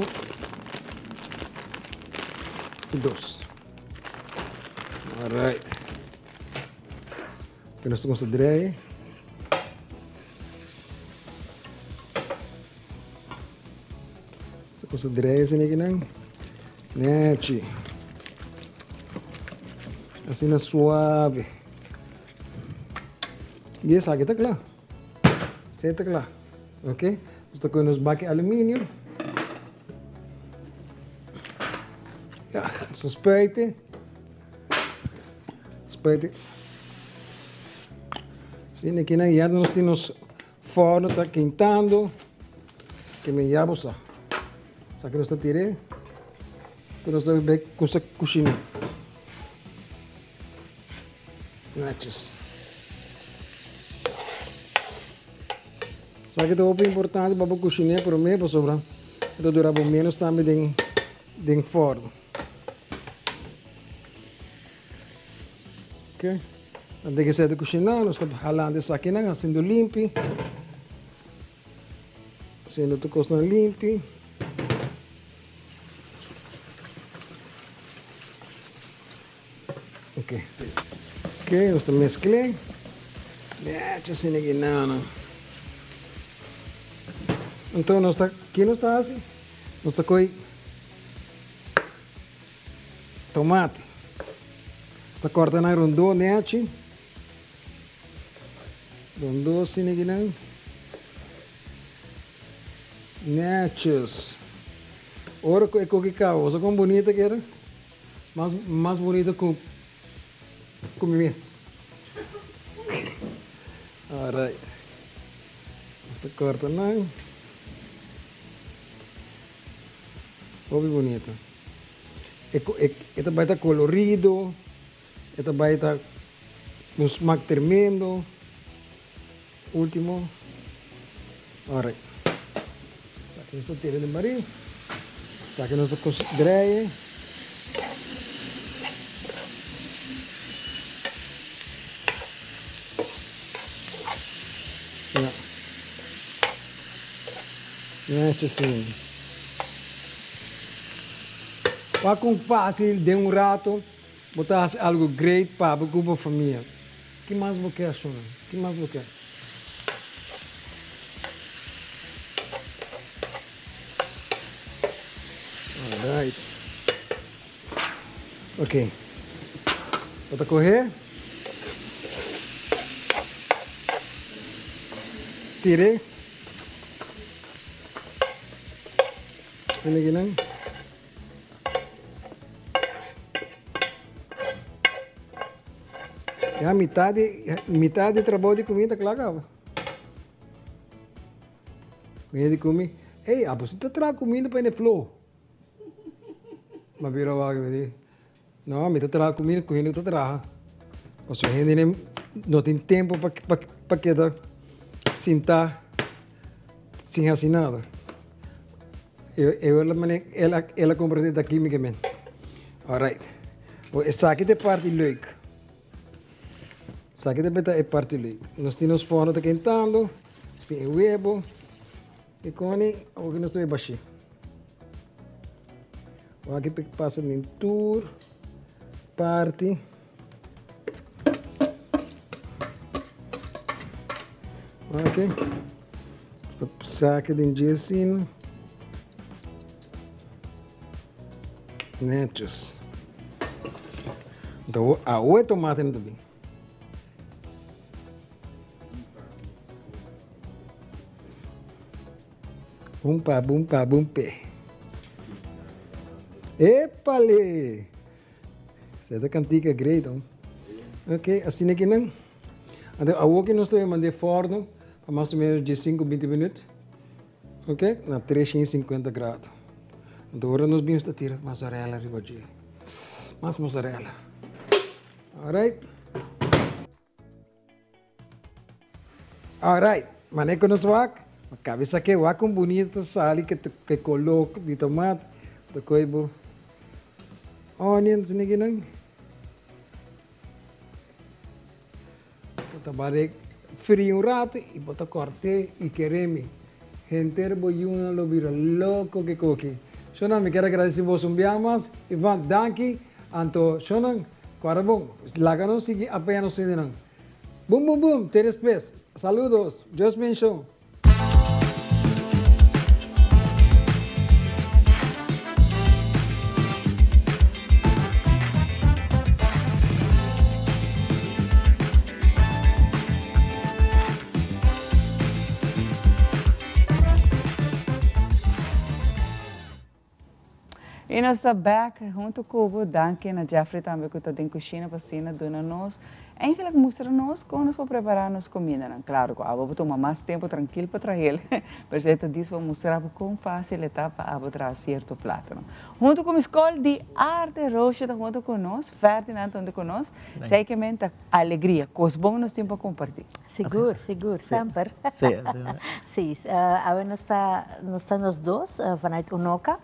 Y dos. Alright. Nos ta kumsa drei. Sa cosa drei asina aki nan. Nechi. Asina suave. Y esaki ta kla. Esaki ta kla. Ok. Nos ta kohe nos baki aluminio. Ja, nos ta spuite. Spuite. Asina aki nan. Ya nos tin nos Forno ta kintando. Ke men ya bo sa. Sa ke nos ta tir'é. Ku nos ta bek kusa kushiná. Netjes. Esaki ta hopi importante pa bo kushiné promé pasobra e ta dura bo ménos tambe den den fòrnu. Ok, antes ke seta kushiná nos ta halando esakinan hasiendo limpi, hasiendo tur kosnan limpi. Ok, ok, nos ta mesclé. Nechi asina ki nana. Anto nos ta, ki nos ta hasi? Nos ta koi tomate. Nos ta corta nan rondó nechi. Rondó asina ki nan. Nechis. Ora ku e koki kaba, bo sa kon bunita keda? Mas mas bunita ku ku mi mes. Alright. Nos ta korta nan. Hopi bunita. E e e ta bai ta kolorido, e ta bai ta un smak tremendo. Ultimo. Alright. Esaki nos ta tira den baril. Esaki nos ta dreye. Ja. Netjes asina. Wak kon fácil den un rato bo ta hasi algo great pa bo ku bo famia. Ki mas bo ke, Shona? Ki mas bo ke? Alright. Ok. Bo ta kohe. Tire. Sini kinan. Ya mitad di mitad di trabou di kuminda kla kaba. Kuminda di kumi. Ey, abo si ta traha kuminda pa hende flo. Ma bira wak mi di, no, mi ta traha kuminda ku hende ku ta traha. Pasobra hende no tin tempu pa pa pa keda sinta sin hasi nada. Eu mane el a el a comprende ta química men. Alright. Bo esaki ta e parti leuk. Esaki ta e parti leuk. Nos tin nos forno ta kentando, nos tin e webo. E koni, awor nos ta bay bashi. Awor aki pasa den tur parti. Ok. Esta saca den dje asina. Netjes. Então, awe e tomate no ta bin. Bum pa bum pa bum pe. Epale! Esei ta kantika great hom. Ok, asina ki nan. Anto awor ki nos ta manda e forno pa mas o menos diesinco binti minuut. Ok, na 350 grado. Anto ora nos bin nos ta tira mozzarella riba dje. Mas mozzarella. Alright. Alright, mane ku nos wak, kabesa ke wak un bunita ta sali ke ke kolo di tomat, ta koe bo onions niki nan. Bo ta bare fri un rato i bo ta kort'é i kere mi. Henter bo yunan lo bira loko ke koki. Shonnan mi kier a gradisi boso un bia mas. Ivan, danki. Anto shonnan, kòrda bon, laga nos sigui apoya nos hendenan. Bum bum bum, te despues. Saludos, Dios benshon. Y nos ta back hunto cu bo. Danki na Jeffrey tambe cu ta den cushina pa asina duna nos, eigenlijk mustra nos con nos por prepara nos comidanan. Claro cu abo bo tuma mas tempo trankil pa trahel, pero esey ta dis pa mustra bo con facil e ta pa abo traha cierto platonan. Hunto cu mi scol di arte, Roosje ta hunto cu nos, Ferdinand ta hunto cu nos. Esey ke men ta alegria, cos bon nos tin pa comparti. Sigur, sigur, semper. Si, awe nos ta, nos ta nos dos vanuit Unoca.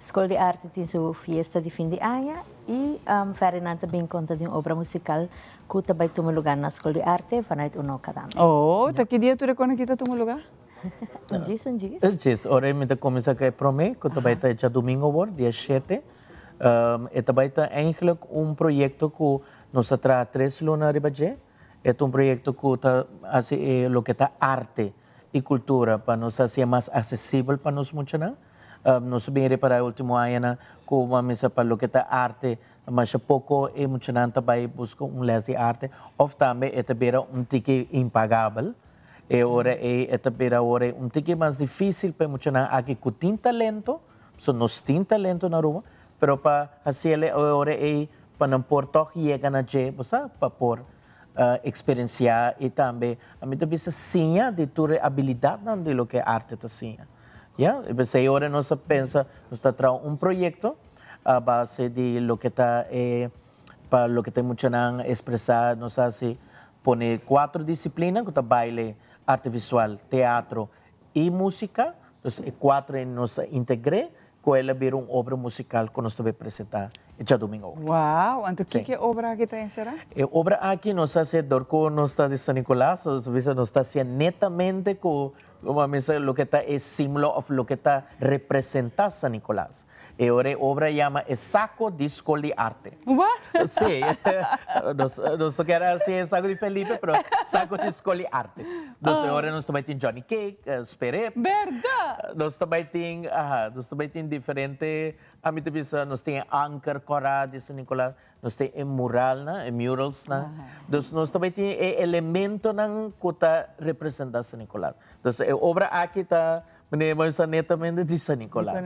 Skol di Arte tin su fiesta di fin di aña i Ferdinand ta bin konta di un obra musikal ku ta bai tuma lugá na Skol di Arte vanuit Unoca tambe. Oh, ta ki dia tur e kona aki ta tuma lugá? Un djis, un djis. Un djis. Ora mi ta kuminsá ku e promé, ku ta bai ta djadumingu awor, dia shete. E ta bai ta eigenlijk un proyekto ku nos a traha tres luna riba dje. E ta un proyekto ku ta hasi e loke ta arte i kultura pa nos hasié mas asesibel pa nos muchanan. Nos a bin repará e último añanan ku bo a misa pa loke ta arte, masha poko e muchanan ta bai buska un lès di arte òf tambe e ta bira un tiki impagabel. E ora ei e ta bira ora ei un tiki mas difísil pa e muchanan aki ku tin talento, pasobra nos tin talento na Aruba, pero pa hasiel e ora ei pa nan por tòg yega na dje, bo sa, pa por eksperensiá i tambe ami ta bisa siña di tur e abilidatnan di loke arte ta siña. Ya, i p'esei ora nos a pensa, nos ta traha un proyekto a base di loke ta e, pa loke ta e muchanan ekspresá, nos a hasi pone kuater disiplina ku ta baile, arte visual, teatro i músika. Dus e kuater ei nos a integr'é ku el a bira un obra musikal ku nos ta bai presentá e djadumingu awor. Wow! Anto kiko e obra aki ta enserá? E obra aki nos a hasié dor ku nos ta di San Nicolas, nos a bisa nos ta hasié netamente ku Como a mester loke ta e símbolo of loke ta representa San Nicolas. E ora e obra yama E Saco di Skol di Arte. What? Sí. Nos nos no kier a hasi e Saco di Felipe, pero Saco di Skol di Arte. Dus e ora nos ta bai tin Johnny Cake, Sperep. Berdad! Nos ta bai tin, aha, nos ta bai tin diferente, ami ta bisa nos tin e anker kòrá di San Nicolas. Nos tin e muralnan, e muralsnan. Dus nos ta bai tin e elementonan ku ta representá San Nicolas. Dus e obra aki ta, meneer Moisa, netamente di San Nicolas.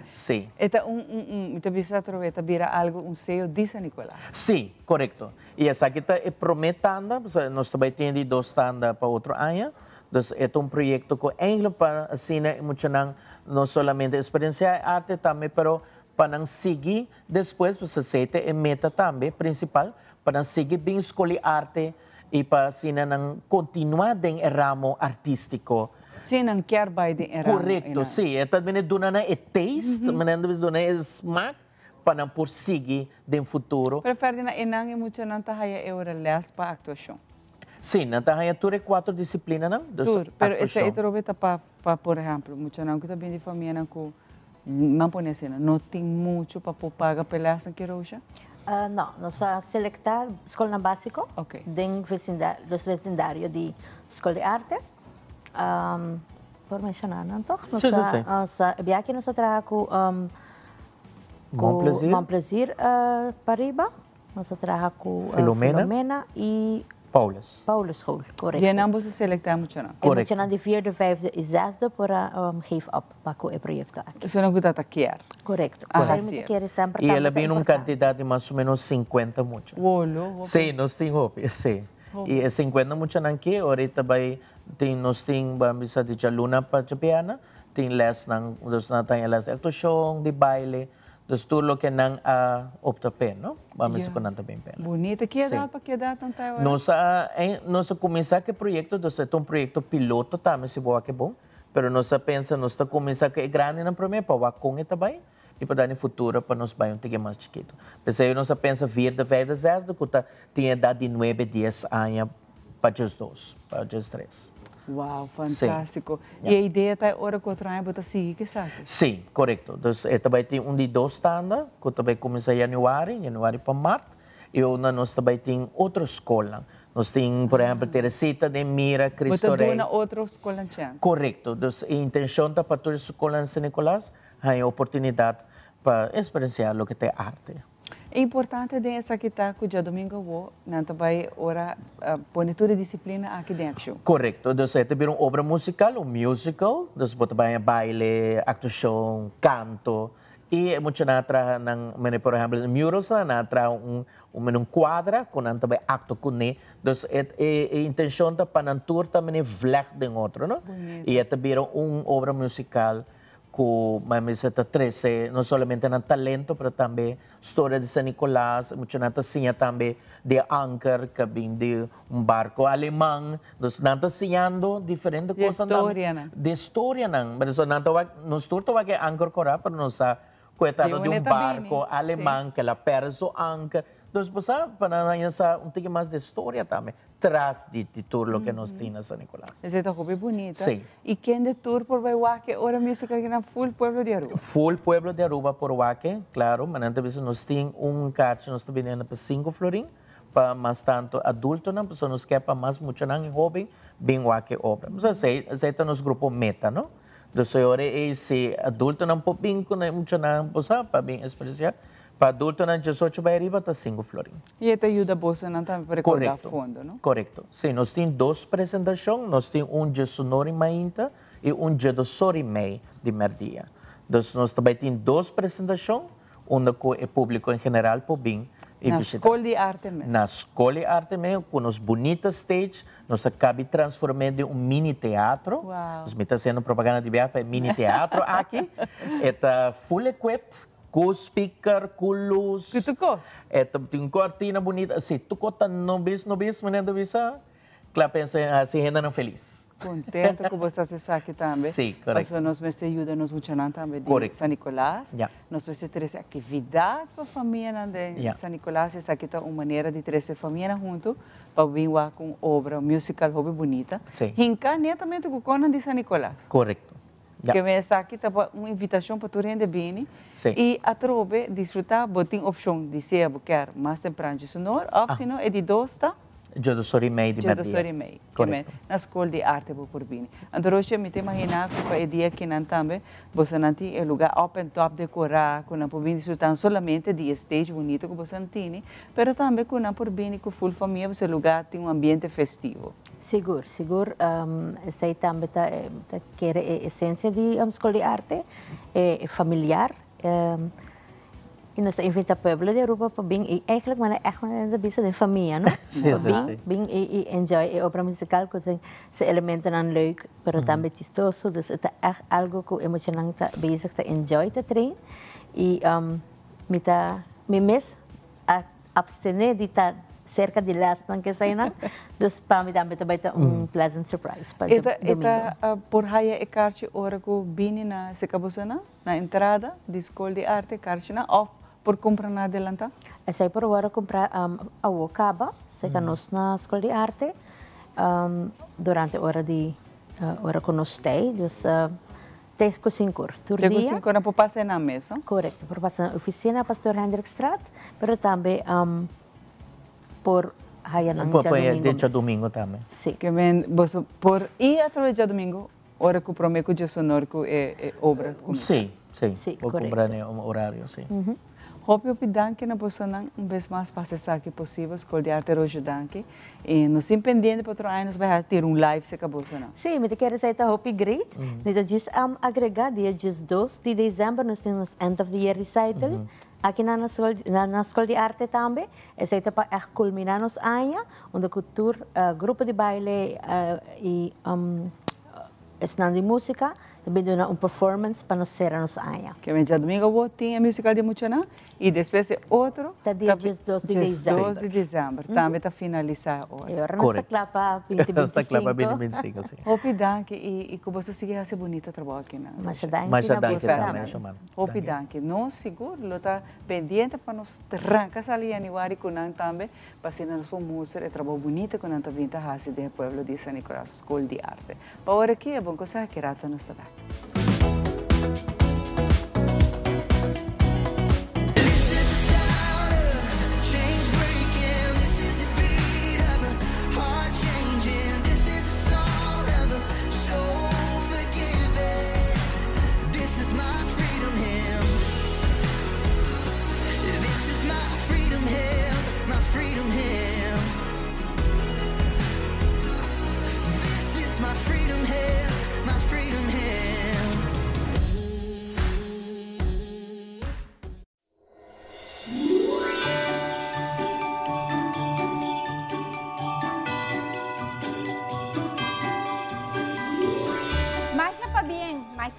Sí. E ta un, un, un, mi ta bisa atrobe, e ta bira algu, un seyo di San Nicolas. Sí, korekto. I esaki ta e promé tanda, pasobra nos ta bai tin di dos tanda pa otro aña. Dus e ta un proyekto ku eigenlijk pa asina e muchanan no solamente eksperensiá e arte tambe, pero pa nan sigui Despues bo sa sete e meta tambe principal pa nan sigui bin scol di arte y pa asina nan continua den e ramo artistico. Si nan kier bay den e ramo Correcto, si. E ta bini duna nan e taste, manera nan ta bisa duna e smaak pa nan por sigui den futuro. Pero Ferdinand, e nan e muchanan ta haya e ora les pa actuacion? Si, nan ta haya tur e cuatro disciplinanan, dus Tur, pero esey actuacion. ta robe ta pa, pa por ehemplo, muchanan cu ta bini di famianan cu Nan pone asina, no tin mucho pa por paga p'e lesnan ki Roosha? No, nos a selektá skolnan básiko den nos vesindario di Skol di Arte. Por menshoná nan tòg? Sí, sí, sí. Nos a, e biaha aki nos a traha ku Mon Plaisir. Mon Plaisir pariba. Nos a traha ku Filomena. Filomena i Paulus. Paulusschool, korekto. Di enan boso selektá e muchanan? E muchanan di vierde, vijfde i zesde por a geef op pa ku e proyekto aki. Esunnan ku ta kier. Korekto. Aha, Esei mi ta kere semper I tambe el a ta bini un importante. kantidat di mas o menos sinkuenta mucha. Wolo, hopi. Sí, nos tin hopi, sí. Hopi. I e sinkuenta muchanan ki orita bai tin, nos tin, ban bisa di djaluna pa djabièrnè, tin lèsnan, dus nan ta haña lès di aktuashon, di baile. Dus tur loke nan a opta p'e, no? Bo a mester ku nan ta bin p'e. Bunita. Ki edat pa ki edat nan ta awor? Nos a nos a kuminsá ku e proyekto, dus e ta un proyekto piloto tambe si bo wak e bon, pero nos a pensa nos ta kuminsá ku e grandinan promé pa wak kon e ta bai i pa da den futuro pa nos bai un tiki mas chikitu. P'esei nos a pensa vierde, vijfde, zesde ku ta tin edat di nuebe, dies aña pa diesdos, pa diestres. Wow, fantástiko. I e idea ta e ora ku otro aña bo ta sigui ku esaki? Sí, korekto. Dus e ta bai tin un di dos tanda ku ta bai kuminsá yanüari, yanüari pa mart, i unda nos ta bai tin otro skolnan. Nos tin, por ehèmpel, Teresita den Mira, Cristo Bo ta Rey. duna otro skolnan chèns? Korekto. Dus e intenshon ta pa tur e skolnan San Nicolas haña oportunidat pa eksperensiá loke ta e arte. E importante den esaki ta cu djadomingo awo nan ta bay ora pone tur e disciplina aki den accion. Correcto, dus e ta bira un obra musical, un musical, dus bo ta bay baile, actuacion, canto I e muchanan a traha nan, mene por ehempel e murals nan, nan a traha un un mene un cuadra cu nan ta bay acto cune. Dus e e e intencion ta pa nan tur ta mene vlecht den otro, no? Bonito. I e ta bira un obra musical cu mi mester ta trece no solamente nan talento pero tambe storia di San Nicolas, e muchanan ta siña tambe di e anker cu a bin di un barco aleman. Dus nan ta siñando diferente Di cosnan tambe. storianan. Di storianan. Pero so nan ta wak, nos tur ta wak e anker cora, pero nos sa cu e Di trata di unda un e ta bini. barco Sí. aleman cu el a perde su anker. Dus bo sa, pa nan haña sa un tiki mas di storia tambe, tras di di tur loke nos tin na San Nicolas. Esei ta hopi bunita. Sí. Y kende tur por bay wak e ora musical aki na full pueblo di Aruba? Full pueblo di Aruba por wak e, claro. Ma nan ta bisa nos tin un kachi nos ta bindiendo pa sinku florin. Pa mas tanto adultonan, pasobra nos ke pa mas muchanan i hoben bin wak e obra. Pasobra esei, esei ta nos grupo meta, no? Dus e ora ei si adultonan por bin ku e muchanan, bo sa, pa bin eksperensiá. Pa adultonan diesocho bai ariba ta sinku florin. I e ta yuda bosonan tambe pa rekoudá Korekto, fondo, no? korekto. Si, nos tin dos presentashon, nos tin un diesunor i mainta i un diesdosor i mei di mèrdia. Dus nos ta bai tin dos presentashon unda ku e públiko en general por bin i Na bishitá. Skol di Arte mes. Na Skol di Arte mes, ku nos bunita stage, nos a kabi transform'é den un mini teatro. Wow. Dus mi ta hasiendo propaganda di biaha pa e mini teatro aki. E ta full equipped, ku speaker, ku lus. Ku tur kos. E ta tin un kortina bunita. Si, tur kos ta nobis nobis, manera ta bisa. Kla pensa en hasi hendenan felis. Contento cu bo ta haci esaki tambe. Sí, correcto. Pasobra nos mester yuda nos muchanan tambe di Correcto. San Nicolas. Ja. Nos mester trece actividad pa famianan den Ja. San Nicolas. Esaki ta un manera di trece famianan hunto pa bin wak un obra, un musical hopi bunita. Sí. Hinca netamente cu conan di San Nicolas. Correcto. Ja. Ke men esaki ta pa un invitacion pa tur hende bini. Sí. Y atrobe disfruta, bo tin opcion di sea bo kier mas tempran dje sunor of Ah. si no e di dos ta. Dje dos ora y mei di Dje dos merdia. ora y mei. Ke men Correcto. na Skol di Arte bo por bini. Anto Roosje mi ta imagina cu pa e dia kinan tambe bosonan tin e lugar up and top decora cu nan por bini disfruta no solamente di e stage bunito cu bosonan tini pero tambe cu nan por bini cu full famia pasobra e lugar tin un ambiente festivo. Sigur, sigur. Esei tambe ta ta kere e esencia di Skol di Arte, e familiar. Y nos ta invita pueblo di Aruba pa bin y eigenlijk manera echt manera ta bisa den famia, no? Sí, Pa sí, bin, sí. bin y enjoy e obra musical cu tin su elementonan leuk, pero tambe chistoso. Dus e ta echt algo cu e muchanan ta bezig ta enjoy ta train. Y mi ta, mi mes a abstene di ta cerca di lesnan cu esainan, dus pa mi tambe ta bay ta un pleasant surprise pa E ta, e domingo. ta por haya e karchi ora cu bini na seca boso nan, na entrada di Skol di Arte, karchinan, of por cumpra nan adelanta? Esai por worde cumpra awo caba seca nos na Skol di Arte durante ora di ora cu nos stay, dus Te ku sinkur, tur Te ku dia. sinkur nan por pasa einan mes, no? Korekto, por pasa na oficina Pastor Hendrikstraat, pero tambe por haya nan Por pone djadumingo den mes. djadumingo tambe. Si. Ke men boso por i atraves djadumingo ora ku prome ku djesonor ku e e obra kuminsá. Si, si. Si, Por korekto. kumpra den un orario, si. Hopi hopi danki na bosonan un bes mas pa hasi esaki posibel, Skol di Arte Rojo danki. I nos tin pendiente pa otro aña nos bai hasi tira un live serka bosonan. Sí, mi ta kere esei ta hopi great. Mi ta djis agrega dia djesdos di december nos tin nos end of the year recital aki na na skol na Skol di Arte tambe. Esei ta pa ègt kulminá nos aña unda ku tur grupo di baile i esnan di músika ta bin duna un performance pa nos sera nos aña. Ke men djadumingu awor tin e musical di muchanan y despues e otro Ta dia diesdos di diesdos december. di december tambe ta finalisa e ora. E ora nos ta kla pa binti Nos ta kla pa binti binti binti sinku, si. Hopi danki y cu boso sigui haci bunita trabou akinan. Masha danki Masha na danki boso tambe, tambe. Shomara. Hopi danki. Nos sigur lo ta pendiente pa nos tranca sali januari cu nan tambe Pa asina nos por mustra e trabou bunita ku nan ta bin ta hasi den e pueblo di San Nicolas Skol di Arte. Pa ora aki e bon konsèho ki rato nos ta bek.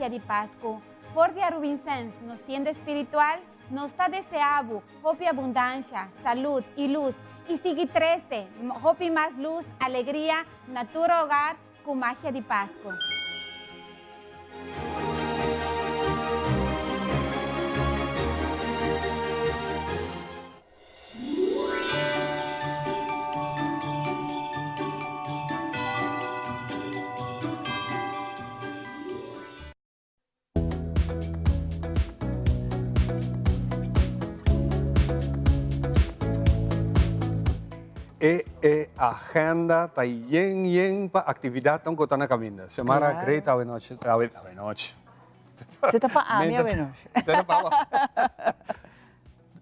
magia di Pasco. For di Arubinsens, nos tienda espiritual, nos ta desea bo hopi abundancia, salud y luz y sigui trece hopi mas luz, alegria na tur hogar cu magia di Pasco. E e agenda ta yen yen pa actividadnan cu ta na caminda. Xiomara Claro. Great awe nochi, awe awe nochi. Se ta pa ami awe nochi. Te ta pa bo.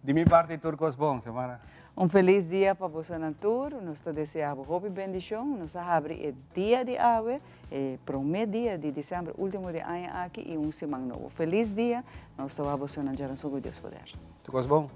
Di mi parti tur cos bon, Xiomara. Un feliz dia pa bosonan tur. Nos ta desea bo hopi bendicion. Nos a habri e dia di awe, e prome dia di december, ultimo di aña aki y un siman nobo. Feliz dia. Nos ta wak bosonan djaranson cu Dios poder. Tur cos bon.